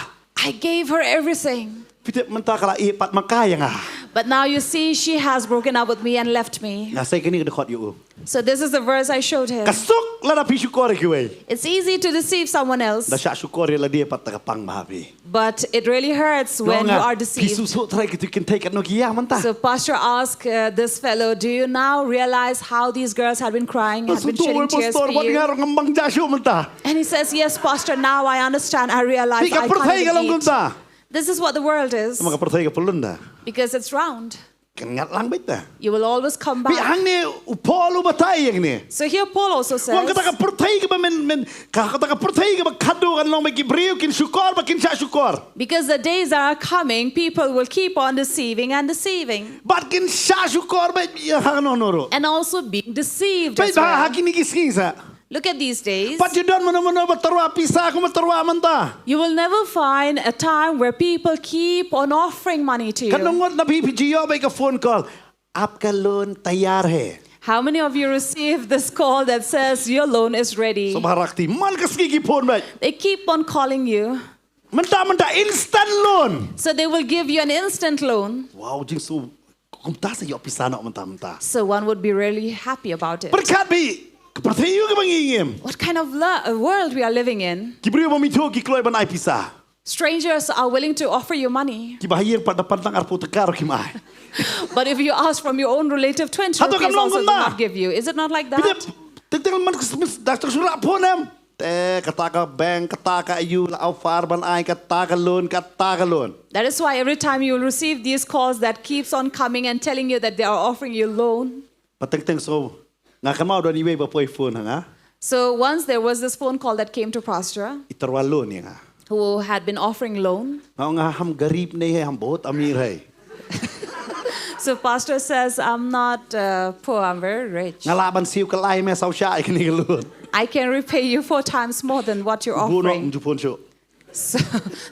I gave her everything. Phi tip mynta ka la ïeit pat ma ka ïa nga. But now you see, she has broken up with me and left me." Nga sei kane ka dkhot ïa u. So this is the verse I showed him. Ka suk lada phi shukor ïa kiwei. It's easy to deceive someone else, Da shah shukor ïa lade pat ta ka pang bha phi. But it really hurts when you are deceived. Ki suk suk trai ki tu kin thei katno ki ïa mynta. So Pastor asked uh, this fellow, "Do you now realize how these girls had been crying, had been shedding tears for Wat nga you?" rong ngam bang ja shuh mynta. And he says, "Yes, Pastor, now I understand. I realize Phi ka I pyrthei can't ka long even eat." kumta. This is what the world is, Ma ka pyrthei ka pyllun da. Because it's round. Kan ngat lang beit da. You will always come Phi back. hangne u Paul u batai hangne. So here Paul also Wan kata ka says, pyrthei kaba men men ka kata ka pyrthei kaba khadduh kan long ba ki briew kin shukor ba kin shah shukor. "Because the days are coming, people will keep on deceiving and deceiving." Bad kin shah shukor ba ïa ha no no ro. And also being deceived Ba as ba ha well. kini ki sngi sa. Look at these days. Pat ju don mano mano ba tyrwa pisa kum ba tyrwa mynta. You will never find a time where people keep on offering money to Kan you. ngut na phi phi ju ïoh bad ka phone call. Aapka loan taiyar hai. How many of you receive this call that says your loan is ready? Sngewbha rakti man ka sngi ki phone bad. They keep on calling you. Mynta mynta instant loan. So they will give you an instant loan. Wow, jingsngew kumta sa ïoh pisa noh mynta mynta. So one would be really happy about it. Pyrkhat bha ka pyrthei ïa kaba ngi ngim. What kind of lo- uh, world we are living in? Ki briew ba mih thuh ki kloi ban ai pisa. Strangers are willing to offer you money. Kiba ha ïing pat da pan tang arphew tyngka ruh kim ai. But if you ask from your own relative, twenty Hato rupees kam long also will kumta? Not give you. Is it not like Phi that? tip, teng teng man ka smis dak tak shu rah phone em. Te kata ka bank, kata ka ïu la offer ban ai kata ka loan, kata ka loan. That is why every time you will receive these calls that keeps on coming and telling you that they are offering you loan. Ba teng teng so nga kynmaw don iwei ba poi phone ha nga. So once there was this phone call that came to Pastor, I tyrwa loan ïa nga. Who had been offering loan. Nga ong ham garib nahi hai, ham bahut amir hai. So Pastor says, I'm not uh, poor, I'm very rich. Nga lah ban siew khlaiñ me saw shah ïa kane ka loan. I can repay you four times more than what you're Gu noh offering. Ju phone shuh. So,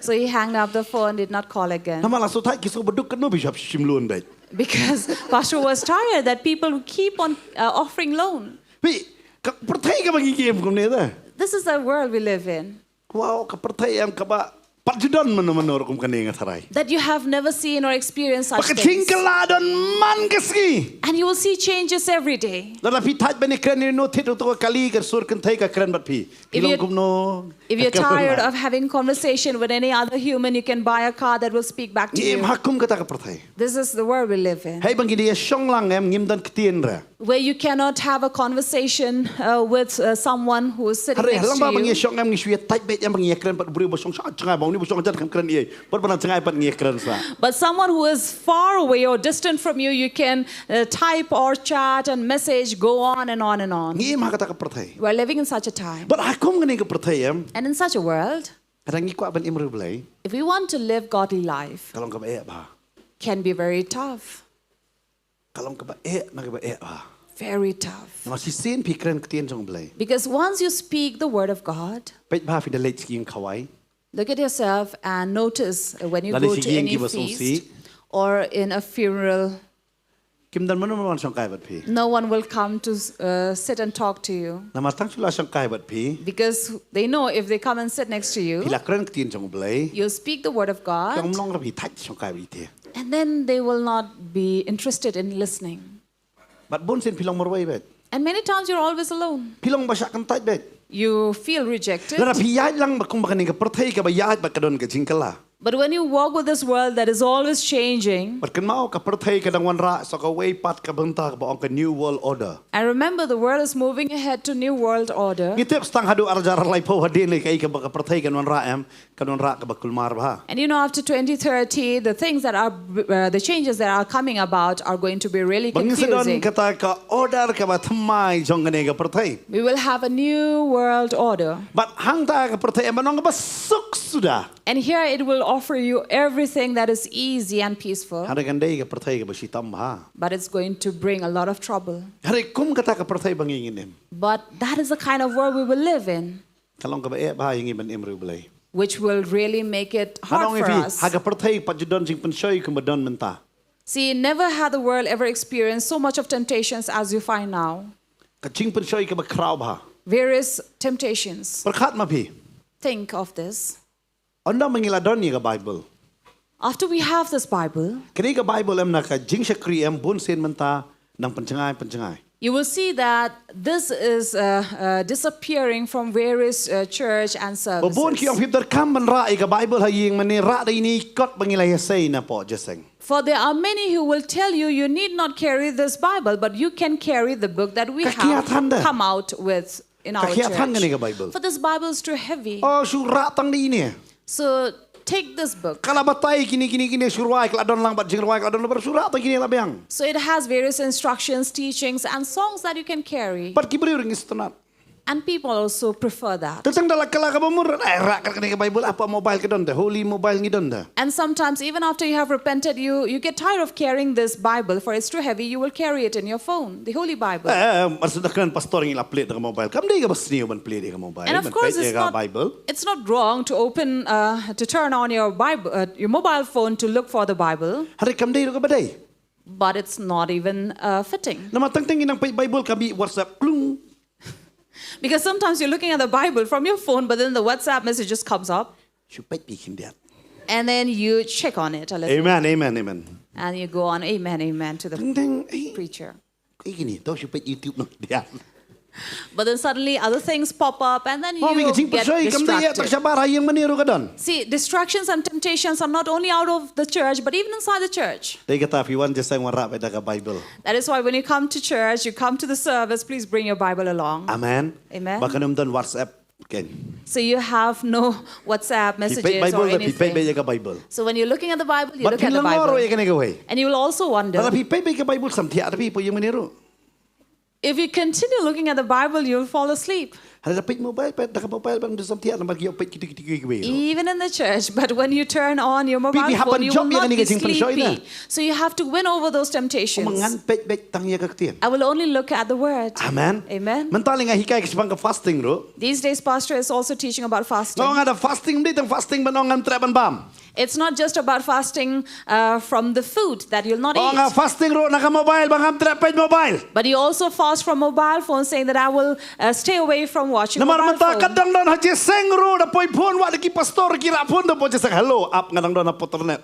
so he hanged up the phone, did not call again. Namar la shu thait ki shu ba duk katno bishop shim loan dai. Because Pastor was tired that people keep on uh, offering loan. Phi ka pyrthei kaba ngi ngim kumne da. This is the world we live in. Wow, ka pyrthei em kaba pat ju don mano mano rukom kane nga tharai. That you have never seen or experienced such Ba ka things. jingkylla don man ka sngi. And you will see changes every day. Lada phi thait ban ïakren ïano thied uto ka kali ka sur kynthei ka kren bad phi. Phi If long you're- kumno. If you're Ka kren tired bad. Of having conversation with any other human, you can buy a car that will speak back to Ngim you. Ha kum kata ka pyrthei. This is the world we live in. Hei ba ngi da ïashong lang em ngim don ktien re. Where you cannot have a conversation uh, with uh, someone who is sitting Hare next lang ba to ngi you. Ïashong em ngi shu ïa thait bad em ba ngi ïakren bad u briew ba shong sha jngai ba u ni ba shong jan kam kren ei. Bad ba nang jngai bad ngi ïakren sa. But someone who is far away or distant from you, you can uh, type or chat and message, go on and on and on. Ngim ha kata ka pyrthei. We're living in such a time. Bad ha kum kane ka pyrthei em. And in such a world, Lada ngi kwah ban im ri Blei. If we want to live godly life, Ka long kaba eh bha. Can be very tough. Ka long kaba eh na kaba eh bha. Very tough. Namar shisien phi kren ktien jong Blei. Because once you speak the word of God, Peit bha phi da leit sha ki ïing khawai. Look at yourself and notice uh, when you Lada go sha to ki ïing any kiba song feast sih. Or in a funeral. Kim don mano mano shong kai bad phi. No one will come to uh, sit and talk to you. Namar tang shu la shong kai bad phi. Because they know if they come and sit next to you, Phi la kren ktien jong Blei. You'll speak the word of God. Kam long ra phi thait shong kai bad ite. And then they will not be interested in listening. Bad bun sien phi long marwei bad. And many times you're always alone. Phi long ba shah kyntait bad. You feel rejected. Lada phi ïaid lang ba kum ba kane ka pyrthei kaba ïaid bad ka don ka jingkylla. But when you walk with this world that is always changing, Bad kynmaw ka pyrthei ka dang wanrah sa kawei pat ka bynta kaba ong ka New World Order. And remember, the world is moving ahead to New World Order. Ngi tip stang haduh ar hajar laiphew hadien lei kaei kaba ka pyrthei kan wanrah em, kan wanrah kaba kulmar bha. And you know, after twenty thirty, the things that are, uh, the changes that are coming about are going to be really Ba ngi sa don confusing. Kata ka order kaba thymmai jong kane ka pyrthei. We will have a new world order. Bad hangta ka pyrthei em ban ong kaba suk suda. And here it will offer you everything that is easy and peaceful. Hynrei kan dei ka pyrthei kaba shitom bha. But it's going to bring a lot of trouble. Hynrei kum kata ka pyrthei ba ngi ngin im. But that is the kind of world we will live in, Ka long kaba eh bha ïa ngi ban im ri Blei. Which will really make it hard Ngan ong ïa for phi, us. Ha ka pyrthei pat ju don jingpynshoi kumba don mynta. See, never had the world ever experienced so much of temptations as you find now. Ka jingpynshoi kaba khraw bha. Various temptations. Pyrkhat ma phi. Think of this. Ynda ma ngi la don ïa ka Bible. After we have this Bible, Kane ka Bible em na ka jingshakri em bun sien mynta nang pynjngai pynjngai. You will see that this is uh, uh, disappearing from various uh, church and Ba bun ki ong services. phi donkam ban rah ïa ka Bible ha ïing mane rah da ine i kot ba ngi la ïasei napoh jingïaseng. For there are many who will tell you you need not carry this Bible, but you can carry the book that we Ka kiad than da. Have come out with in Ka our kiad than kane ka church. Bible. For this Bible is too heavy. Oh shu rah tang da ine. So take this book. Ka la batai kine kine kine shu rwai ka la don lang bad jingrwai ka la don lang bad shu rah tang kine la biang. So it has various instructions, teachings, and songs that you can carry. Bad ki briew ring istanat. And people also prefer that. Tang da la kylla kaba mur, ai, rah kat kane ka Bible, ah, pat mobile ka don da, holy mobile ngi don da. And sometimes, even after you have repented, you, you get tired of carrying this Bible, for it's too heavy. You will carry it in your phone, the Holy Bible. Eh, mar shu da kren pastor ngi la plie da ka mobile. Kam dei kaba sniew ban plie da ka mobile. And of Ban course, peit it's da ka not, Bible. It's not wrong to open, uh, to turn on your Bible, uh, your mobile phone to look for the Bible, Hynrei kam dei ruh kaba dei. But it's not even, uh, fitting. Namar tang tang ngi nang peit Bible ka mih WhatsApp klung. Because sometimes you're looking at the Bible from your phone, but then the WhatsApp message just comes up. Shu peit phi khyndiat. And then you check on it a little. Amen, amen, amen. And you go on, amen, amen to the Tang tang, eh, preacher. Ei kini, to shu peit YouTube noh dia. But then suddenly other things pop up and then you Mo mi ka get jingpyrshah kam dei ïa tak distracted. Shabar ha ïing mane ruh ka don. See, distractions and temptations are not only out of the church, but even inside the church. Dei kata phi wan jingïaseng wanrah bad da ka Bible. That is why when you come to church, you come to the service, please bring your Bible along. Amen. Amen. Ba kan ym don WhatsApp kan. So you have no WhatsApp Phi peit messages or Bible da phi peit bad anything. Ïa ka Bible. So when you're looking at the Bible, you Bad look phi at the la ngor ruh Bible. Ïa kane kawei. And you will also Bad wonder. Phi peit bad ka Bible samthiah da phi poi ïing mane ruh. If you continue looking at the Bible, you'll fall asleep. Hynrei da peit mobile, peit da ka mobile bad samthiah namar ki ïoh peit kito kito kiwei ruh. Even in the church, but when you turn on your mobile Phi hap phone, ban you jop will ïa not kane be ka jingpyrshah ïa. sleepy. So you have to win over those temptations. Ym ngan peit bad tang ïa ka ktien. I will only look at the word. Amen. Amen. Mynta lei nga hikai ka shaphang ka fasting ruh. These days, Pastor is also teaching about fasting. Nga ong da fasting ym dei tang fasting ban ong ngam treh ban bam. It's not just about fasting, uh, from the food that you'll not Ong nga eat. Fasting ruh na ka mobile ba ngam treh peit mobile. But you also fast from mobile phones, saying that I will, uh, stay away from watching Namar mobile mynta phone. Ka dang don ha jingïaseng ruh da poi phone wat da ki pastor ki rah phone da poi jingïaseng. Hello, ap nga dang don ha internet.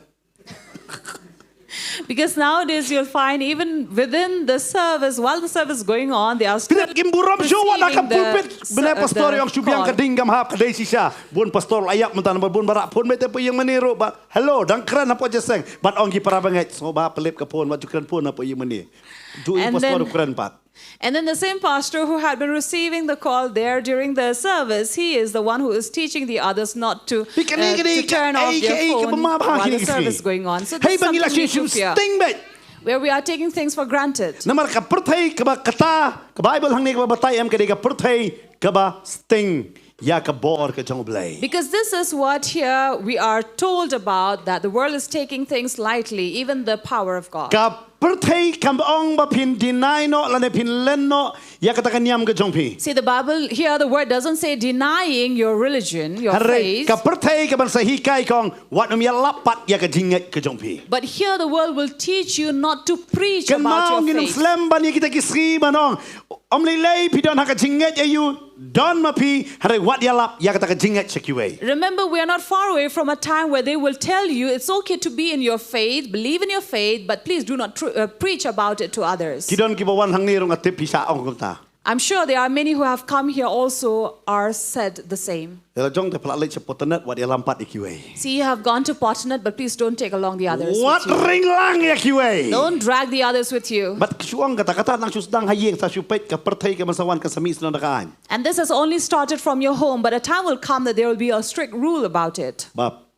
Because nowadays you'll find even within the service, while the service is going on, they are still Phi dep kim burom shuh wat da ka receiving the pulpit. s-, Bnai uh, pastor the ïa ong shu biang ka call. Ding kam hap ka dei shisha. Bun pastor la ïap mynta namar bun ba rah phone bad da poi ïing mane ruh ba. Hello, dang kren hapoh jingïaseng. Bad ong ki para bangeit sngewbha pynlip ka phone wat ju kren phone hapoh ïing mane. Du ïing And pastor then u kren pat. And then the same pastor who had been receiving the call there during the service, he is the one who is teaching the others not to, uh, Phi kane kane to turn off ei their ei ka phone bama bha while kine the ki service sngi. Going on. So Hei this is ba ngi la something we shisha need to fear, sting bad. Where we are taking things for granted. Namar ka pyrthei kaba kata ka Bible hangne kaba batai em ka dei ka pyrthei kaba sting ïa ka bor ka jong U Blei. Because this is what here we are told about, that the world is taking things lightly, even the power of God. Ka pyrthei kam ong ba phin deny noh lane phin len noh ïa kata ka niam ka jong phi. See, the Bible here, the word doesn't say denying your religion, your Hynrei faith. Ka pyrthei ka ban sa hikai kong wat ym ïalap pat ïa ka jingngeit ka jong phi. But here the world will teach you not to preach Kan about mau your ngin faith. Slem ban ïa kita ki sngi ban ong. Ym lei lei phi don ha ka jingngeit ïa u. Don ma phi hynrei wat ïalap ïa kata ka jingngeit sha kiwei. Remember, we are not far away from a time where they will tell you it's okay to be in your faith, believe in your faith, but please do not tr- uh, preach about it to others. Ki don kiba wan hangne ruh nga tip phi sa ong kumta. I'm sure there are many who have come here also are said the same. Ïa la jong te phi la leit sha internet wat ïalam pat ïa kiwei. See, you have gone to internet, but please don't take along the others Wat with you. Ring lang ïa kiwei. Don't drag the others with you. Bad shu ong kata kata nang shu sdang ha ïing sa shu peit ka pyrthei ka ban sa wan ka sa mih sdang da ka aiñ. And this has only started from your home, but a time will come that there will be a strict rule about it. Ba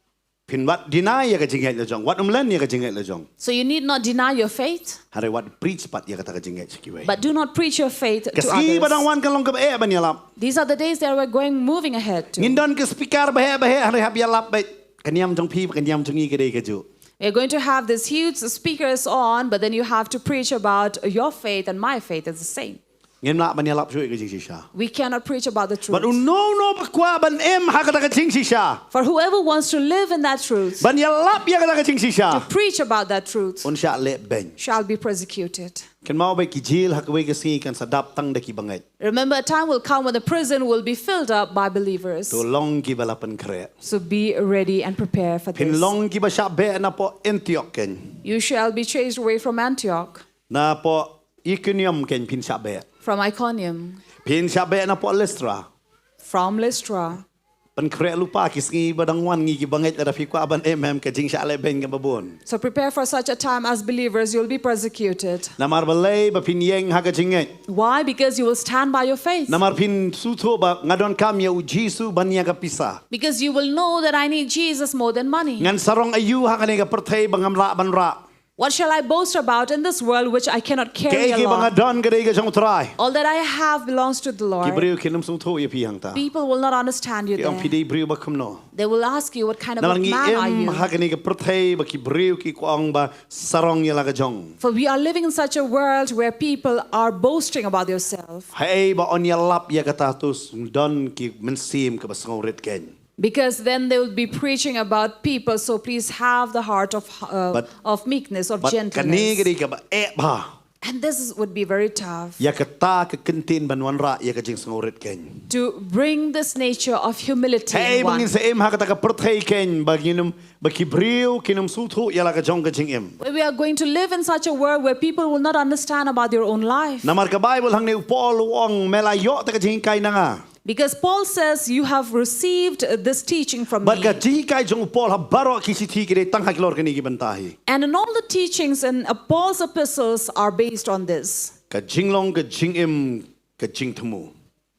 phin wat deny ïa ka jingngeit la jong. Wat ym len ïa ka jingngeit la jong. So you need not deny your faith, Hynrei wat preach pat ïa kata ka jingngeit sha kiwei. But do not preach your faith Ka to sngi ba dang others. Wan ka long kaba eh ban ïalap. These are the days that we're going moving ahead to. Ngin don ki speaker ba heh ba heh hynrei hap ïalap bad ka niam jong phi bad ka niam jong ngi ka dei kajuh. We're going to have these huge speakers on, but then you have to preach about your faith and my faith is the same. Ngim lah ban ïalap shuh ïa ka jingshisha. We cannot preach about the truth. Bad uno uno ba kwah ban im ha kata ka jingshisha, For whoever wants to live in that truth, ban ïalap ïa kata ka jingshisha, to preach about that truth, un shah leh beiñ. Shall be persecuted. Kynmaw ba ki jel ha kawei ka sngi kan sa dap tang da ki bangeit. Remember, a time will come when the prison will be filled up by believers. To long kiba la pynkhreh. So be ready and prepare for Phin this. Long kiba shah beh napoh Antioch keiñ. You shall be chased away from Antioch, Napoh Iconium keiñ phin shah beh. From Iconium. Phin shah beh napoh Lystra. From Lystra. Pynkhreh lypa ki sngi ba dang wan ngi ki bangeit lada phi kwah ban im ha ka jingshah leh beiñ kaba bun. So prepare for such a time as believers, you'll be persecuted. Namar balei ba phin ïeng ha ka jingngeit. Why? Because you will stand by your faith. Namar phin sngewthuh ba nga donkam ïa u Jisu ban ïa ka pisa. Because you will know that I need Jesus more than money. Ngan sarong aïu ha kane ka pyrthei ba ngam lah ban rah. What shall I boast about in this world which I cannot carry along? Kaei kaba nga don ka dei ka jong U Trai. All that I have belongs to the Lord. Ki briew kin ym sngewthuh ïa phi hangta. People will not understand you there. Ki ong phi dei briew ba kumno. They will ask you, "What kind of a man are you?" Namar ngi im ha kane ka pyrthei ba ki briew ki kwah ong ba sarong ïa la ka jong. For we are living in such a world where people are boasting about themselves. Haei ba yn ïalap ïa kata, to don ki mynsiem kaba sngewrit kein. Because then they will be preaching about people, so please have the heart of, uh, of meekness, of gentleness. Bad kane ka dei kaba eh bha. And this is, would be very tough. Ïa kata ka kyntien ban wanrah ïa ka jingsngewrit kein. To bring this nature of humility in one. Haei ba ngin sa im ha kata ka pyrthei kein ba ngin ym, ba ki briew kin ym sngewthuh ïa la ka jong ka jingim. Where we are going to live in such a world where people will not understand about their own life. Namar ka Baibl hangne u Paul u ong, me la ïoh da ka jinghikai na nga. Because Paul says, "You have received, uh, this teaching from me." Bad ka jinghikai jong u Paul ha baroh ki shithi ki dei tang ha ki lor kine ki bynta hi. And in all the teachings in, uh, Paul's epistles are based on this. Ka jinglong ka jingim ka jingthmu.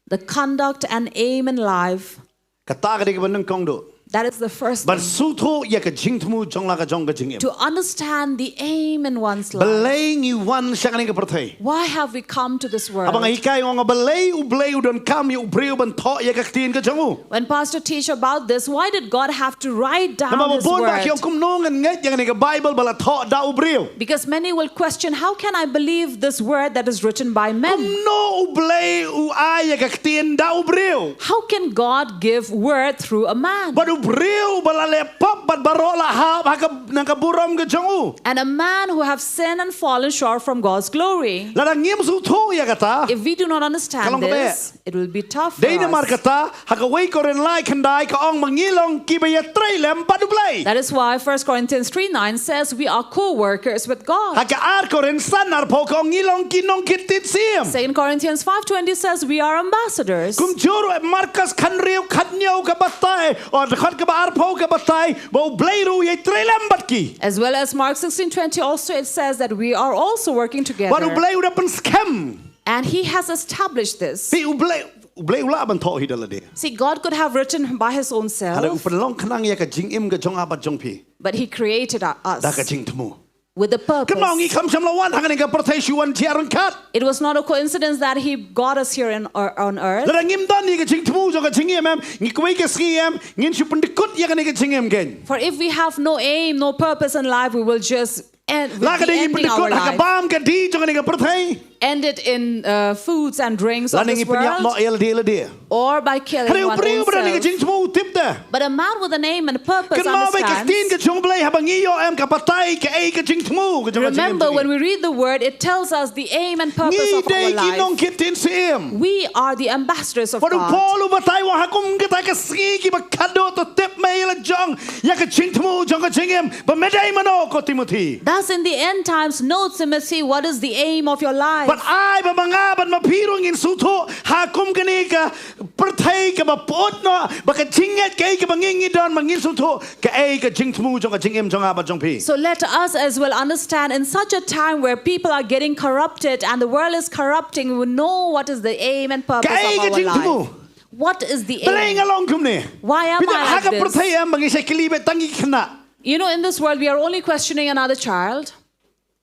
The conduct and aim in life. Kata ka dei kaba nyngkong duh. That is the first thing. Ban sngewthuh ïa ka jingthmu jong la ka jong ka jingim. To understand the aim in one's life. Balei ngi wan sha kane ka pyrthei? Why have we come to this world? Haba nga hikai nga ong balei U Blei u donkam ïa u briew ban thoh ïa ka ktien ka jong u. When Pastor teach about this, why did God have to write down his word? Namar ba bun ba ki ong kumno ngan ngeit ïa kane ka Baibl ba la thoh da u briew. Because many will question, "How can I believe this word that is written by men?" Kumno U Blei u ai ïa ka ktien da u briew? How can God give word through a man? Bad u briew ba la leh pop bad baroh la hap ha ka, na ka burom ka jong u. And a man who have sinned and fallen short from God's glory. Lada ngim sngewthuh ïa kata, if we do not understand this, it will be tough for us. Dei namar kata, ha kawei Korinth lai khyndai ka ong ba ngi long kiba ïatrei lem bad U Blei. That is why First Corinthians three nine says we are co-workers with God. Ha ka ar Korinth san arphew ka ong ngi long ki nongkit ktien syiem. Second Corinthians five twenty says we are ambassadors. Kumjuh ruh Markos khathynriew khathynñiew ka batai, o dkhot kaba arphew ka batai ba U Blei ruh u ïatrei lem bad ki. As well as Mark sixteen twenty also it says that we are also working together. Bad U Blei u da pynskhem. And he has established this. Phi U Blei, U Blei u lah ban thoh hi da lade. See, God could have written by his own self. Hynrei u pynlong khnang ïa ka jingim ka jong nga bad jong phi. But he created u-, us. Da ka jingthmu. With a purpose. Kumno ngi kham shym la wan ha kane ka pyrthei shu wan jia ryngkat. It was not a coincidence that he got us here in, or, on earth. Lada ngim don ïa ka jingthmu jong ka jingim em, ngi kawei ka sngi em, ngin shu pyndykut ïa kane ka jingim kein. For if we have no aim, no purpose in life, we will just end, we'll be ending our life. La ka dei ngin pyndykut ha ka bam ka dih jong kane ka pyrthei. End it in, uh, foods and drinks of this world. Lane ngin pynïap noh ïa lade lade. Or by killing one own self. Hynrei u briew ba don ïa ka jingthmu u tip de. But a man with an aim and a purpose understands. Kynmaw ba ka ktien ka jong U Blei haba ngi ïoh em ka batai kaei ka jingthmu ka jong ka jingim jong ngi. Remember, when we read the word, it tells us the aim and purpose of our life. Ngi dei ki nongkit ktien syiem. We are the ambassadors of God. Bad u Paul u batai u ong ha kum kata ka sngi kiba khadduh to tip me ïa la jong ïa ka jingthmu jong ka jingim ba me dei mano ko Timothi. Thus in the end times, know, Timothy, what is the aim of your life. Bad ai ba ma nga bad ma phi ruh ngin sngewthuh ha kum kane ka pyrthei kaba pyut noh, ba ka jingngeit kaei kaba ngi ngi don, ba ngin sngewthuh kaei ka jingthmu jong ka jingim jong nga bad jong phi. So let us as well understand, in such a time where people are getting corrupted and the world is corrupting, we know what is the aim and purpose of our life. Kaei ka jingthmu? What is the aim? Balei nga long kumne? Why am I like this? Phi tip ha ka pyrthei em ba ngi sa kylli beit tang ki khynnah. You know, in this world, we are only questioning another child.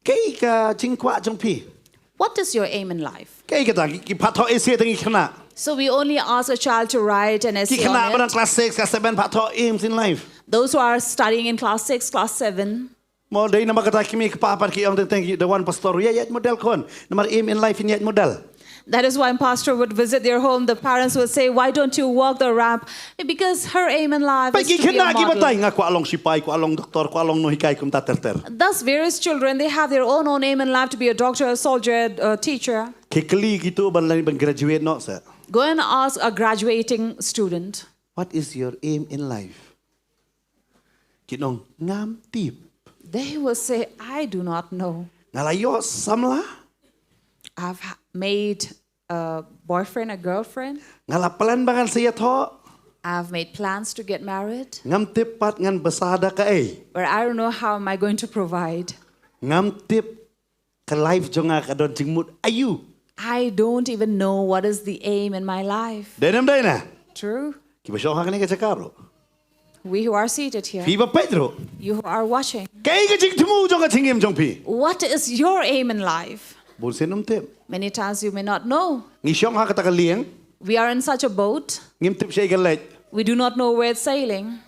Kaei ka jingkwah jong phi? What is your aim in life? Kaei kata, ki, ki phah thoh essay tang ki khynnah. So we only ask a child to write an essay on it. Ki khynnah ba dang class six, class seven phah thoh aims in life. Those who are studying in class six, class seven. Mo dei namar kata ki kmie ki kpa pat ki ong teng teng, the one pastor, ïa ïaid model khun. Namar aim in life in ïaid model. That is why pastor would visit their home. The parents would say, "Why don't you walk the ramp?" Because her aim in life is to be a model. Bad ki khynnah ki batai, nga kwah long sipai, kwah long doktor, kwah long nonghikai, kumta ter ter. Thus, various children, they have their own, own aim in life to be a doctor, a soldier, a teacher. Ki kylli kito ban leit ban graduate noh seh. Go and ask a graduating student. What is your aim in life? Kin ong ngam tip. They will say, "I do not know." Nga la ïoh samla. I've ha-, made a boyfriend, a girlfriend. Nga la plan ba ngan sa ïathoh. I've made plans to get married. Ngam tip pat ngan bsa da kaei. But I don't know how am I going to provide. Ngam tip ka life jong nga ka don jingmut aïu. I don't even know what is the aim in my life. Dei ne em dei ne? True. Kiba shong ha kane ka jaka ruh. We who are seated here, Phi ba peit ruh. You who are watching, Kaei ka jingthmu jong ka jingim jong phi? What is your aim in life? Bun sien ym tip. Many times you may not know. Ngi shong ha kata ka lieng. We are in such a boat. Ngim tip shaei ka leit. We do not know where it's sailing.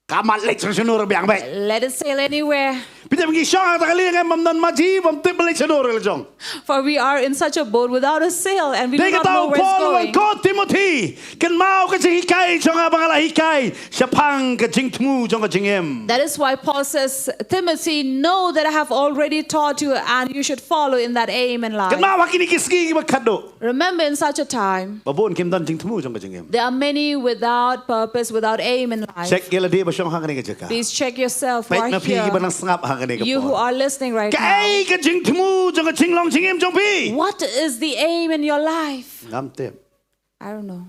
Ka mat leit shano shano ruh biang beit. Let it sail anywhere. Phi tip ngi shong ha kata ka lieng em, ym don maji, ym tip ba leit shano ruh la jong. For we are in such a boat without a sail and we do Dei not kata know u where it's Paul u ong, going. Ko Timothy, kynmaw ka jinghikai jong nga ba nga la hikai shaphang ka jingthmu jong ka jingim. That is why Paul says, Timothy, know that I have already taught you and you should follow in that aim in life. Kynmaw ha kine ki sngi kiba khatduh. Remember, in such a time, Ba bun kim don jingthmu jong ka jingim. There are many without purpose, without aim in life. Check ïa lade ba shong ha kane ka jaka. Please check yourself who Peit are na phi here. Ba nang sngap ha kane ka You who por. Are listening right now. Kaei ka jingthmu jong ka jinglong jingim jong phi? What is the aim in your life? Ngam tip. I don't know.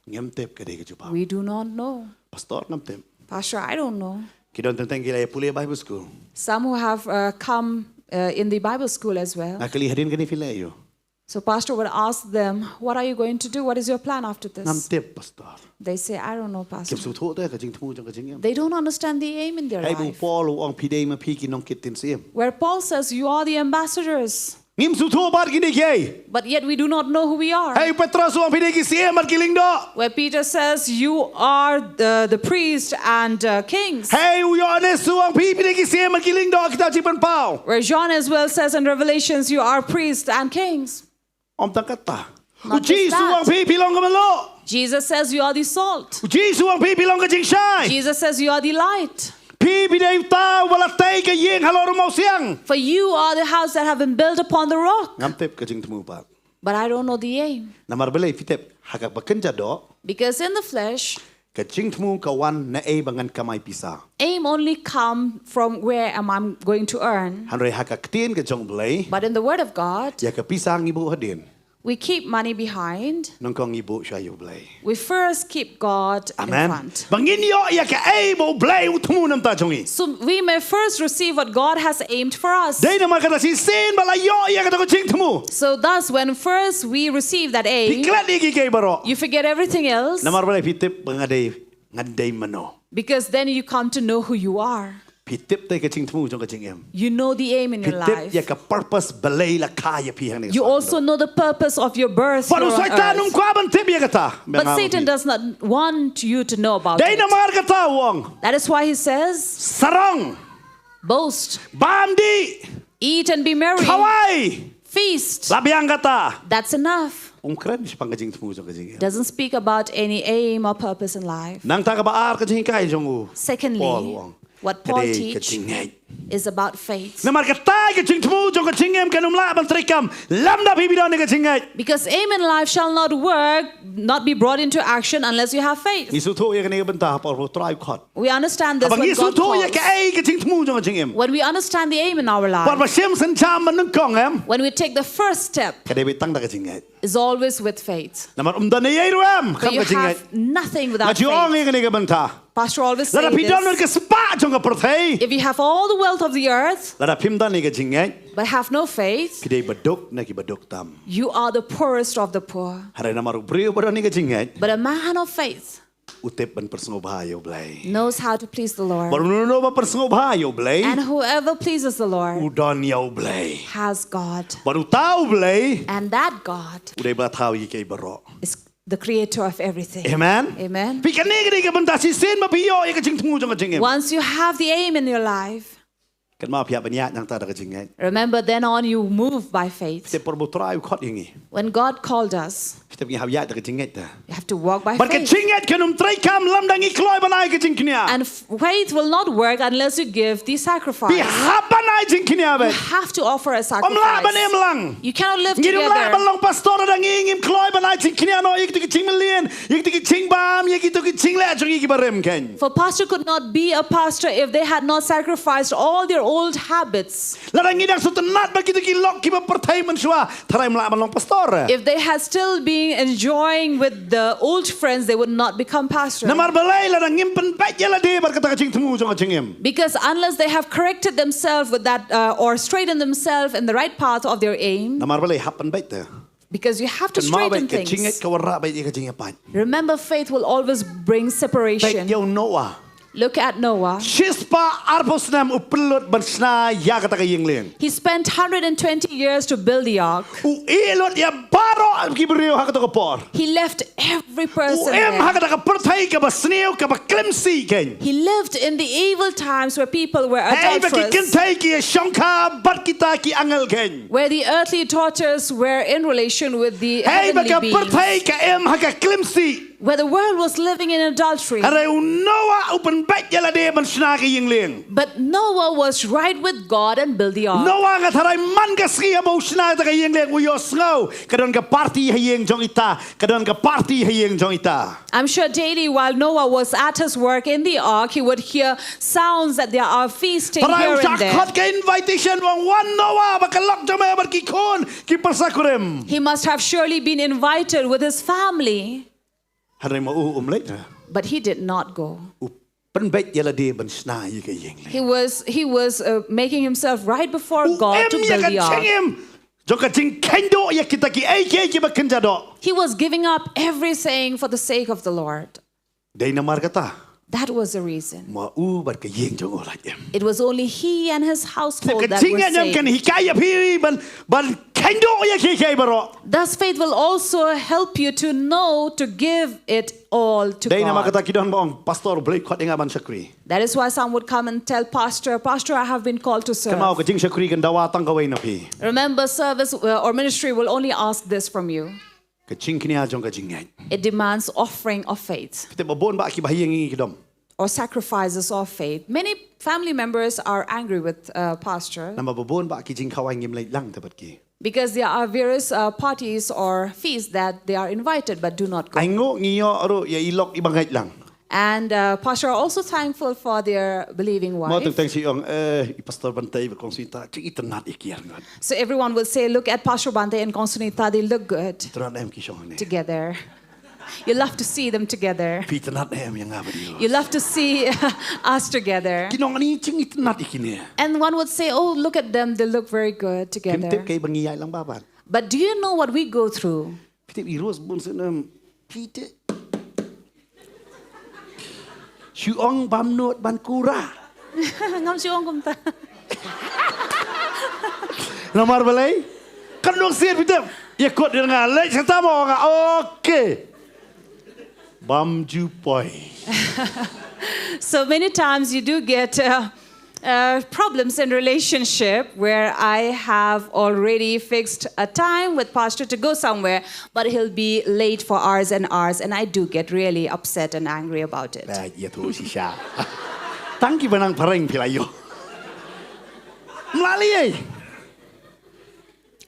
Ngam tip ka dei ka jubab. We do not know. Pastor, ngam tip. Pastor, I don't know. Ki don teng teng ki la ïa pule Bible school. Some who have uh, come uh, in the Bible school as well. Nga kylli, hadien kane phi leh aïu? So Pastor would ask them, what are you going to do? What is your plan after Ngam this? Tip, Pastor. They say, I don't know, Pastor. Kim sngewthuh te ka jingthmu jong ka jingim. They don't understand the aim in their Hei ba u life. Paul u ong phi dei ma phi ki nongkit ktien syiem. Where Paul says, you are the ambassadors. Ngim sngewthuh bad ki dei kiei. But yet we do not know who we are. Hei u Petros u ong phi dei ki syiem bad ki lyngdoh. Where Peter says, you are the, the priest and uh, kings. Hei u Ïoannis u ong phi, phi dei ki syiem bad ki lyngdoh, kitab Jingpynpaw. Where John as well says in Revelations, you are priests and kings. Ym tang kata. Not just U Jisu u ong that. Phi, phi long ka mluh. Jesus says, you are the salt. U Jisu u ong phi, phi long ka jingshai. Jesus says, you are the light. Phi, phi dei uta uba la tei ka ïing halor u mawsiang. For you are the house that have been built upon the rock. Ngam tip ka jingthmu pat. But I don't know the aim. Namar balei phi tip, ha kaba kynja doh. Because in the flesh, Ka jingthmu ka wan naei ba ngan kamai pisa. Aim only come from where am I going to earn. Hynrei ha ka ktien ka jong U Blei. But in the word of God, Ïa ka pisa ngi buh hadien. We keep money behind. Nyngkong ngi buh shuwa ïa U Blei. We first keep God in Amen. Front. Ba ngin ïoh ïa kaei ba U Blei u thmu na ka bynta jong ngi. So we may first receive what God has aimed for us. Dei namar kata shisien ba la ïoh ïa kata ka jingthmu. So thus, when first we receive that aim, Phi klet ïa kiei kiei baroh. You forget everything else. Namar balei phi tip ba nga dei, ngan dei mano. Because then you come to know who you are. Phi tip te ka jingthmu jong ka jingim. You know the aim in Phi your tip life. Ïa ka purpose balei la kha ïa phi hangne. You also know the purpose of your birth Bad here u on Soitan um earth. kwah ban tip ïa kata. But Satan does not want you to know about Dei it. Namar kata u ong. That is why he says, Sarong. Boast. Bam dih. Eat and be merry. Khawai. Feast. La biang kata. That's enough. Um kren shaphang ka jingthmu jong ka jingim. Doesn't speak about any aim or purpose in life. Nangta kaba ar ka jinghikai jong u. Secondly, Paul u ong. What Ka Paul dei ka teach jingngeit. Is about faith. Namar kata ka jingthmu jong ka jingim kan ym lah ban treikam lymda phi phi don ïa ka jingngeit. Because aim in life shall not work, not be brought into action unless you have faith. Ngi sngewthuh ïa kane ka bynta por ba U Trai u khot. We understand this Haba when ngi God sngewthuh ïa calls. Kaei ka jingthmu jong ka jingim. When we understand the aim in our Por ba life, shim synjam ba nyngkong em. When we take the first step, Ka dei beit tang da ka jingngeit. Is always with faith. Namar ym don ei ruh em But khlem you ka jingngeit. Have nothing Nga without ju ong ïa faith. Kane ka bynta. Pastor always says, Lada phi don ka spah jong ka pyrthei. If you have all the wealth of the earth, Lada phim don ïa ka jingngeit. But have no faith, Phi dei baduk na ki baduk tam. You are the poorest of the poor. Hynrei namar u briew ba don ïa ka jingngeit. But a man of faith, U tip ban pynsngewbha ïa U Blei. Knows how to please the Lord. Bad uno uno ba pynsngewbha ïa U Blei. And whoever pleases the Lord, U don ïa U Blei. Has God. Bad uta U Blei. And that God. U dei ba thaw ïa kiei baroh. Is the creator of everything. Amen. Amen. Phi kane ka dei ka bynta shisien ba phi ïoh ïa ka jingthmu jong ka jingim. Once you have the aim in your life, Kan ma phi hap ban ïaid nangta da ka jingngeit. Remember, then on you move by faith. Te por ba U Trai u khot ïa ngi. When God called us, Phi te phi hap ïaid da ka jingngeit te. You have to walk by Bad ka faith. Jingngeit kan ym treikam lymda ngi kloi ban ai ka jingkñia. And faith will not work unless you give the sacrifice. Phi hap ban ai jingkñia beit. You have to offer a sacrifice. Ym lah ban im lang. You cannot live Ngi ym lah ban together. Long pastor da ngi ngim kloi ban ai jingkñia noh ïa kito ki jingmlien, ïa kito ki jingbam, ïa kito ki jingleh jong ngi kiba rim kein. For pastor could not be a pastor if they had not sacrificed all their old habits. Lada ngi dang sngewtynnad bad kito ki lok kiba pyrthei mynshuwa, tharai ym lah ban long pastor. If they had still been enjoying with the old friends, they would not become pastors. Namar balei? Lada ngim pynbeit ïa lade bad kata ka jingthmu jong ka jingim. Because unless they have corrected themselves with that uh, or straightened themselves in the right path of their aim, Namar balei? Hap pynbeit te. Because you have to Kynmaw straighten beit ka jingngeit things. Ka wanrah beit ïa ka jingïapait. Remember, faith will always bring Beit separation. ïa u Noah. Look at Noah. Shispah arphew snem u pynlut ban shna ïa kata ka ïing lieng. He spent hundred and twenty years to build the ark. U ïeh lut ïa baroh ki briew ha kata ka por. He left every person there. U im ha kata ka pyrthei kaba sniew, kaba klim sih kein. He lived in the evil times where people were adulterous. Hei ba ki kynthei ki shongkha bad kita ki angel kein. Where the earthly daughters were in relation with the heavenly beings. Hei ba ka pyrthei ka im ha ka klim sih. Where the world was living in adultery. Hynrei u Noah u pynbeit ïa lade ban shna ka ïing lieng. But Noah was right with God and built the ark. Noah nga tharai man ka sngi haba u shna ïa ka ïing lieng u ïohsngew ka don ka party ha ïing jong ita, ka don ka party ha ïing jong ita. I'm sure daily while Noah was at his work in the ark, he would hear sounds that there are feasting here and there. Tharai u shah khot ka invitation, u ong wan Noah bad ka lok jong me bad ki khun ki pyrsa kurim. He must have surely been invited with his family. Hynrei ma u um leit. But he did not go. U pynbeit ïa lade ban shna ïa ka ïing lieng. He was, he was uh, making himself right before God to build the ark. U im ïa ka jingim jong ka jingkheiñ duh ïa kita kiei kiei kiba kynja doh. He was giving up everything for the sake of the Lord. Dei namar kata. That was the reason. Ma u bad ka ïing jong u la im. It was only he and his household that were saved. Ka jingngeit jong kan hikai ïa phi ban, ban kheiñ duh ïa kiei kiei baroh. Thus faith will also help you to know to give it all to God. Dei namar kata ki don ba ong, Pastor, Blei khot ïa nga ban shakri. That is why some would come and tell Pastor, Pastor, I have been called to serve. Kynmaw ka jingshakri kan dawa tang kawei na phi. Remember, service uh, or ministry will only ask this from you. Ka jingkñia jong ka jingngeit. It demands offering of faith. Phi tip ba bun bah kiba ha ïing ngi ki dom. Or sacrifices of faith. Many family members are angry with uh, pastor. Namar ba bun bah ki jingkhawai ngim leit lang te bad ki. Because there are various uh, parties or feasts that they are invited but do not go. Ai nguh ngi ïoh ruh ïa i lok iba ngeit lang. And uh, pastor are also thankful for their believing wife. Mo teng teng shi ong, eh, i Pastor Bante bad Kong Sunita, jingitynnad ïa ki ar ngat. So everyone will say, look at Pastor Bante and Kong Sunita, they look good. Itynnad em ki shong hangne. Together. You love to see them together. Phi itynnad em ïa nga bad ïa u. You love to see us together. Ki ong ani jingitynnad ïa kine. And one would say, oh, look at them, they look very good together. Kim tip kaei ba ngi ïaid lang bad. But do you know what we go through? Phi tip i Rose bun snem. Phi tip. Shu ong bam nud ban kura. Ngam shu ong kumta. Namar balei? Kan dok sir phi tip. Ïa kut ïa nga leh kata mo nga. Okay. Bam ju poi. So many times you do get uh, uh, problems in relationship where I have already fixed a time with pastor to go somewhere, but he'll be late for hours and hours, and I do get really upset and angry about it. Ba ïa tu shisha. Tang ki ba nang phareng phi la ïoh. Mlali ei.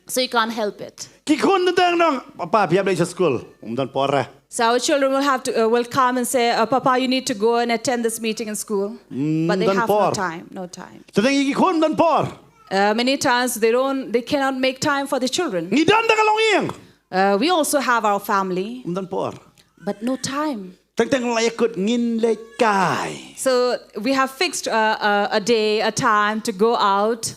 So you can't help it. Ki khun teng teng nong, papa phi ap leit sha skul. Um don por eh. So our children will have to uh, will come and say, uh, Papa, you need to go and attend this meeting in school. But they have no time, no time. Teng teng ki khun don por. Uh, many times they don't, they cannot make time for the children. Ngi don da ka longïing. Uh, we also have our family. Um don por. But no time. Teng teng la ïa kut ngin leit kai. So we have fixed uh, a, a day, a time to go out.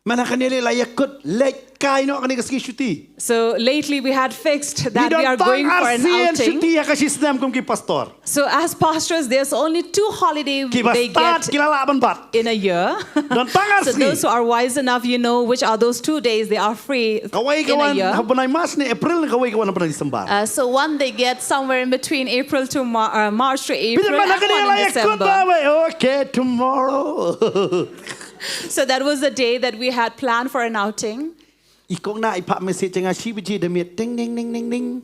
Mynta kane la ïa kut leit kai noh kane ka sngi shuti. So lately we had fixed that we are going for an outing. Shuti ha ka shi snem kum ki pastor. So as pastors, there's only two holiday they get in a year. Ki ba stad ki la lah ban bat. Don tang ar sngi. So those who are wise enough, you know which are those two days they are free in a year. Kawei ka wan ha bnai March ne April, kawei ka wan ha bnai December. Uh, so one they get somewhere in between April to Mar- uh, March to April, and one in December. Okay, tomorrow. So that was the day that we had planned for an outing. I kong na i phah message nga shi baje da miet, ting ning ning ning ning.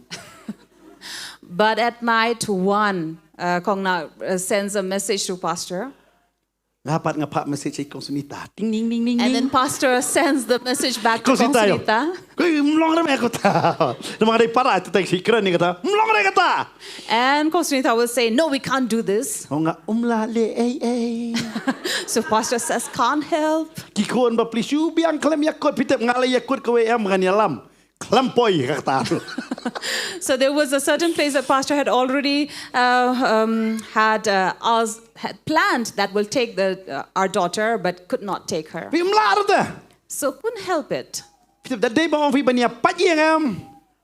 But at night one uh, kong na uh, sends a message to pastor. Nga pat nga phah message i kong Sunita, ting ning ning ning. And then pastor sends the message back to kong Sunita. Kong Sunita. Koi mlong re me kata. Namar dei para tu teng shi kren ni kata. Mlong re kata. And Kong Sunita will say, no, we can't do this. Ong nga um lah leh ei ei. So pastor says, can't help. Ki khun ba pli shu biang khlem ïa kut, phi tip nga la ïa kut kawei em ngan ïalam. Khlem poi ka kata. So there was a certain place that pastor had already uh, um, had uh, us had planned that will take the uh, our daughter but could not take her. Phi um lah ruh te. So couldn't help it. Phi tip da dei ba ong phi ban ïa pait ïing em.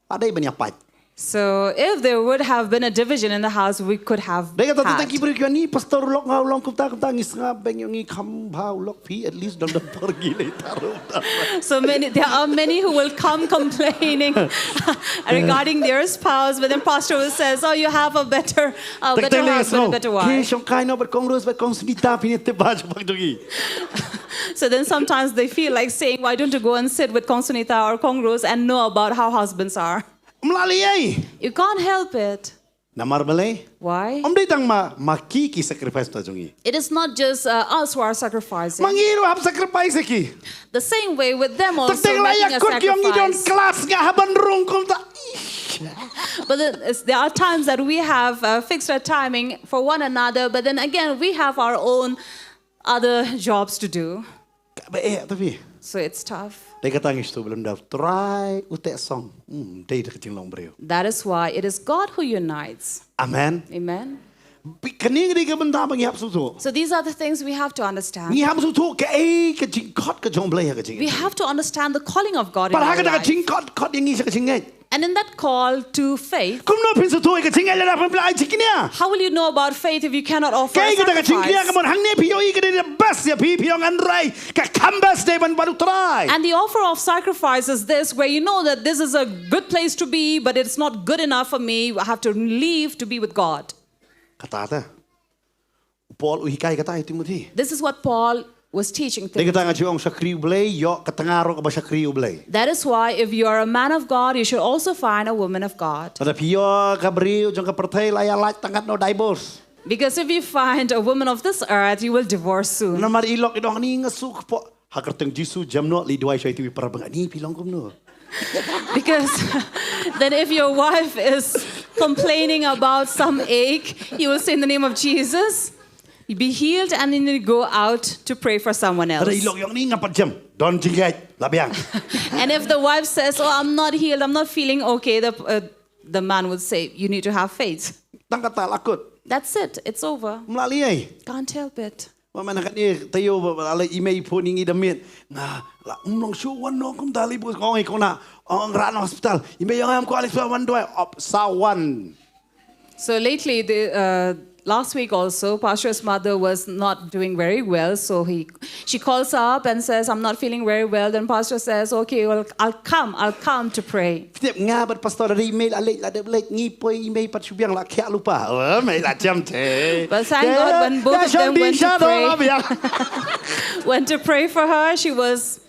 Ba dei ban ïa pait. So if there would have been a division in the house, we could have Dei kata tang had. Ki briew ki wan, "Ni pastor u lok nga u long kumta kumta." Ngi sngap beng ïa ngi, "Kham bha u lok phi, at least don don por ngi lei tarum." So many, there are many who will come complaining regarding their spouse, but then pastor will says, "Oh, you have a better, uh, better husband, a better Ki wife." shong kai no bad Kong Rose bad Kong Sunita, phi ne tip ba jong ngi. So then sometimes they feel like saying, "Why don't you go and sit with Kong Sunita or Kong Rose and know about how husbands are?" Ym lah lei ei. You can't help it. Namar balei? Why? Ym dei tang ma, ma ki ki sacrifice ta jong ngi. It is not just uh, us who are sacrificing. Ma ngi ruh hap sacrifice ki. The same way with them also Tang teng la making ïa a kut ki ong ngi don sacrifice. Class nga haban rung kumta. But then it's, there are times that we have uh, fixed our timing for one another, but then again we have our own other jobs to do. Ka ba eh tapi. So it's tough. Dei kata ngi shu blam da try u te song. Hmm, dei da ka jinglong briew. That is why it is God who unites. Amen. Amen. Kane ka dei ka bynta ba ngi hap sngewthuh. So these are the things we have to understand. Ngi hap sngewthuh kaei ka jingkhot ka jong U Blei ha ka jingim. We have to understand the calling of God in Pat ha our kata ka life. Jingkhot, khot ïa ngi sha ka jingngeit. And in that call to faith, Kumno phin sngewthuh ïa ka jingngeit lada phim lah ai jingkñia? How will you know about faith if you cannot offer a Kaei kata ka jingkñia ka sacrifice? Mon hangne phi ïohi ka dei the best ïa phi, phi ong hynrei ka kham best dei ban bad U Trai. And the offer of sacrifice is this, where you know that this is a good place to be, but it's not good enough for me. I have to leave to be with God. Kata te. U Paul u hikai kata ïa Timothy. This is what Paul was teaching Dei Timothy. kata nga ju ong shakri U Blei, ïoh ka tnga ruh kaba shakri U Blei. That is why if you are a man of God, you should also find a woman of God. Lada phi ïoh ka briew jong ka pyrthei la ïa lait tang katno divorce. Because if you find a woman of this earth, you will divorce soon. Namar i lok i dong ni nga suk po. Ha kyrteng Jisu jam noh leit duwai sha iti wi para bang ani phi long kumno. Because then if your wife is complaining about some ache, you will say in the name of Jesus, you be healed and then you go out to pray for someone else. Ada i lok i ong ni nga pat jam. Don jingngeit la biang. And if the wife says, "Oh, I'm not healed, I'm not feeling okay," the, uh, the man would say, "You need to have faith." Tang kata la kut. That's it, it's over. Ym lah lei ei. Can't help it. Ba man ha kane taïew ba la i mei phone ïa ngi da miet. Nga la um long shu wan noh kumta lei bus kong i kong na. Ong rah na hospital. I mei ong em kwah leit hospital wan duwai. Op sa wan. So lately, the, uh, last week also, Pastor's mother was not doing very well. So he, she calls her up and says, "I'm not feeling very well." Then Pastor says, "Okay, well, I'll come. I'll come to pray." Tip nga bad pastor da i mei la leit la dep leit ngi poi i mei pat shu biang la khiah lypa. Oh, mei la jam te. But thank God when both of them went to pray, went to pray for her, she was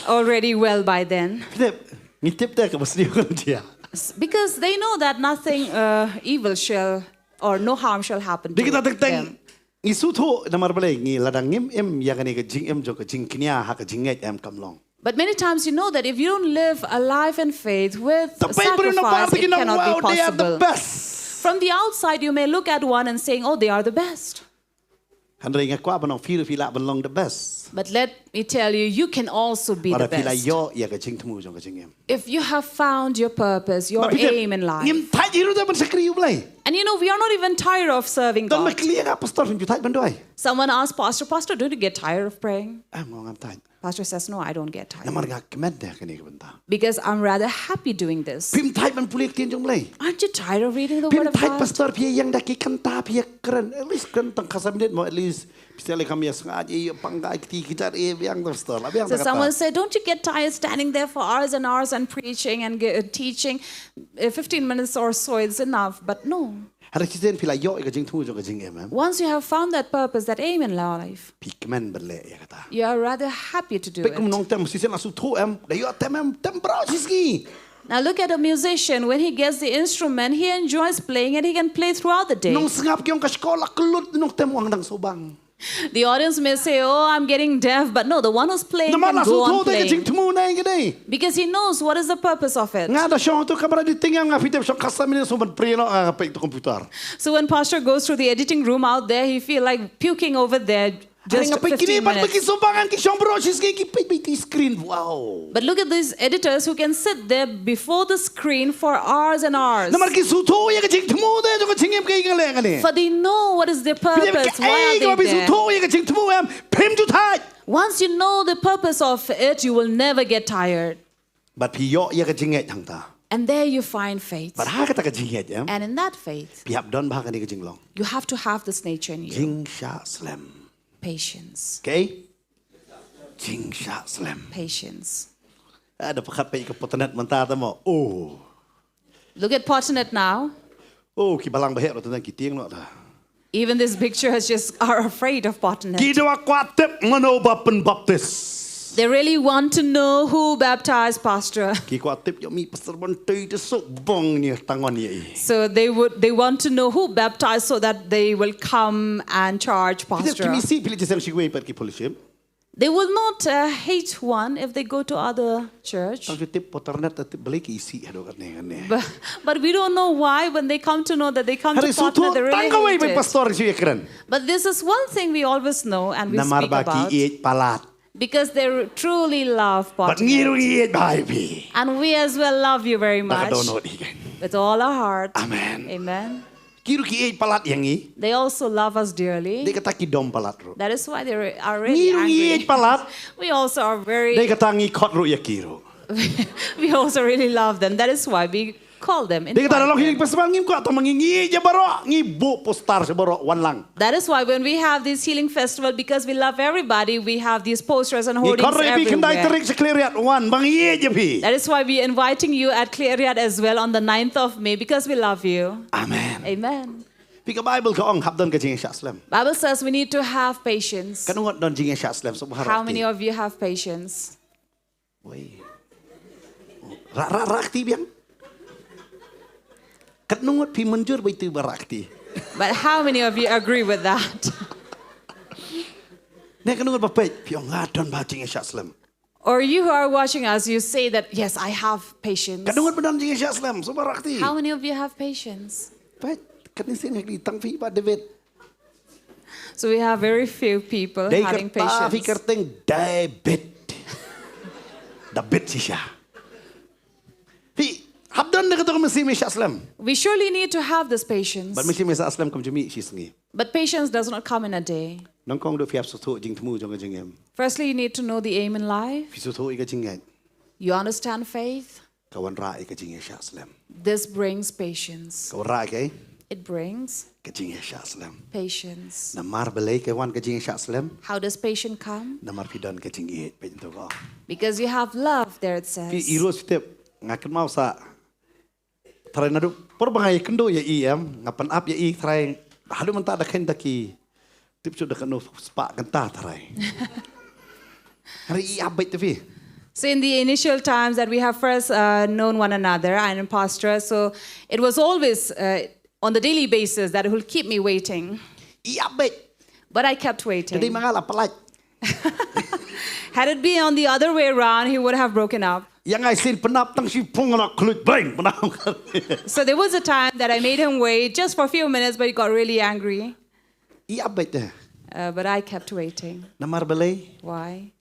already well by then. Tip, ngi tip te ka ba sniew kan jia. Because they know that nothing uh, evil shall or no harm shall happen to Dei kita teng teng them. Ngi sngewthuh namar balei ngi lada ngim im ïa kane ka jingim jong ka jingkñia ha ka jingngeit em kam long. But many times you know that if you don't live a life in faith with Te peit briew na bar sacrifice, te ki it nong cannot be wow they are the possible. Best. From the outside, you may look at one and saying, "Oh, they are the best." Hynrei nga kwah ban ong phi ruh phi lah ban long the best. But let me tell you, you can also be the Lada phi la best. Ïoh ïa ka jingthmu jong ka jingim. If you have found your purpose, your Ba phi tip, aim in life. Ngim thait hi ruh te ban shakri U Blei. And you know, we are not even tired of serving Don ba God. kylli nga pastor phim ju thait ban duwai. Someone asked, "Pastor, Pastor, don't you get tired of praying?" Em, ngam thait. Pastor says, "No, I don't get tired." Namar nga kmen da kane ka bynta. Because I'm rather happy doing this. Phim thait ban pule ktien jong U Blei. Aren't you tired of reading the Phim word of thait God? Pastor phi ïeng da ki kynta phi ïa kren. At least kren tang kasa minit mo, at least. Phi sa le kam ïa sngat ïa pang ka kti ki jar e biang Pastor. La biang So ta kata. Someone said, "Don't you get tired standing there for hours and hours and preaching and ge- uh, teaching uh, fifteen minutes or so? It's enough." But no. Hynrei shisien phi la ïoh ïa ka jingthmu jong ka jingim em. Once you have found that purpose, that aim in life, Phi kmen ban leh ïa kata. you are rather happy to do Peit kum it. nongtem shisien la sngewthuh em. Da ïoh tem em, tem bro shisngi. Now look at a musician. When he gets the instrument, he enjoys playing it. He can play throughout the day. Nongsngap ki ong ka shkor la kyllut, nongtem ong dang sngewbang. The audience may say, "Oh, I'm getting deaf," but no, the one who's playing Namar can la go on sngewthuh te ka playing. Jingthmu ne ka dei. Because he knows what is the purpose of it. Nga da shong tu kamera editing em, nga phi tip shong kasa minit sngewbang prie noh, nga peit tu computer. So when Pastor goes through the editing room out there, he feel like puking over there. Just Nga peit kine fifteen pat ba ki minutes. sngewbang ki shong bro shisngi ki peit ba iti screen. Wow. But look at these editors who can sit there before the screen for hours and hours. Namar ki sngewthuh ïa ka jingthmu te jong ka jingim ka ïa ka leh kane. For they know what is their purpose, why are they there? Sngewthuh ïa ka jingthmu em, phim ju thait. Once you know the purpose of it, you will never get tired. Bad phi ïoh ïa ka jingngeit hangta. And there you find faith. Bad ha kata ka jingngeit em. And in that faith, Phi hap don bha kane ka jinglong. You have to have this nature in you. Jingshah slem. Patience. Okay? Jingshah slem. Patience. Ah, da pyrkhat peit ka Potternet mynta ta mo. Oh. Look at Potternet now. Oh, ki balang baheh ruh tang ki tieng noh ta. Even these big churches are afraid of Potternet. Ki da kwah tip mano ba pynbaptis. They really want to know who baptized pastor. Ki kwah tip ïa mi pastor ban tei te sok bong ni tangon ïa i. So they would they want to know who baptized so that they will come and charge Ki tip ki pastor. mi si pili jisem shi wei pat ki fellowship. They will not uh, hate one if they go to other church. Tang ki tip Potternet ta tip beli ki isi hado kat ne kat ne. But, but we don't know why when they come to know that they come Hari to Potternet, sutu they really tang kawei hate bai it. Pastor shi ekren. But this is one thing we always know and we Namar speak ba ki about. ieit palat. Because they truly love But ngi Potternet. Ruh ngi ieit bha ïa phi. And we as well love you very Ba ka much. Dohnud hi kan. With all our heart. Amen. Amen. Ki ruh ki ieit palat ïa ngi. They also love us dearly. Dei kata ki dom palat ruh. That is why they are Ngi really ruh ngi ieit angry. Palat. We also are very, Dei kata ngi khot ruh ïa ki ruh. We also really love them. That is why we call them. Dei kata Invite long hi them. Pastor ngi kwah tang ngi ngi ieit ïa baroh ngi buh poster sha baroh wan lang. That is why when we have this healing festival, because we love everybody, we have these posters and Ngi khot hoardings ruh ïa phi khyndai everywhere. Tarik sha Khliehriat wan ba ngi ieit ïa phi. That is why we are inviting you at Khliehriat as well on the ninth of May because we love you. Amen. Amen. Phi ka Bible ka ong hap don ka jingshah slem. Bible says we need to have patience. Katno ngut don jingshah slem sngewbha. How many of you have patience? Wei. Rak rak rak ti biang. Katno ngut phi mynjur bai tu ba rak ti. But how many of you agree with that? Ne katno ngut ba peit phi ong nga don ba jingshah slem. Or you who are watching us, you say that, "Yes, I have patience." Katno ngut ba don jingshah slem sngewbha rak ti. How many of you have patience? Peit katni sin hak di tang phi ba David. So we have very few people Dei having kata phi patience. Kyrteng David. David shisha. Phi hap don da kata ka mynsiem shah slem. We surely need to have this patience. Bad mynsiem shah slem kam ju mih shi sngi. But patience does not come in a day. Nyngkong duh phi hap sngewthuh jingthmu jong ka jingim. Firstly, you need to know the aim in life. Phi sngewthuh ïa ka jingngeit. You understand faith. Ka wanrah ïa ka jingshah slem. This brings patience. Ka wanrah ïa ka It brings ka jingshah slem. Patience. Namar balei ka wan ka jingshah slem. How does patience come? Namar phi don ka jingïeit peit tu ko. Because you have love, there it Phi says. i Rose tip nga kynmaw sa. Trai naduh por ba nga ïakynduh ïa i em nga pynap ïa i trai haduh mynta da khein da ki tip shu da kano spah kynta trai. Hari i ap beit te phi. So in the initial times that we have first uh, known one another, I am pastor, so it was always uh, on the daily basis that it will keep me waiting. I ap beit. But I kept Te dei waiting. ma nga la pynlait. Had it been on the other way around, he would have broken up. Ïa nga i sien pynap tang shi pung la khluit beng pynap. So there was a time that I made him wait just for a few minutes, but he got really angry. I ap beit te. Uh, but I kept waiting. Namar balei. Why?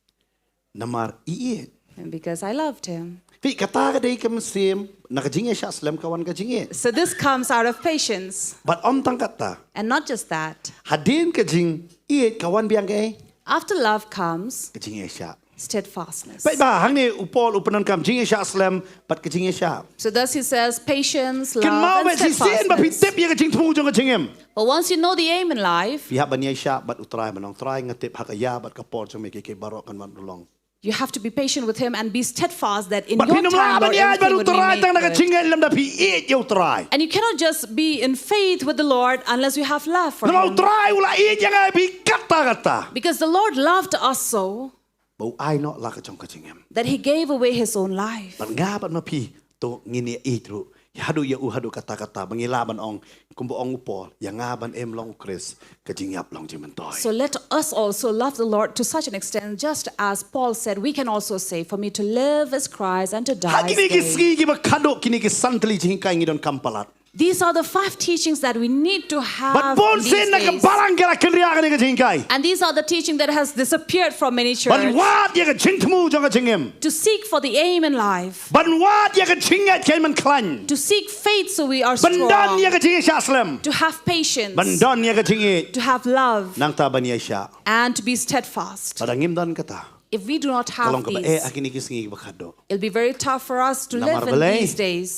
Namar i ïeit. And because I loved him. Phi kata ka dei ka mynsiem na ka jingshah slem ka wan ka jingïeit. So this comes out of patience. Bad ym tang kata. And not just that. Hadien ka jingïeit ka wan biang ka ei. After love comes Ka jingshah. Steadfastness. Peit ba hangne u Paul u pyndonkam jingshah slem bad ka jingshah. So thus he says, patience, love, Kynmaw and beit shisien ba phi steadfastness. Tip ïa ka jingthmu jong ka jingim. But once you know the aim in life, Phi hap ban ïaishah bad u Trai, ban ong Trai nga tip ha ka ïa bad ka por jong me ki ki baroh kan wan u long. You have to be patient with him and be steadfast that in Bad your phin ym lah time, Lord, ban ïaid bad everything u would be Trai made tang na ka good. Jingngeit lymda phi ïeit ïa u Trai. And you cannot just be in faith with the Lord unless you have love for Namar u him. Trai u la ïeit ïa nga ïa phi katta katta. Because the Lord loved us so Ba u ai noh la ka jong ka jingim. that he gave away his own life. Bad nga bad ma phi to ngin ïa ïeit ruh. Haduh ïa u haduh katta katta ba ngi lah ban ong kumba ong u Paul ïa nga ban im long u Khrist ka jingïap long jingmyntoi. So let us also love the Lord to such an extent, just as Paul said, we can also say, "For me to live is Christ and to die Ha kine ki is gain." sngi kiba khadduh kine ki san tylli jinghikai ngi donkam palat. These are the five teachings that we need to have Bad bun in these sien na ka days. balang ka la kynriah kane ka jinghikai. And these are the teaching that has disappeared from many Ban churches. wad ïa ka jingthmu jong ka jingim. To seek for the aim in life. Ban wad ïa ka jingngeit kan man khlaiñ. To seek faith so we are Ban don strong. Ïa ka jingshah slem. To have patience. Ban don ïa ka jingïeit. To have love. Nangta ban ïaishah. And to be steadfast. Lada ngim don kata. If we do not ka long have kaba eh ha these, kine ki sngi ba khadduh. It'll be very tough for us to Namar live in balei these days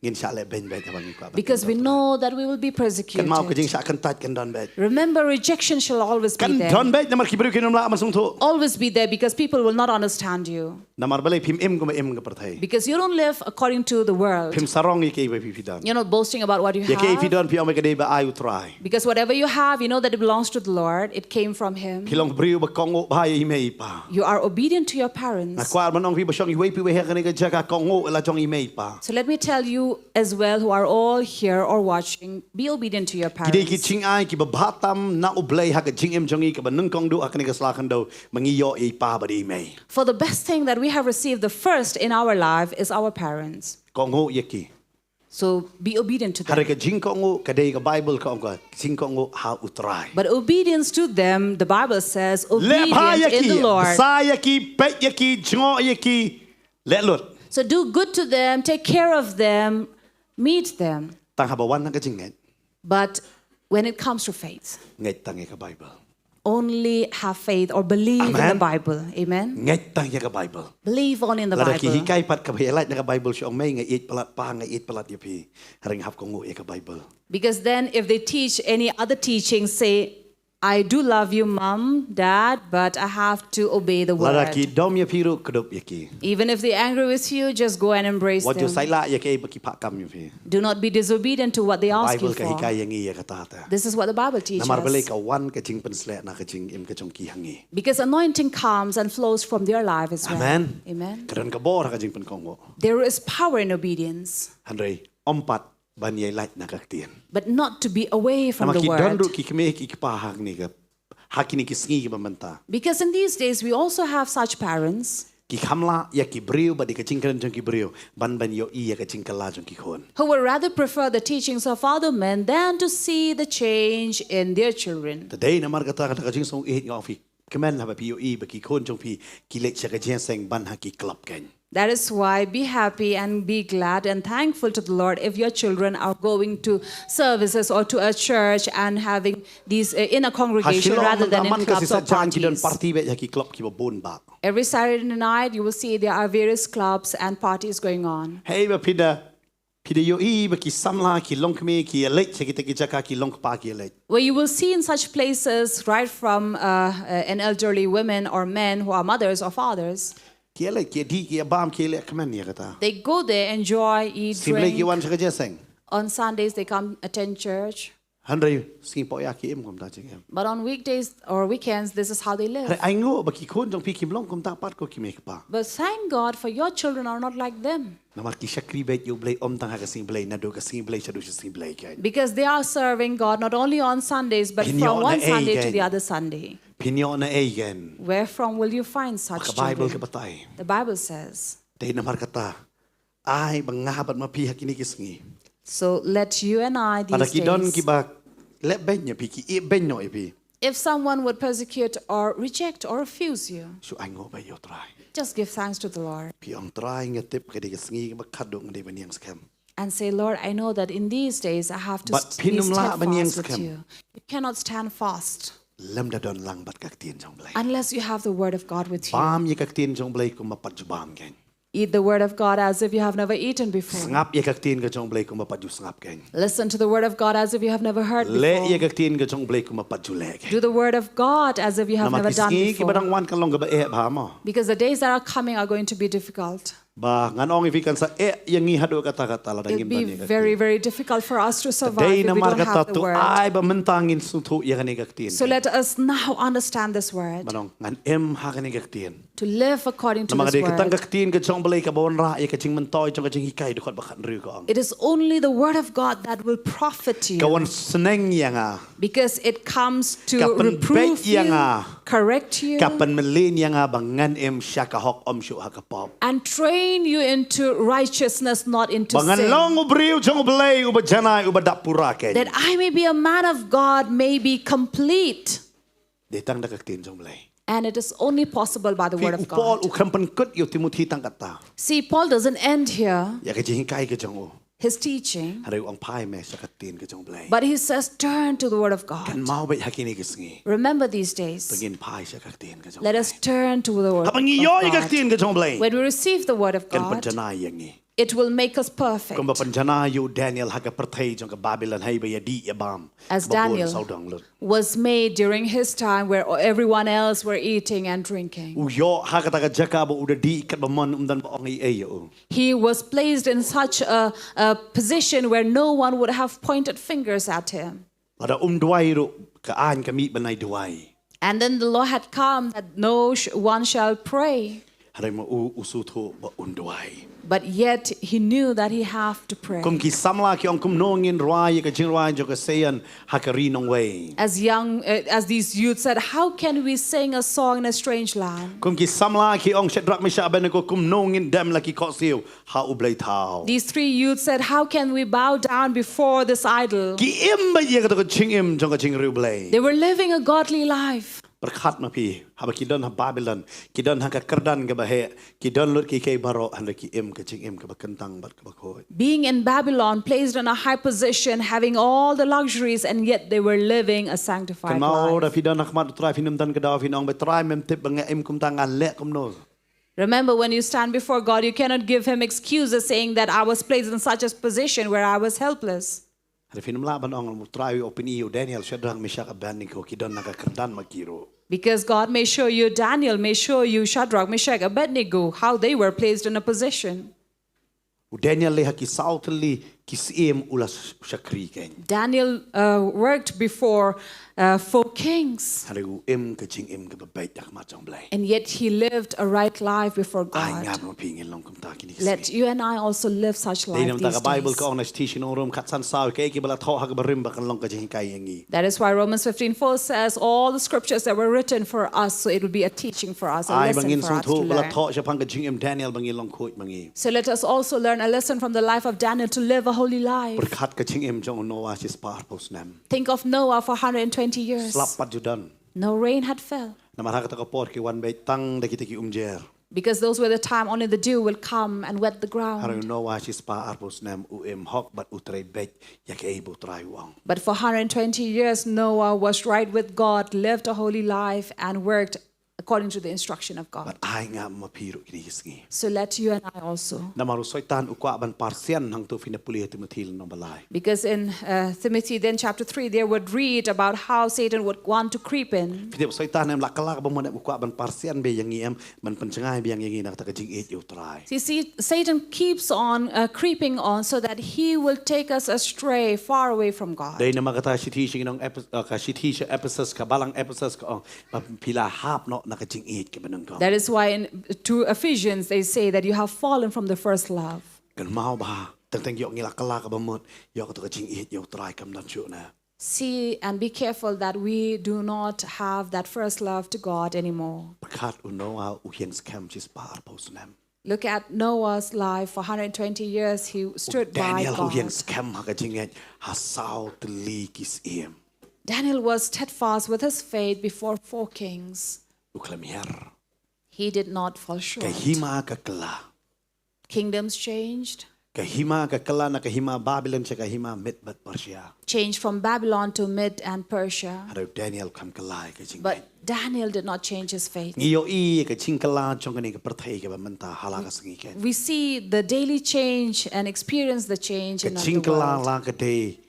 ngin shah leh beiñ beit haba ngi kwah ban because we tip. Know that we will be Kynmaw ka persecuted. jingshah kyntait kan don beit. Remember, rejection shall always be Kan there. Don beit namar ki briew kin ym lah ban sngewthuh. Always be there because people will not understand you. Namar balei phim im kumba im ka pyrthei. Because you don't live according to the world. Phim sarong ïa kiei ba phi phi don. You're not boasting about what you Ïa kiei phi have. Don phi ong ba ka dei ba ai U Trai. Because whatever you have, you know that it belongs to the Lord. It came from Him. Phi long briew ba kohnguh bha ïa i mei i pa. You are obedient to your Nga parents. kwah ban ong phi ba shong iwei pa iwei ha kane ka jaka kohnguh la jong i mei i pa. So let me tell you as well, who are all here or watching, be obedient to your Ki dei ki parents. jingai kiba bha tam na U Blei ha ka jingim jong ngi kaba nyngkong duh ha kane ka sla khyndew ba ngi ïoh ïa i pa bad i mei. For the best thing that we have received, the first in our life, is our parents. Kohnguh ïa ki. So be obedient to them. Hynrei ka jingkohnguh ka dei ka Bible ka ong ka jingkohnguh ha U Trai. But obedience to them, the Bible says, Leh bha ïa obedience in ki, the Lord. Bsa ïa ki, peit ïa ki, jngoh ïa ki, leh lut. So do good to them, take care of them, meet them. Tang haba wan na ka jingngeit. But when it comes to faith, Ngeit tang ïa ka Bible. Only have faith or believe in the Amen. Bible. Amen. Ngeit tang ïa ka Bible. Believe only in the Lada ki Bible. Hikai pat kaba ïa lait na ka Bible shu ong mei nga ïeit palat pa nga ïeit palat ïa phi. Hynrei hap kohnguh ïa ka Bible. Because then, if they teach any other teaching, say, "I do love you, mom, dad, but I have to obey the word." Lada ki dom ïa phi ruh kdup ïa ki. Even if they're angry with you, just go and embrace Wat ju them. sailak ïa kiei ba ki phah kam ïa phi. Do not be disobedient to what they ask you Bible ka for. hikai ïa ngi ïa kata te. This is what the Bible teaches Namar balei us. Ka wan ka jingpynshlur na ka jingim ka jong ki ha ngi. Because anointing comes and flows from their life as well. Amen. Amen. Ka don ka bor ha ka jingpynkohnguh. There is power in obedience, Hynrei ym pat ban ïa lait na ka ktien. but not to be away from Namar the ki don word. ruh ki kmie ki kpa ha kine ka, ha kine ki sngi kiba mynta. Because in these days we also have such parents Ki kham lah ïa ki briew bad ïa ka jingkren jong ki briew ban ban ïohi ïa ka jingkylla jong ki khun. who would rather prefer the teachings of other men than to see the change in their children. Te dei namar kata ka jingsngewsih nga ong phi kmen haba phi ïohi ba ki khun jong phi ki leit sha ka jingïaseng ban ha ki club kein. That is why be happy and be glad and thankful to the Lord if your children are going to services or to a church and having these uh, in a Ha congregation Shillong rather than in man ka clubs sisa or jan ki don parties. Party beit ha ki club kiba bun bha. Every Saturday night, you will see there are various clubs and parties going on. Hei ba phi da phi da ïohi ba ki samla ki longkmie ki ïa leit sha kita ki jaka ki longkpa ki ïa leit. Where you will see in such places, right from uh, uh, an elderly women or men who are mothers or fathers, Ki ïa leit ki ïa dih ki ïa bam ki ïa leh kmen ïa kata. They go there, enjoy, eat, Sngi Blei ki drink. Wan sha ka jingïaseng. On Sundays, they come attend church. Hynrei sngi pop ïa ki im kumta jingim. But on weekdays or weekends, this is how they live. Hynrei ai nguh ba ki khun jong phi kim long kumta pat ko ki mei ki pa. But thank God for your children are not like them. Namar ki shakri beit ïa U Blei ym tang ha ka Sngi Blei naduh ka Sngi Blei shaduh sha Sngi Blei kein. Because they are serving God not only on Sundays, but Phin from ïoh one na ei Sunday to kein. The other Sunday. Phin ïoh na ei kein. Where from will you find such Ka Bible ka children? Batai. The Bible says, Dei namar kata ai ba nga bad ma phi ha kine ki sngi. So let you and I Lada these ki don days, kiba leh beiñ ïa phi ki ïeh beiñ noh ïa phi. If someone would persecute or reject or refuse you, Shu ai nguh bha ïa U Trai. Just give thanks to the Lord. Phi ong Trai nga tip ka dei ka sngi kaba khadduh nga dei ban ïeng skhem. And say, "Lord, I know that in these days I have to But s- phin be ym lah ban ïeng steadfast with skhem. You." You cannot stand fast Lymda don lang bad ka ktien jong U Blei. Unless you have the word of God with you. Bam ïa ka ktien jong U Blei kumba pat ju bam kein. Eat the word of God as if you have never eaten before. Sngap ïa ka ktien ka jong U Blei kumba pat ju sngap kein. Listen to the word of God as if you have never heard Leh ïa before. Ka ktien ka jong U Blei kumba pat ju leh kein. Do the word of God as if you have Namar never ki done sngi kiba before. Dang wan kan long kaba eh bha mo. Because the days that are coming are going to be difficult. Ba ngan ong ïa phi kan sa eh ïa ngi haduh katta katta lada ngim don ïa ka ktien. It'll be very, very difficult for us to survive Dei if we namar don't kata have the to word. Ai ba mynta ngin sngewthuh ïa kane ka ktien. So let us now understand this word. Ba nong ngan im ha kane ka ktien. To live according to Namar this ka dei ka tang ka word. Ktien ka jong U Blei kaba wanrah ïa ka jingmyntoi jong ka jinghikai dkhot ba khathynriew ka ong. It is only the word of God that will profit you. Ka wan sneng ïa nga. Because it comes to Ka pynbeit reprove ïa you, nga. Correct you, Ka pynmlien ïa nga ba ngan im sha ka hok ym shuh ha ka pop. And train you into righteousness, not into Ba ngan sin. Long u briew jong U Blei uba janai uba dap pura kein. That I may be a man of God, may be complete. Dei tang da ka Ktien jong U Blei. And it is only possible by the word Phi u of Paul God. U khlem pynkut ïa u Timothy tang katta. See, Paul doesn't end here. Ïa ka jinghikai ka jong u. his teaching, Hynrei u ong phai me sha ka ktien ka jong U Blei. But he says, "Turn to the word of God." Kynmaw beit ha kine ki sngi. Remember these days. Ngin phai sha ka ktien ka jong Let us turn to the word Haba ngi ïoh ïa ka of God. Ktien ka jong U Blei, When we receive the word of kan God, pynjanai ïa ngi. It will make us perfect. Kumba pynjanai ïa u Daniel ha ka pyrthei jong ka Babilon, haba ïadih ïabam. As Kaba bun Daniel sawdong lut. Was made during his time where everyone else were eating and drinking. U ïoh ha kata ka jaka ba u da dih katba mon, ym don ba ong ei ei ïa u. He was placed in such a, a position where no one would have pointed fingers at him. Lada um duwai ruh, ka aiñ ka mih ban ai duwai. And then the law had come that no sh- one shall pray. Hynrei ma u, u sngewthuh ba un duwai. But yet he knew that he have to pray. Kum ki samla ki ong, kumno ngin rwai ïa ka jingrwai jong ka Seion ha ka ri nongwei. As young, uh, as these youths said, "How can we sing a song in a strange land?" Kum ki samla ki ong, Shadrak, Meshak, Abednego, kumno ngin dem la ki khohsiew ha u blei thaw. These three youths said, "How can we bow down before this idol?" Ki im beit ïa kata ka jingim jong ka jingriewblei. They were living a godly life. Pyrkhat ma phi, haba ki don ha Babilon, ki don ha ka kyrdan kaba heh, ki don lut kiei kiei baroh, hynrei ki im ka jingim kaba kyntang bad kaba khuid. Being in Babylon, placed in a high position, having all the luxuries, and yet they were living a sanctified Kynmaw, lada life. phi don ha khmat u Trai, phin ym don ka daw phin ong, "Bad Trai, mem tip ba nga im kumta, nga leh kumno." Remember, when you stand before God, you cannot give him excuses saying that I was placed in such a position where I was helpless. Hynrei phin ym lah ban ong, u Trai u pyni ïa u Daniel, Shadrak, Meshak, Abednego ki don ha ka kyrdan ma ki ruh. Because God may show you Daniel, may show you Shadrach, Meshach, Abednego, how they were placed in a position. U Daniel leh ha ki saw tylli ki syiem u la sh- shakri kein. Daniel uh, worked before uh, four kings, Hynrei u im ka jingim kaba beit ha khmat jong u Blei. And yet he lived a right life before Ai nga God. ma phi ngin long kumta kine ki Let sngi. You and I also live such Dei life namar kata ka these Baibl days. ka ong na shithi shnong Rom, kat san saw, kaei kaei ba la thoh ha kaba rim ba kan long ka jinghikai ïa ngi. That is why Romans fifteen four says, "All the scriptures that were written for us, so it will be a teaching for us, a Ai ba lesson ngin for us to sngewthuh ba la learn." thoh shaphang ka jingim Daniel ba ngin long khuid ma ngi. So let us also learn a lesson from the life of Daniel to live a holy life. Pyrkhat ka jingim jong u Noah shispah arphew snem. Think of Noah for one hundred twenty years. Slap pat ju don. No rain had fell. Namar ha kata ka por ki wan beit tang da kita ki umjer. Because those were the time only the dew will come and wet the ground. Hynrei u Noah shispah arphew snem u im hok bad u trei beit ïa kaei ba u Trai u ong. But for one hundred twenty years, Noah was right with God, lived a holy life, and worked according to the instruction of God. Bad ai nga ma phi ruh kine ki sngi. So let you and I also. Namar u Soitan u kwah ban parsian, hangto phin ïa pule ha Timothi lynnong ba lai. Because in uh, Timothy, then chapter three, there would read about how Satan would want to creep in. Phi tip u Soitan em la kylla kaba mon em, u kwah ban parsian beit ïa ngi em, ban pynjngai biang ïa ngi na kata ka jingïeit ïa u Trai. So you see, Satan keeps on uh, creeping on so that he will take us astray, far away from God. Dei namar kata shithi sha ki nong Ephes- uh, ka shithi sha Ephesus, ka balang Ephesus ka ong, ba phi la hap noh na ka jingïeit kaba nyngkong. That is why in to Ephesians they say that you have fallen from the first love. Kynmaw ba teng teng ïoh ngi la kylla kaba mut, ïoh kata ka jingïeit ïa u Trai kam don shuh na. See and be careful that we do not have that first love to God anymore. Pyrkhat u Noah u ïeng skhem shispah arphew snem. Look at Noah's life. For one hundred twenty years, he stood by Daniel u ïeng God. Skhem ha ka jingngeit ha saw tylli ki syiem. Daniel was steadfast with his faith before four kings. U khlem hiar. He did not fall short. Ka hima ka kylla. Kingdoms changed. Ka hima ka kylla na ka hima Babylon sha ka hima Mid bad Persia. Changed from Babylon to Mid and Persia. Hynrei u Daniel kam kylla ïa ka jingngeit. But Daniel did not change his faith. Ngi ïohi ïa ka jingkylla jong kane ka pyrthei kaba mynta ha la ka sngi keiñ. We see the daily change and experience the change Ka in the jingkylla world. La ka dei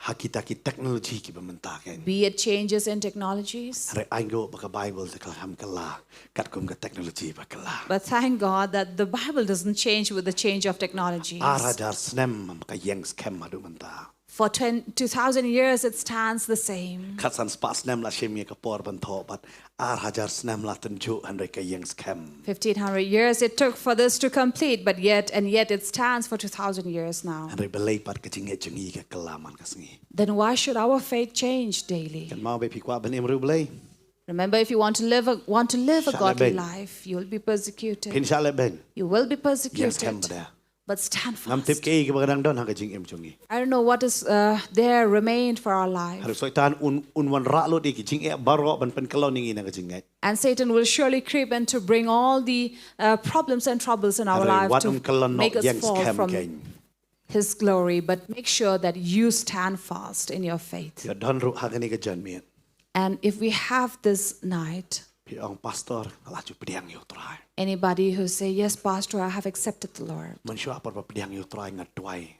ha kita ki technology kiba mynta keiñ. Be it changes in technologies. Hynrei ai nguh ba ka Baibl te kam kylla katkum ka technology ba kylla. But thank God that the Bible doesn't change with the change of technologies. Ar hajar snem ka ïeng skhem haduh mynta. For twenty, two thousand years, it stands the same. Khatsan spah snem la shim ïa ka por ban thoh, bad ar hajar snem la tynjuh, hynrei ka ïeng skhem. Fifteen hundred years it took for this to complete, but yet, and yet it stands for two thousand years now. Hynrei balei pat ka jingngeit jong ngi ka kylla man ka sngi? Then why should our faith change daily? Kynmaw ba phi kwah ban im riewblei. Remember, if you want to live a, want to live a Shah godly leh beit. Life, you'll be persecuted. Phin shah leh beit. You will be Ïeng skhem persecuted. Bad. But stand Ngam tip fast. Kaei kaba ka dang don ha ka jingim jong ngi. I don't know what is uh, there remained for our life. Hynrei u Soitan un, un wanrah lut ïa ki jingeh baroh ban pynkyllon ïa ngi na ka jingngeit. And Satan will surely creep in to bring all the uh, problems and troubles in our Hynrei life wat to un kyllon noh make us ïeng fall skhem from. Keiñ. His glory, but make sure that you stand fast in your faith. Ïa don ruh ha kane ka janmiet. And if we have this night, phi ong, "Pastor, nga la ju pdiang ïa u Trai." Anybody who say, "Yes, Pastor, I have accepted the Lord." Mynshuwa por ba pdiang ïa u Trai nga duwai.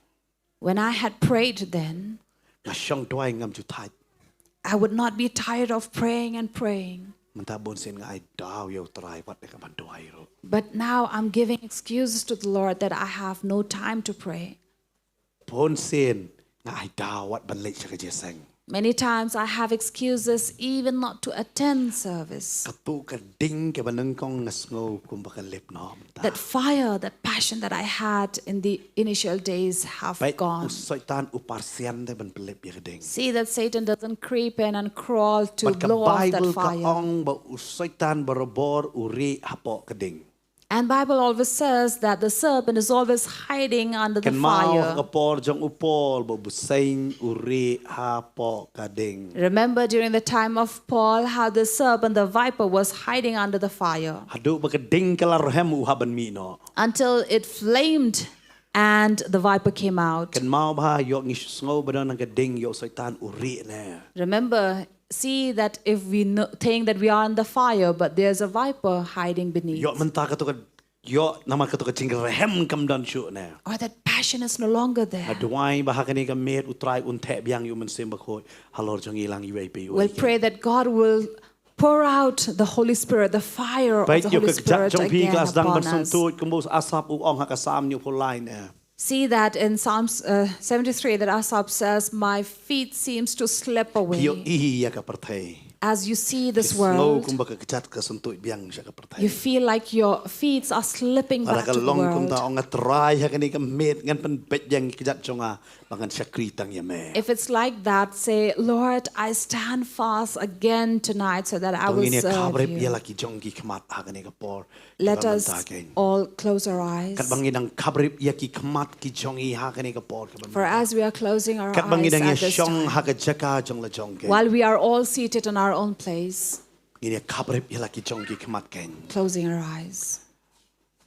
When I had prayed then, nga shong duwai ngam ju thait. I would not be tired of praying and praying. Mynta bun sien nga ai daw ïa u Trai wat da ka ban duwai ruh. But now I'm giving excuses to the Lord that I have no time to pray. Bun sien nga ai daw wat ban leit sha ka jingïaseng. Many times I have excuses even not to attend service. Kato ka ding kaba nyngkong nga sngew kumba ka lip noh mynta. That fire, that passion that I had in the initial days have gone. Peit, u Soitan u parsian te ban pynlip ïa ka ding. See that Satan doesn't creep in and crawl to blow off that fire. Bad ka Bible ka ong ba u Soitan barabor u rieh hapoh ka ding. And Bible always says that the serpent is always hiding under the fire. Kynmaw ha ka por jong u Paul ba u bseiñ u rieh hapoh ka ding. Remember during the time of Paul how the serpent, the viper, was hiding under the fire. Haduh ba ka ding ka la rhem u hap ban mih noh. Until it flamed and the viper came out. Kynmaw ba ïoh ngi sngew ba don ka ding ïoh Soitan u rieh ne. Remember, see that if we know, think that we are in the fire, but there's a viper hiding beneath. Ïoh mynta kato ka, ïoh namar kato ka jingrhem kam don shuh ne. Or that passion is no longer there. Nga duwai ba ha kane ka miet u Trai un theh biang ïa u Mynsiem Bakhuid halor jong ngi lang iwei pa iwei. We'll pray that God will pour out the Holy Spirit, the fire of the Holy Spirit again upon us. Peit ïa ka kjat jong phi ka la sdang ban syntuid kumba u Asaph u ong ha ka Salm hynñiewphew lai ne. See that in Psalms, uh, seventy-three, that Asaph says, "My feet seems to slip away." Phi ïohi ïa ka pyrthei. As you see this world, phi sngew kumba ka kjat ka syntuid biang sha ka pyrthei. You feel like your feet are slipping back to the world. Lada ka long kumta, ong, nga Trai, ha kane ka miet ngan pynbeit biang ïa ka kjat jong nga ba ngan shakri tang ïa me. If it's like that, say, "Lord, I stand fast again tonight so that I will serve you." To ngin ïa khabrip ïa la ki jong ki khmat ha kane ka por. Let us all close our eyes. Katba ngi dang khabrip ïa ki khmat ki jong ngi ha kane ka por kaba mynta. For as we are closing our eyes at this time, katba ngi dang ïa shong ha ka jaka jong la jong ki, while we are all seated in our own place, ngin ïa khabrip ïa la ki jong ki khmat kein. Closing our eyes.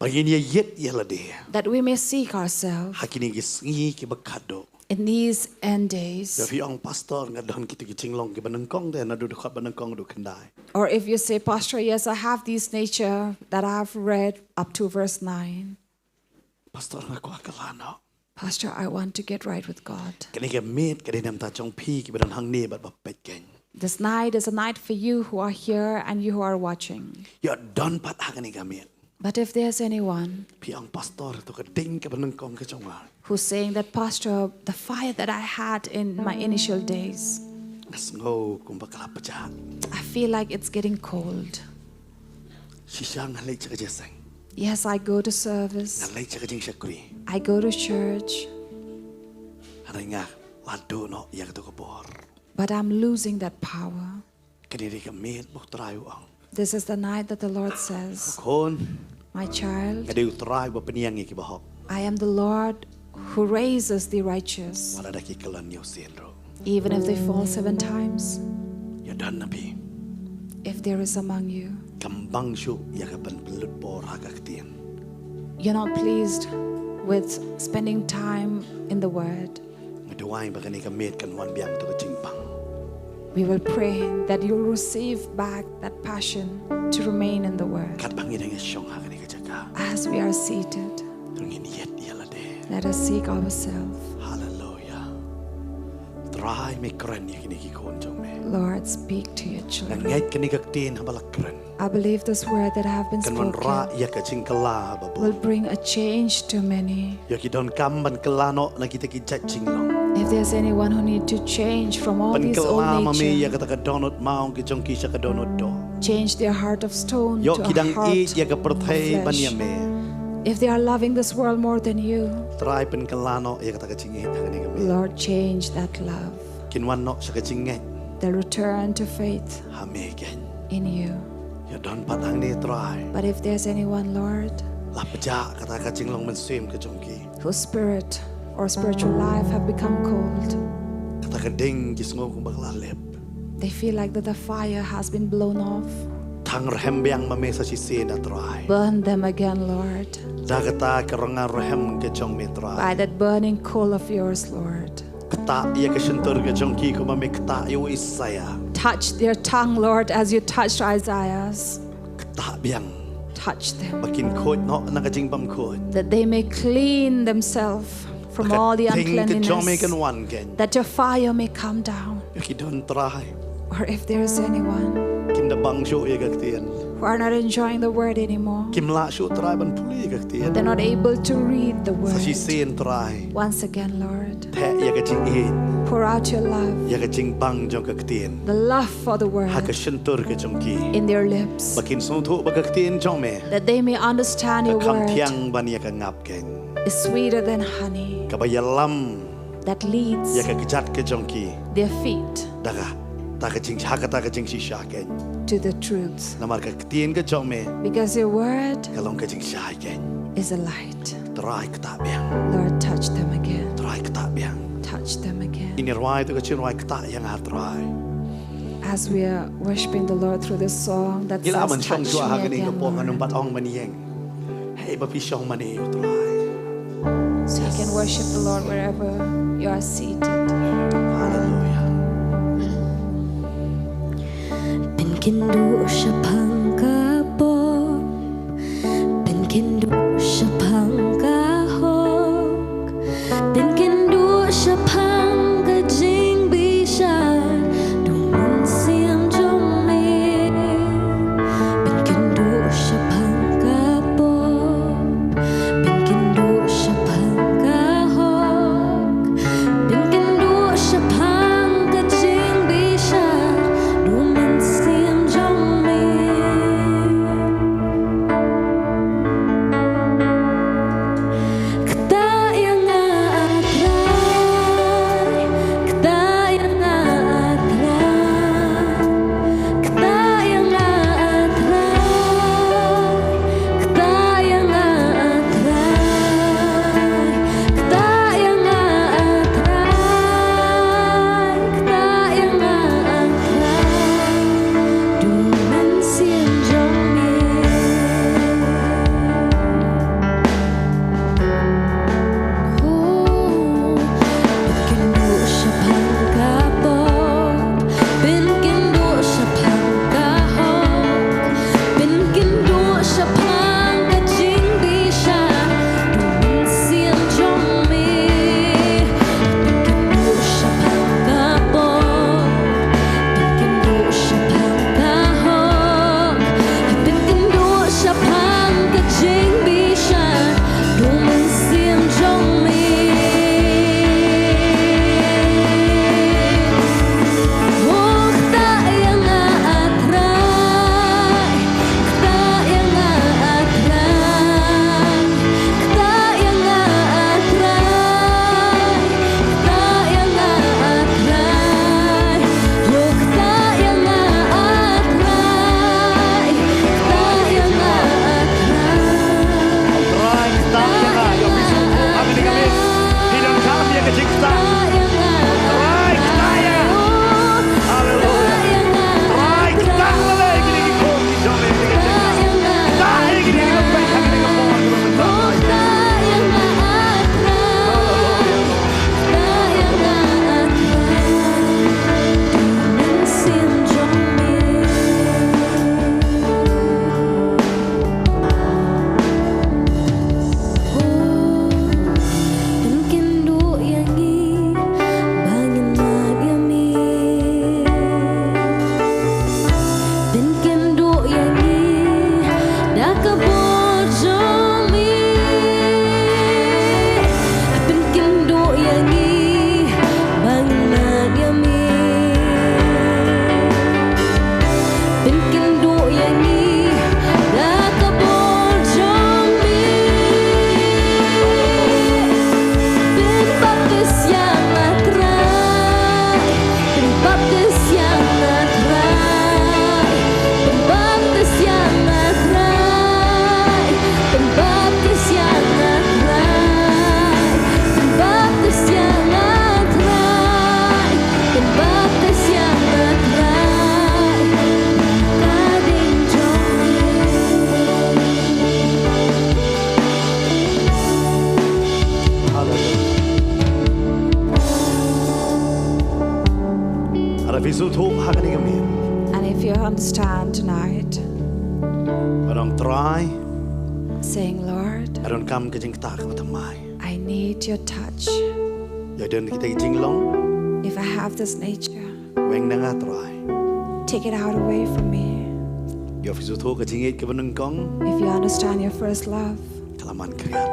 Ba ngin ïa ïit ïa lade. That we may seek ourselves. Ha kine ki sngi kiba khadduh. In these end days. Ïa phi ong, "Pastor, nga don kito ki jinglong kiba nyngkong de, naduh dkhot ba nyngkong haduh khyndai." Or if you say, "Pastor, yes, I have this nature that I've read up to verse nine." Pastor, nga kwah kylla noh. Pastor, I want to get right with God. Kane ka miet ka dei na ka bynta jong phi kiba don hangne bad ba peit kein. This night is a night for you who are here and you who are watching. Ïa don pat ha kane ka miet. But if there's anyone, phi ong, "Pastor, to ka ding kaba nyngkong ka jong nga," who's saying that, "Pastor, the fire that I had in my initial days, nga sngew kumba ka la pjah. I feel like it's getting cold." Shisha nga leit sha ka jingïaseng. Yes, I go to service. Nga leit sha ka jingshakri. I go to church. Hynrei nga la duh noh ïa kato ka bor. But I'm losing that power. Kane ka dei ka miet ba u Trai u ong. This is the night that the Lord says, "Ko khun, my child, nga dei u Trai uba pynïeng ïa kiba hok. I am the Lord who raises the righteous." Wat lada ki kyllon hynñiew sien ruh. Even if they fall seven times. Ïa don na phi. If there is among you. Kam bang shuh ïa ka ban pynlut por ha ka ktien. You're not pleased with spending time in the word. Nga duwai ba kane ka miet kan wan biang to ka jingbang. We will pray that you'll receive back that passion to remain in the word. Katba ngi dang ïa shong ha kane ka jaka. As we are seated, to ngin ïit ïa lade. Let us seek ourselves. Hallelujah. Trai, me kren ïa kine ki khun jong me. Lord, speak to your children. Nga ngeit kane ka ktien haba la kren, I believe this word that have been spoken, kan wanrah ïa ka jingkylla ha babun, will bring a change to many. Ïa ki donkam ban kylla noh na kita ki jait jinglong. If there's anyone who need to change from all these old nature, pynkylla ma me ïa kata ka dohnud maw ki jong ki sha ka dohnud doh. Change their heart of stone to a heart of flesh. Ïoh ki dang ïeit ïa ka pyrthei ban ïa me. If they are loving this world more than you, Trai, pynkylla noh ïa kata ka jingïeit ha kane ka miet. Lord, change that love. Kin wan noh sha ka jingngeit. They'll return to faith. Ha me kein. In you. Ïa don pat hangne, Trai. But if there's anyone, Lord, la pjah kata ka jinglong mynsiem ka jong ki, whose spirit or spiritual life have become cold, kata ka ding ki sngew kumba ka la lip. They feel like that the fire has been blown off. Tang rhem biang ma me sa shisien, ah Trai. Burn them again, Lord. Da kata ka rynga rhem ka jong me, Trai. By that burning coal of yours, Lord. Ktah ïa ka shyntur ka jong ki kumba me ktah ïa u Isaiah. Touch their tongue, Lord, as you touched Isaiah's. Ktah biang. Touch them. Ba kin khuid noh na ka jingbymkhuid. That they may clean themselves from Ka all the thing ka jong me uncleanliness. kan wan kein. That your fire may come down. Ki don, Trai. Or if there is anyone Kim da bang shuh ïa ka ktien. who are not enjoying the word anymore. Kim lah shuh, Trai, ban pule ïa ka ktien. They're not able to read the Sa word. shisien, Trai. Once again, Lord, Theh ïa ka jingïeit. pour out your love, Ïa ka jingbang jong ka ktien. The love for the Ha ka word shyntur ka jong ki. In their lips, Ba kin sngewthuh ba ka ktien jong me. That they may understand Ka your kham word. thiang ban ïa ka ngap kein. Is sweeter than honey. Kaba ïalam That leads ïa ka kjat ka jong ki. Their feet Da kata ka jing, ha kata ka jingshisha kein. To the truth. Namar ka ktien ka jong me. Because your word. Ka long ka jingshai kein. Is a light. Trai, ktah biang. Lord, touch them again. Trai, ktah biang. Touch them again. Ngin ïa rwai ïa ka jingrwai Ktah ïa nga, Trai. As we are worshiping the Lord through this song that says, "Touch me again, Lord." Ngi lah ban shong shuwa ha kane ka por, ngan ym pat ong ban ïeng. Hei, ba phi shong mane, Trai. So you can worship the Lord wherever you are seated. Hallelujah. Pynkhynduh shaphang ka pop, pynkhynduh shaphang ka hok, pynkhynduh shaphang ka jingbishar, da u mynsiem jong me. Pynkhynduh shaphang ka pop, pynkhynduh shaphang ka hok, pynkhynduh shaphang ka jingbishar, da u mynsiem jong me. Ong Trai, saying, Lord, nga donkam ka jingktah kaba thymmai. I need your touch. Ïa don kita ki jinglong, If I have this nature, weng na nga Trai. take it out away from me. Ïoh phi sngewthuh ka jingïeit kaba nyngkong If you understand your first love ka la man khriat.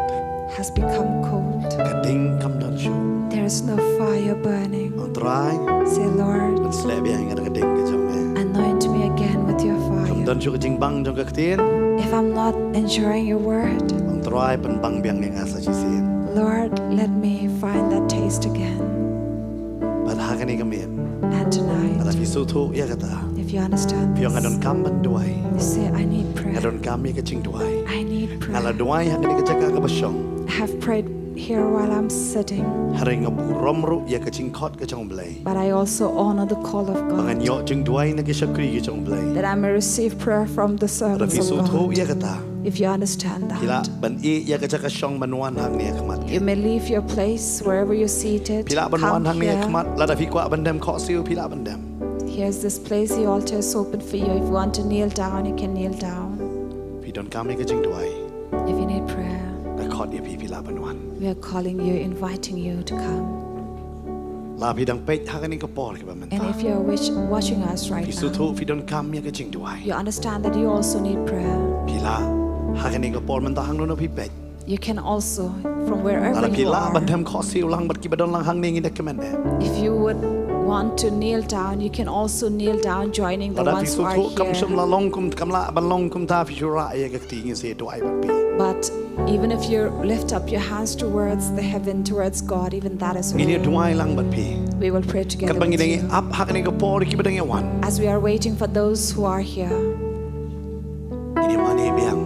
has become cold, Ka ding kam don shuh. there is no fire burning. Ong Trai, Say, Lord, pynshlur biang ïa nga da ka ding ka jong me. anoint me again with your Kam fire. don shuh ka jingbang jong ka ktien. If I'm not enjoying your word, Ong Trai, pynbang biang ïa nga sa shisien. Lord, let me find that taste again. Bad ha kane ka miet, And tonight, lada phi sngewthuh ïa kata, if you understand phi ong nga this, donkam ban duwai. You say, I need Nga prayer. donkam ïa ka jingduwai. I need Nga la prayer. duwai ha kane ka jaka kaba shong. I have prayed here while I'm sitting, Hynrei nga burom ruh ïa ka jingkhot ka jong U Blei. But I also honor the call of God, Ba ngan ïoh jingduwai na ki shakri ki jong U Blei. That I may receive prayer from the servants of God. Lada phi sngewthuh ïa kata, If you understand that, phi lah ban ïeh ïa ka jaka shong ban wan hangne ha khmat. You may leave your place wherever you're seated. Phi lah ban wan hangne ha khmat. Lada phi kwah ban dem khohsiew phi lah ban dem. Here's this place, the altar is open for you. If you want to kneel down, you can kneel down. Phi donkam ïa ka jingduwai. If you need prayer, Nga khot ïa phi, phi lah ban wan. We are calling you, inviting you to come. La phi dang peit ha kane ka por kaba mynta. And if you're watching us right now, Phi sngewthuh phi donkam ïa ka jingduwai. You understand that you also need prayer. Phi lah ha kane ka por mynta hangno hangno phi peit. You can also, from wherever Lada phi you lah ban are, dem khohsiew lang bad kiba don lang hangne ngin ïa kmen eh. If you would want to kneel down, you can also kneel down, joining the ones who are here. Lada phi sngewthuh kam shym la long kum, kam lah ban long kumta, phi shu rah ïa ka kti, ngin sa duwai bad phi. But even if you lift up your hands towards the heaven, towards God, even that is okay. Ngin ïa duwai lang bad phi. We will pray together with you. Katba ngi dang ïa ap ha kane ka por ïa kiba dang ïa wan. As we are waiting for those who are here, ngin ïa mane biang.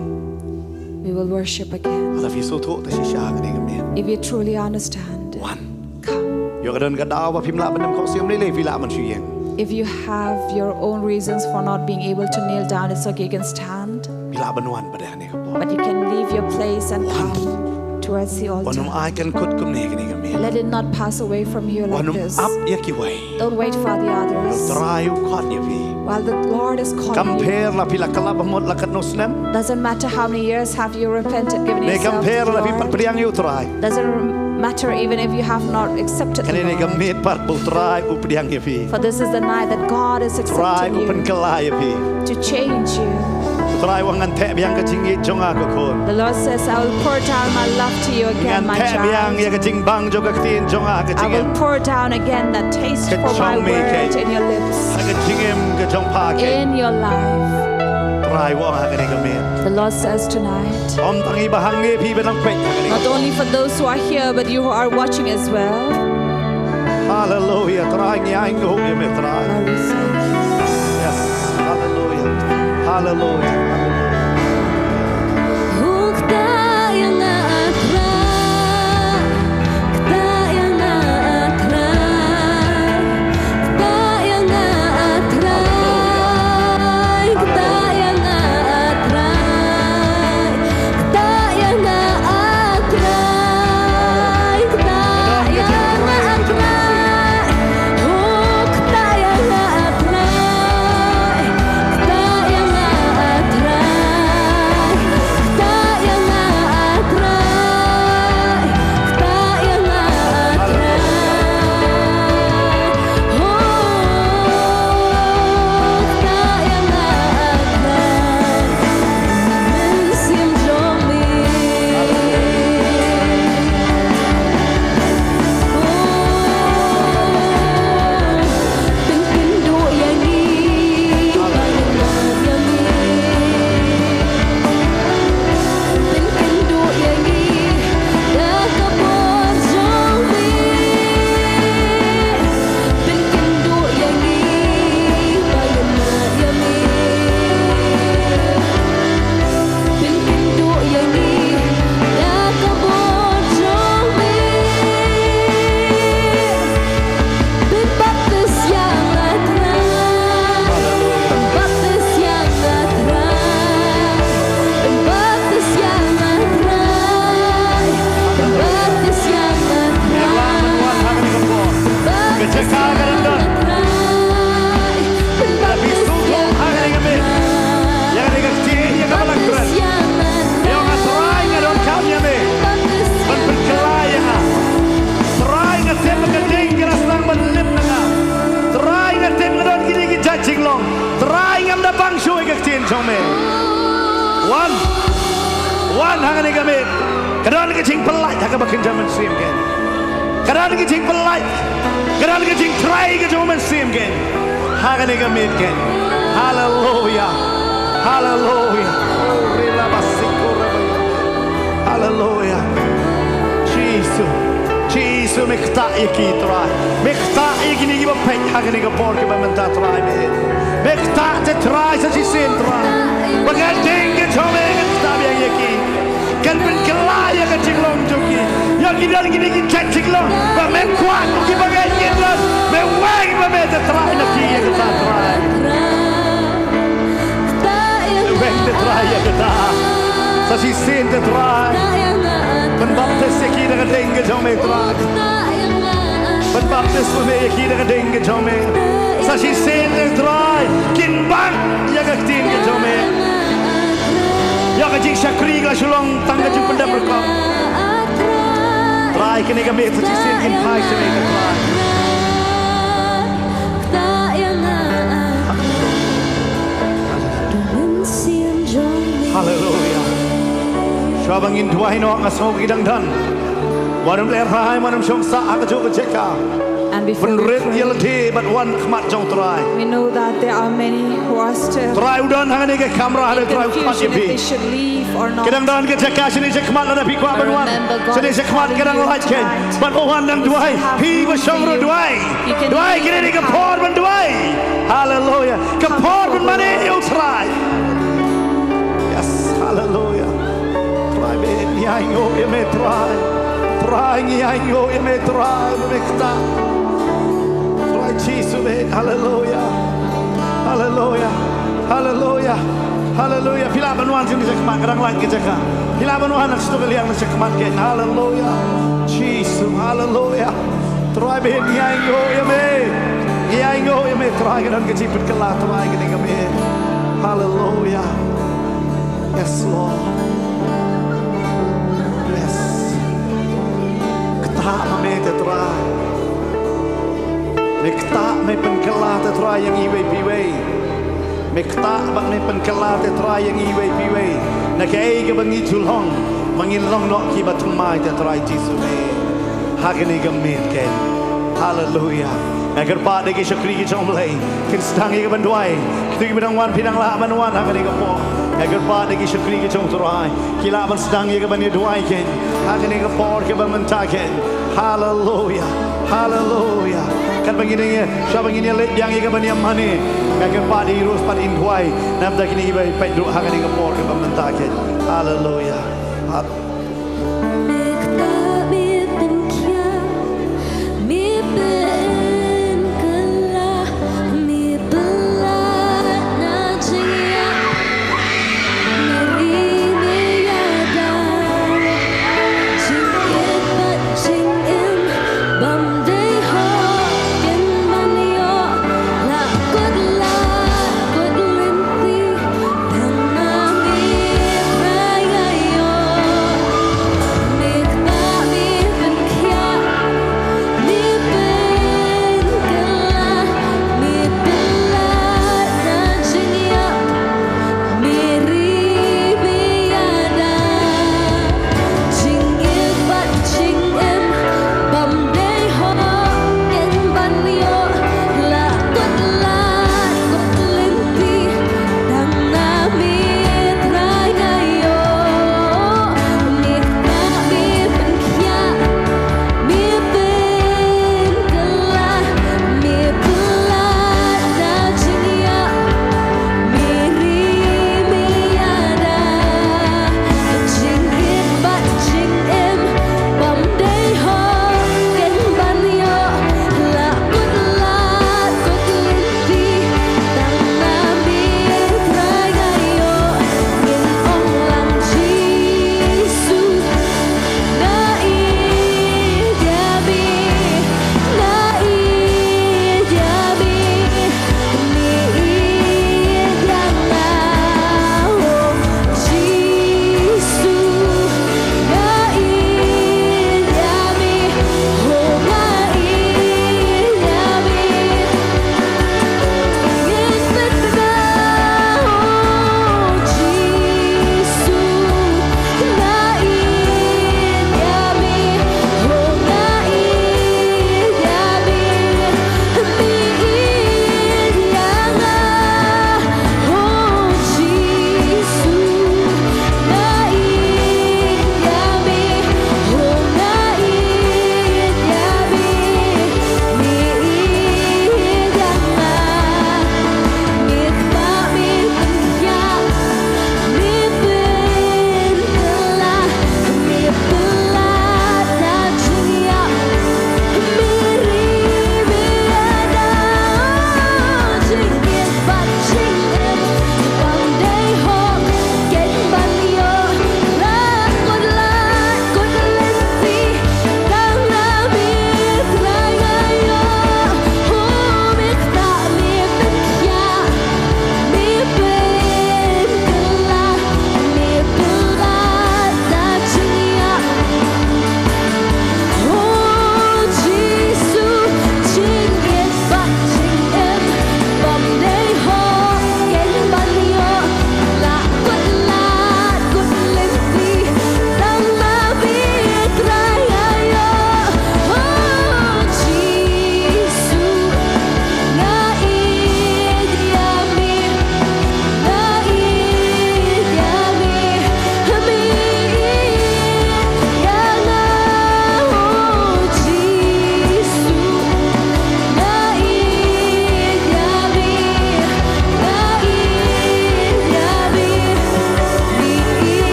We will worship again. Lada phi sngewthuh te shisha ha kane ka miet. If you truly understand, wan. Come. Ïoh ka don ka daw ba phim lah ban dem khohsiew, ym lei lei phi lah ban shu ïeng. If you have your own reasons for not being able to kneel down, it's okay, you can stand. Phi lah ban wan pat ha kane ka por. But you can leave your place and come towards the altar. Wat nym ai kan kut kumne ha kane ka miet. Let it not pass away from you like this. Wat nym ap ïa kiwei. Don't wait for the others. U Trai u khot ïa phi. While the Lord is calling you, kam pher la phi la kylla ba mut la katno snem. Doesn't matter how many years have you repented, given yourself to the Lord. Ne kam pher la phi pat pdiang ïa U Trai. Doesn't matter even if you have not accepted the Lord. Kane ka miet pat ba U Trai u pdiang ïa phi. For this is the night that God is accepting you. U Trai u pynkylla ïa phi. To change you. U Trai u ong ngan theh biang ka jingïeit jong nga ko khun. The Lord says, I will pour down my love to you again, my child. Ngan theh biang ïa ka jingbang jong ka ktien jong nga ha ka jingim. I will pour down again that taste for my word in your lips. Ha ka jingim ka jong pha. In your life. U Trai u ong ha kane ka miet. The Lord says tonight. Ym tang ïa ba hangne phi ba dang peit ha kane ka miet. Not only for those who are here, but you who are watching as well. Haleluia, Trai ngi ai nguh ïa me Trai. Lord, we thank you. Yes, haleluia. Haleluia. Wan ha kane ka miet. Ka don ka jingpyllait ha kaba kynja mynsiem kein. Ka don ka jingpyllait. Ka don ka jingtrai ka jong u mynsiem kein. Ha kane ka miet kein. Haleluya. Haleluya. Haleluya. Jisu. Jisu, me ktah ïa ki, Trai. Me ktah ïa kine kiba peit ha kane ka por kaba mynta, Trai, me. Me ktah te, Trai, sa shisien, Trai. Ba ka ding ka jong me kan ktah biang ïa ki. Kan pynkylla ïa ka jinglong jong ki. Ïa ki don kine ki jait jinglong ba me kwah ko kiba ngeit ïa ki don. Me weng ba me te, Trai, na ki ïa kata, Trai. Weng te, Trai, ïa kata. Sa shisien te, Trai. Pynbaptis ïa ki da ka ding ka jong me, Trai. Pynbaptis me ïa ki da ka ding ka jong me. Sa shisien te, Trai. Kin bang ïa ka ktien ka jong me. Ïa ka jingshakri ka la shu long tang ka jingpyndep rukom. Trai, kane ka miet sa shisien kin phai sha me, Trai. Haleluya. Shuwa ba ngin duwai noh, nga sngew ki dang don. Wat nym lehrain, wat nym shong sah ha kajuh ka jaka. And before we pray, pynrit ïa lade bad wan khmat jong Trai. We know that there are many who are still Trai, u don hangne ha ka kamra, hangne, Trai, u khmat ïa phi. Ki dang don ka jaka shane shakhmat, lada phi kwah ban wan shane shakhmat, ka dang lait kein. Bad wan, dang duwai. Phi ba shong ruh, duwai. Duwai, kane ka por ban duwai. Haleluya. Ka por ban mane ïa u Trai. Yes, haleluya. Trai, me, ngi ainguh ïa me, Trai. Trai, ngi ainguh ïa me, Trai, ba me ktah. Trai Jisu, me, haleluya. Haleluya. Haleluya. Haleluya. Phi lah ban wan shane shakhmat, ka dang lait ka jaka. Phi lah ban wan na sha ka liang na shakhmat kein. Haleluya. Jisu, haleluya. Trai, me, ngi ainguh ïa me. Ngi ainguh ïa me, Trai, ka don ka jingpynkylla, Trai, kane ka miet. Haleluya. Yes, Lord. Yes. Ktah ma me te, Trai. Me ktah, me pynkylla te, Trai, ïa ngi iwei pa iwei. Me ktah bad me pynkylla te, Trai, ïa ngi iwei pa iwei. Na kaei kaba ngi ju long, ba ngin long noh kiba thymmai te, Trai Jisu, me. Ha kane ka miet kein. Haleluya. Nga kyrpad da ki shakri ki jong U Blei kin sdang ïa ka ban duwai. Kito kiba dang wan, phi dang lah ban wan ha kane ka por. Nga kyrpad da ki shakri ki jong U Trai, ki lah ban sdang ïa ka ban ïa duwai kein ha kane ka por kaba mynta kein. Haleluya. Haleluya. Katba ngin ïa, shuwa ba ngin ïa leit biang ïa ka ban ïa mane, nga kyrpad da i Rose pat in duwai na ka bynta kine kiba peit ruh ha kane ka por kaba mynta kein. Haleluya. Hal-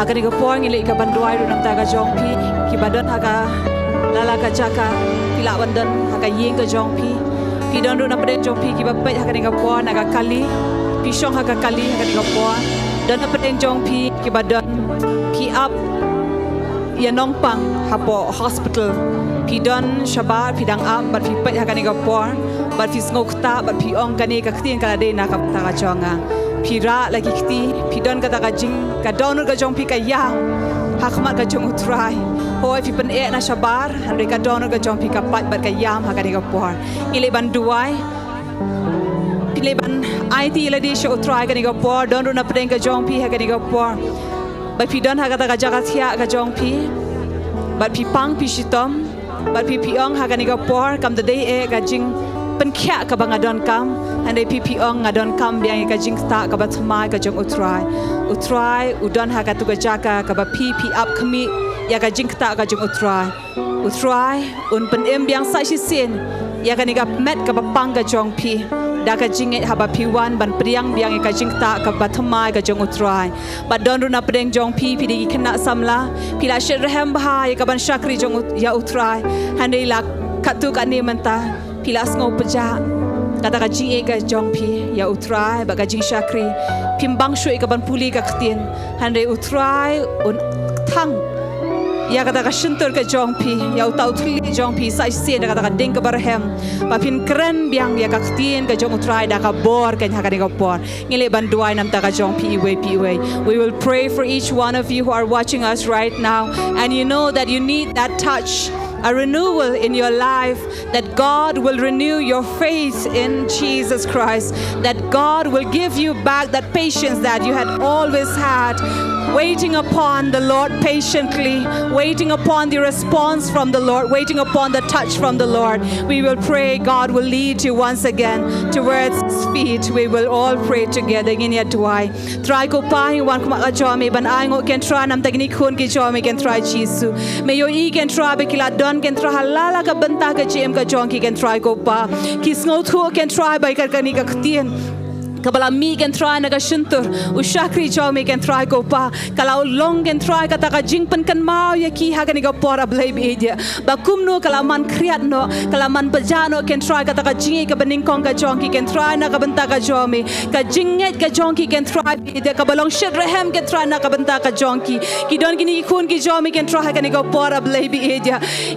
Kane ka por ngi leit ka ban duwai ruh namar ka jong phi kiba don ha ka la la ka jaka, phi lah ban don ha ka ïing ka jong phi. Phi don ruh na pdeng jong phi kiba peit ha kane ka por na ka kali, phi shong ha ka kali ha kane ka por. Don na pdeng jong phi kiba don, phi ap ïa nongpang hapoh hospital. Phi don shabar, phi dang ap bad phi peit ha kane ka por, bad phi sngewkta bad phi ong, kane ka ktien ka la dei na ka bynta ka jong nga. Phi rah la ki kti, phi don kata ka jing, ka dohnud ka jong phi ka ïam ha khmat ka jong U Trai. Hooid, phi pyneh na shabar, hynrei ka dohnud ka jong phi ka pait bad ka ïam ha kane ka por. Ngi leit ban duwai. Phi leit ban aiti ïa lade sha U Trai kane ka por, don ruh na pdeng ka jong phi ha kane ka por. Bad phi don ha kata ka jaka thiah ka jong phi, bad phi pang phi shitom, bad phi phi ong ha kane ka por, kam da dei eh ka jingpynkhiah kaba nga donkam, hynrei phi phi ong, nga donkam biang ïa ka jingktah kaba thymmai ka jong U Trai. U Trai u don ha katu ka jaka kaba phi phi ap khmih ïa ka jingktah ka jong U Trai. U Trai un pynim biang sa shisien ïa kane ka met kaba pang ka jong phi da ka jingngeit haba phi wan ban pdiang biang ïa ka jingktah kaba thymmai ka jong U Trai. Bad don ruh na pdeng jong phi, phi dei ki khynnah samla, phi la shet rhem bha ïa ka ban shakri jong U, ïa U Trai, hynrei la katto katne mynta phi la sngew pjah kata ka jingïeit ka jong phi ïa U Trai bad ka jingshakri. Phim bang shuh ïa ka ban pule ka ktien, hynrei U Trai un thang ïa kata ka shyntur ka jong phi, ïa uta u thylliej jong phi sa shisien da kata ka ding kaba rhem, ba phin kren biang ïa ka ktien ka jong U Trai da ka bor keiñ ha kane ka por. Ngi leit ban duwai namar ka jong phi iwei pa iwei. We will pray for each one of you who are watching us right now, and you know that you need that touch, a renewal in your life, that God will renew your faith in Jesus Christ, that God will give you back that patience that you had always had, waiting upon the Lord patiently, waiting upon the response from the Lord, waiting upon the touch from the Lord. We will pray God will lead you once again towards His feet. We will all pray together. Ngin ïa duwai. Trai ko Pa, ngi wan khmat ka jong me ban ai nguh keiñ Trai namar kine ki khun ki jong me keiñ Trai Jisu. Me ïohi keiñ Trai ba ki la don keiñ Trai ha la la ka bynta ka jingim ka jong ki keiñ Trai ko Pa. Ki sngewthuh keiñ Trai ba ka kane ka ktien kaba la mih keiñ Trai na ka shyntur u shakri jong me keiñ Trai ko Pa, ka la long keiñ Trai kata ka jingpynkynmaw ïa ki ha kane ka por, A Blei ba ïeit, ba kumno ka la man khriat noh, ka la man pjah noh keiñ Trai kata ka jingïeit kaba nyngkong ka jong ki keiñ Trai na ka bynta ka jong me. Ka jingngeit ka jong ki keiñ Trai ba ïeit, kaba long shet rhem keiñ Trai na ka bynta ka jong ki. Ki don kine ki khun ki jong me keiñ Trai ha kane ka por, A Blei ba ïeit,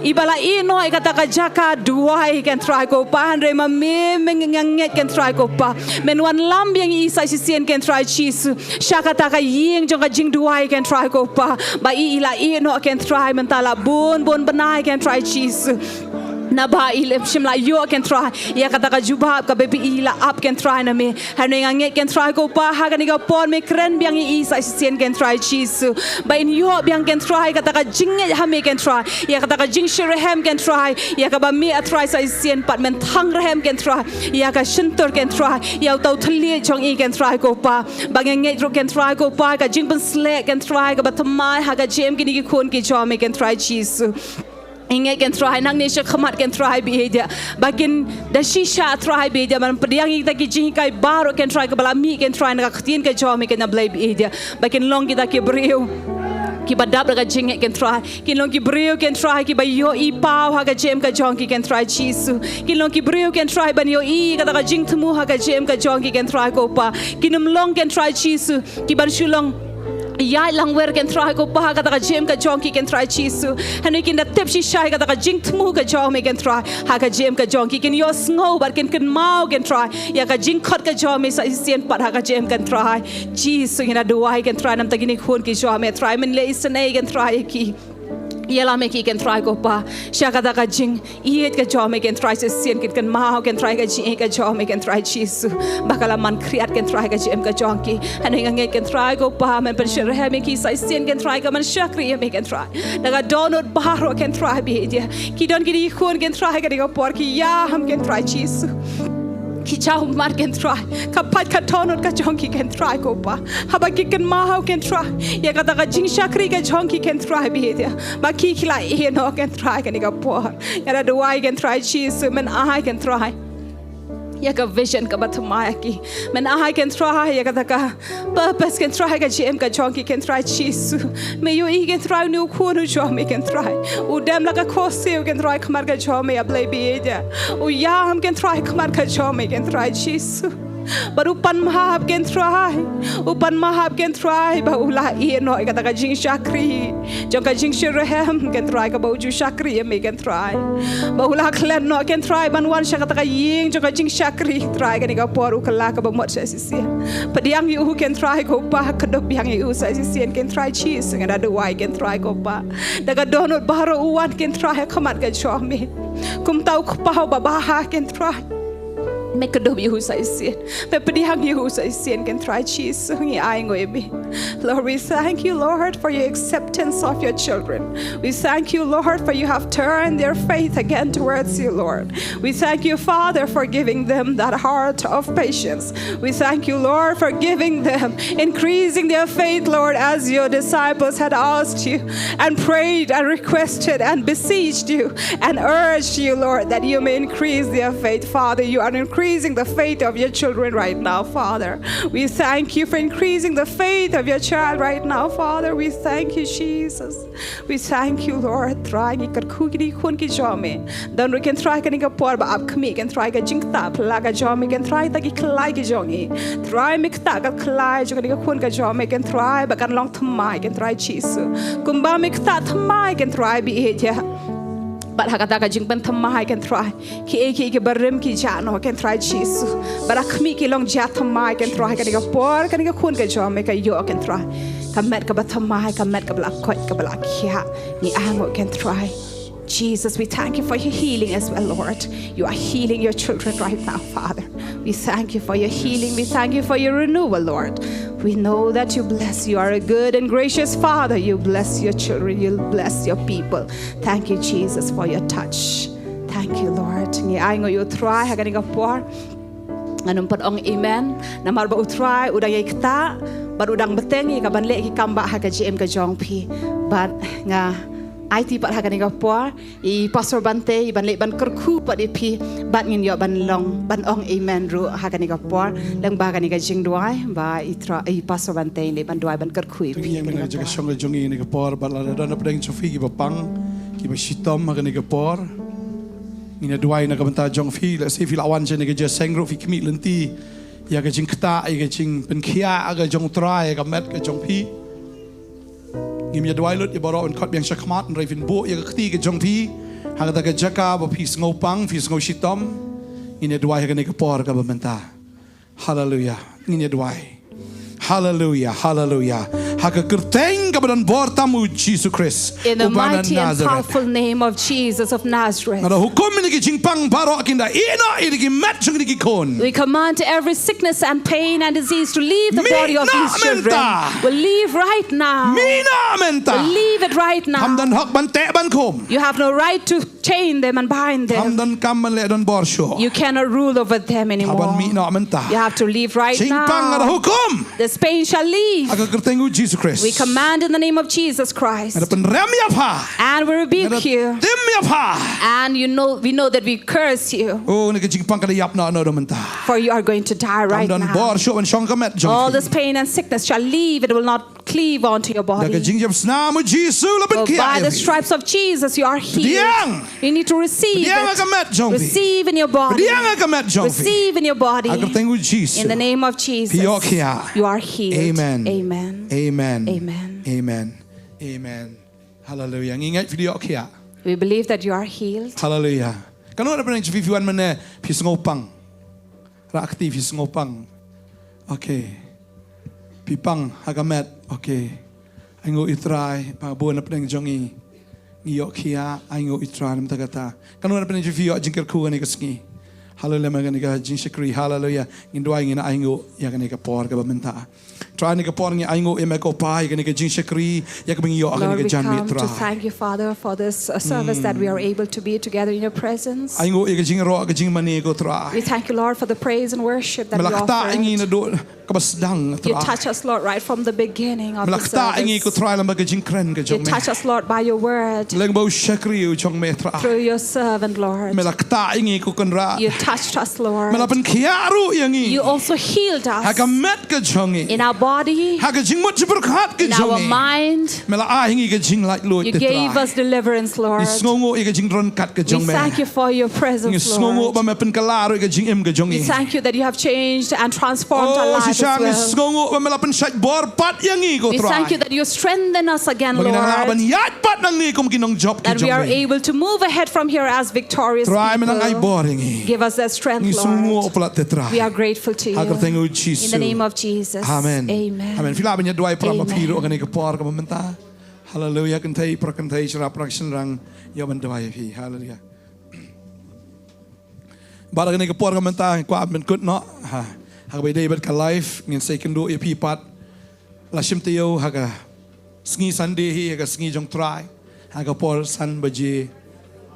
iba la ïeh noh ïa kata ka jaka duwai keiñ Trai ko Pa, hynrei ma me, me, nga ngeit keiñ Trai ko Pa, men wanlam biang ïa i sa shisien keiñ Trai Jisu sha kata ka ïing jong ka jingduwai keiñ Trai ko Pa, ba i, i la ïeh noh keiñ Trai mynta la bun bun bnai keiñ Trai Jisu. Naba i leh shym la ïoh keiñ Trai ïa kata ka jubab kaba i la ap keiñ Trai na me. Hynrei nga ngeit keiñ Trai ko Pa, ha kane ka por me kren biang ïa i sa shisien keiñ Trai Jisu, ba in ïoh biang keiñ Trai kata ka jingngeit ha me keiñ Trai, ïa kata ka jingshitrhem keiñ Trai, ïa kaba me A Trai sa shisien pat men thang rhem keiñ Trai ïa ka shyntur keiñ Trai, ïa uta u thylliej jong i keiñ Trai ko Pa. Ba nga ngeit ruh keiñ Trai ko Pa, ka jingpynsleh keiñ Trai kaba thymmai ha ka jingim kine ki khun ki jong me keiñ Trai Jisu. Nga ngeit keiñ Trai nangne shakhmat keiñ Trai ba ïeit, ba kin da shisha Trai ba ïeit, ban pdiang ïa kita ki jinghikai baroh keiñ Trai kaba la mih keiñ Trai na ka ktien ka jong me keiñ A Blei ba ïeit, ba kin long kita ki briew kiba dap da ka jingngeit keiñ Trai. Kin long ki briew keiñ Trai kiba ïohi paw ha ka jingim ka jong ki keiñ Trai Jisu. Kin long ki briew keiñ Trai ban ïohi kata ka jingthmu ha ka jingim ka jong ki keiñ Trai ko Pa. Kin ym long keiñ Trai Jisu ki ban shu long ïaid langwer keiñ Trai ko Pa ha kata ka jingim ka jong ki keiñ Trai Jisu. Hynrei kin da tip shisha ïa kata ka jingthmu ka jong me keiñ Trai ha ka jingim ka jong ki. Kin ïohsngew bad kin kynmaw keiñ Trai ïa ka jingkhot ka jong me sa shisien pat ha ka jingim keiñ Trai Jisu. Ngi da duwai keiñ Trai namar kine ki khun ki jong me Trai, men leh isynei keiñ Trai ïa ki. Ïalam ïa ki keiñ Trai ko Pa sha kata ka jingïeit ka jong me keiñ Trai, sa shisien kin kynmaw keiñ Trai ka jingïeit ka jong me keiñ Trai Jisu, ba ka la man khriat keiñ Trai ka jingim ka jong ki. Hynrei nga ngeit keiñ Trai ko Pa, men pynshitrhem ïa ki sa shisien keiñ Trai, ka man shakri ïa me keiñ Trai da ka dohnud baroh keiñ Trai ba ïeit. Ki don kine ki khun keiñ Trai ha kane ka por ki ïam keiñ Trai Jisu. Ki jaw mar keiñ Trai, ka pait ka dohnud ka jong ki keiñ Trai ko Pa, haba ki kynmaw keiñ Trai ïa kata ka jingshakri ka jong ki keiñ Trai ba ïeit, ba ki, ki la ïeh noh keiñ Trai kane ka por. Nga da duwai keiñ Trai Jisu, men ai keiñ Trai ïa ka vision kaba thymmai ïa ki. Men ai, kynthrai, ïa kata ka purpose, kynthrai, ka jingim ka jong ki, kynthrai Jisu. Me ïohi, kynthrai, une u khun u jong me, kynthrai, u dem la ka khohsiew, kynthrai, khmat ka jong me, A Blei ba ïeit. U ïam, kynthrai, khmat ka jong me, kynthrai Jisu. Bad u pan map, kynthrai, u pan map, kynthrai, ba u la ïeh noh ïa kata ka jingshakri jong ka jingshitrhem, kynthrai, kaba u ju shakri ïa me, kynthrai. Ba u la klet noh, kynthrai, ban wan sha kata ka ïing jong ka jingshakri, kynthrai, kane ka por u kylla kaba mut sa shisien. Pdiang ïa u, kynthrai, ko Pa, kdup biang ïa u sa shisien, kynthrai Jisu, nga da duwai, kynthrai, ko Pa, da ka dohnud baroh u wan, kynthrai, ha khmat ka jong me. Kumta u kpa uba bha, kynthrai, me kdup ïa u sa shisien. Me pdiang ïa u sa shisien, kynthrai Jisu, ngi ainguh ïa me. Lord, we thank you, Lord, for your acceptance of your children. We thank you, Lord, for you have turned their faith again towards you, Lord. We thank you, Father, for giving them that heart of patience. We thank you, Lord, for giving them, increasing their faith, Lord, as your disciples had asked you and prayed and requested and beseeched you and urged you, Lord, that you may increase their faith. Father, you are increasing the faith of your children right now, Father. We thank you for increasing the faith of your child right now, Father. We thank you, Jesus. We thank you, Lord. Trai, ngi kyrkhu ïa kine ki khun ki jong me. Don ruh, kynthrai, kane ka por ba ap khmih, kynthrai, ka jingktah phylla ka jong me, kynthrai, ïa kita ki khlai ki jong ngi. Trai, me ktah ka khlai jong kane ka khun ka jong me, kynthrai, ba kan long thymmai, kynthrai Jisu. Kumba me ktah thymmai, kynthrai, ba ïeit ïa. Bad ha kata ka jingpynthymmai, kynthrai, kiei kiei kiba rim ki jah noh, kynthrai Jisu. Bad ha khmih ki long jah thymmai, kynthrai, kane ka por kane ka khun ka jong me ka ïoh, kynthrai, ka met kaba thymmai, ka met kaba la koit, kaba la khiah. Ngi ainguh, kynthrai. Jesus, we thank you for your healing as well, Lord. You are healing your children right now, Father. We thank you for your healing. We thank you for your renewal, Lord. We know that you bless. You are a good and gracious Father. You bless your children. You bless your people. Thank you, Jesus, for your touch. Thank you, Lord. Ngi ainguh ïa u Trai ha kane ka por. Ngan ym pat ong amen. Namar ba u Trai u dang ïai ktah bad u dang bteng ïa ka ban leh ki kam bah ha ka jingim ka jong phi. Bad nga aiti pat ha kane ka por ïa i Pastor Bante, i ban leit ban kyrkhu pat ïa phi, bad ngin ïoh ban long, ban ong amen ruh ha kane ka por. Lyngba kane ka jingduwai, ba i Trai, i Pastor Bante, i leit ban duwai ban kyrkhu ïa phi. Tyngi ïa nga ha ka jaka shong ka jong ngi ha kane ka por, bad lada don na pdeng jong phi kiba pang, kiba shitom ha kane ka por, ngin ïa duwai na ka bynta jong phi. Lehse phi la wan sha kane ka jingïaseng ruh, phi khmih lynti ïa ka jingktah, ïa ka jingpynkhiah ka jong u Trai ha ka met ka jong phi. Ngim ïa duwai lut ïa baroh ban khot biang sha khmat, hynrei phin buh ïa ka kti ka jong phi ha kata ka jaka ba phi sngewpang, phi sngewshitom. Ngin ïa duwai ha kane ka por kaba mynta. Haleluya. Ngin ïa duwai. Haleluya, haleluya. Ha ka kyrteng kaba don bor tam u Jisu Khrist, in the uba na mighty and Nazareth, powerful name of Jesus of Nazareth. Nga da hukum ïa kine ki jingpang baroh kin da ïeh noh ïa kine ki met jong kine ki khun. We command every sickness and pain and disease to leave the body of these children. Mih noh mynta. Will leave right now. Mih noh mynta. Will leave it right now. Phim don hok ban teh ban khum. You have no right to chain them and bind them. Phim don kam ban leh don bor shuh. You cannot rule over them anymore. Hap ban mih noh mynta. You have to leave right now. Jingpang nga da hukum. This pain shall leave. Ha ka kyrteng u Jisu Khrist. We command in the name of Jesus Christ. Nga da pynrem ïa pha. And we rebuke you. Nga da tim ïa pha. And you know, we know that we curse you. Oh, kane ka jingpang ka da ïap noh noh mynta. For you are going to die right now. Phim don bor shuh ban shong ha ka met jong phi. All this pain and sickness shall leave. It will not cleave onto your body. Da ka jingjop snam u Jisu la pynkhiah ïa phi. For by the stripes of Jesus you are healed. Pdiang. You need to receive it. Pdiang ha ka met jong phi. Receive in your body. Pdiang ha ka met jong phi. Receive in your body. Ha ka kyrteng u Jisu. In the name of Jesus. Phi ïoh khiah. You are healed. Amen. Amen. Amen. Amen. Amen. Amen. Haleluya. Ngi ngeit phi ïoh khiah. We believe that you are healed. Haleluya. Katno na pdeng jong phi phi wan mynne phi sngewpang? Rah kti phi sngewpang. Okay. Phi pang ha ka met. Okay. Ainguh ïa u Trai, ba bun na pdeng jong ngi ngi ïoh khiah, ainguh ïa u Trai na bynta kata. Katno na pdeng jong phi ïoh jingkyrkhu kane ka sngi? Haleluya, ha kane ka jingshakri. Haleluya. Ngin duwai, ngin ainguh ïa kane ka por kaba mynta. Trai, ha kane ka por ngi ainguh ïa me ko Pa ïa kane ka jingshakri, ïa kaba ngi ïoh ha kane ka janmiet, Trai. Lord, we come to thank you, Father, for this uh, service that we are able to be together in your presence. Ainguh ïa ka jingïaroh, ka jingmane ko Trai. We thank you, Lord, for the praise and worship that we offered. Me la ktah ïa ngi naduh kaba sdang, Trai. You touch us, Lord, right from the beginning of the service. Me la ktah ïa ngi ko Trai lem bad ka jingkren ka jong me. You touch us, Lord, by your word. Lyngba u shakri u jong me, Trai. Through your servant, Lord. Me la ktah ïa ngi ko Kynrad. You touched us, Lord. Me la pynkhiah ruh ïa ngi. You also healed us. Ha ka met ka jong ngi. In our body. Ha ka jingmut jingpyrkhat ka jong ngi. In our mind. Me la ai ïa ngi ka jinglaitluid, Trai. You gave us deliverance, Lord. Ngi sngewnguh ïa ka jingdon kat ka jong me. We thank you for your presence, Lord. Ngi sngewnguh ba me pynkylla ruh ïa ka jingim ka jong ngi. We thank you that you have changed and transformed our lives as well. Oh, shisha ngi sngewnguh ba me la pynshait bor pat ïa ngi ko Trai. We thank you that you strengthen us again, Lord. Ba ngin nang lah ban ïaid pat nangne kum ki nongjop ki jong me. That we are able to move ahead from here as victorious people. Trai, me nang ai bor ïa ngi. Give us that strength, Lord. Ngi sngewnguh palat te, Trai. We are grateful to you. Ha ka kyrteng u Jisu. In the name of Jesus. Amen. Amen. Amen. Phi lah ban ïa duwai palat ma phi ruh ha kane ka por kaba mynta. Haleluia. Kynthei, para kynthei, shynrang, para shynrang, ïa ban duwai ïa phi. Haleluia. Bad ha kane ka por kaba mynta ngi kwah ban kut noh ha, ha kaba ïadei bad ka live, ngin sa ïakynduh ïa phi pat la shim taïew ha ka sngi Sunday hi, ha ka sngi jong Trai, ha ka por san baje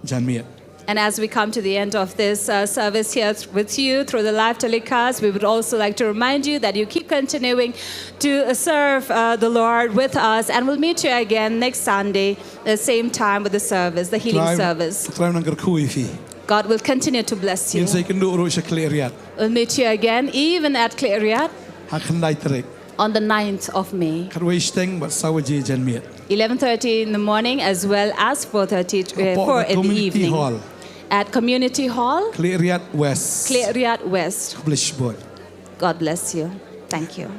janmiet. And as we come to the end of this uh, service here th- with you through the live telecast, we would also like to remind you that you keep continuing to uh, serve uh, the Lord with us, and we'll meet you again next Sunday, the same time with the service, the healing service. Trai, Trai nang kyrkhu ïa phi. God will continue to bless you. Ngin sa ïakynduh ruh sha Khliehriat. We'll meet you again, even at Khliehriat. Ha ka khyndai tarik. On the ninth of May. Khatwei shiteng bad saw baje janmiet. Eleven thirty in the morning as well as four thirty, uh, four in the evening. Hapoh Community Hall. At Community Hall. Khliehriat West. Khliehriat West. Khublei shibun. God bless you. Thank you.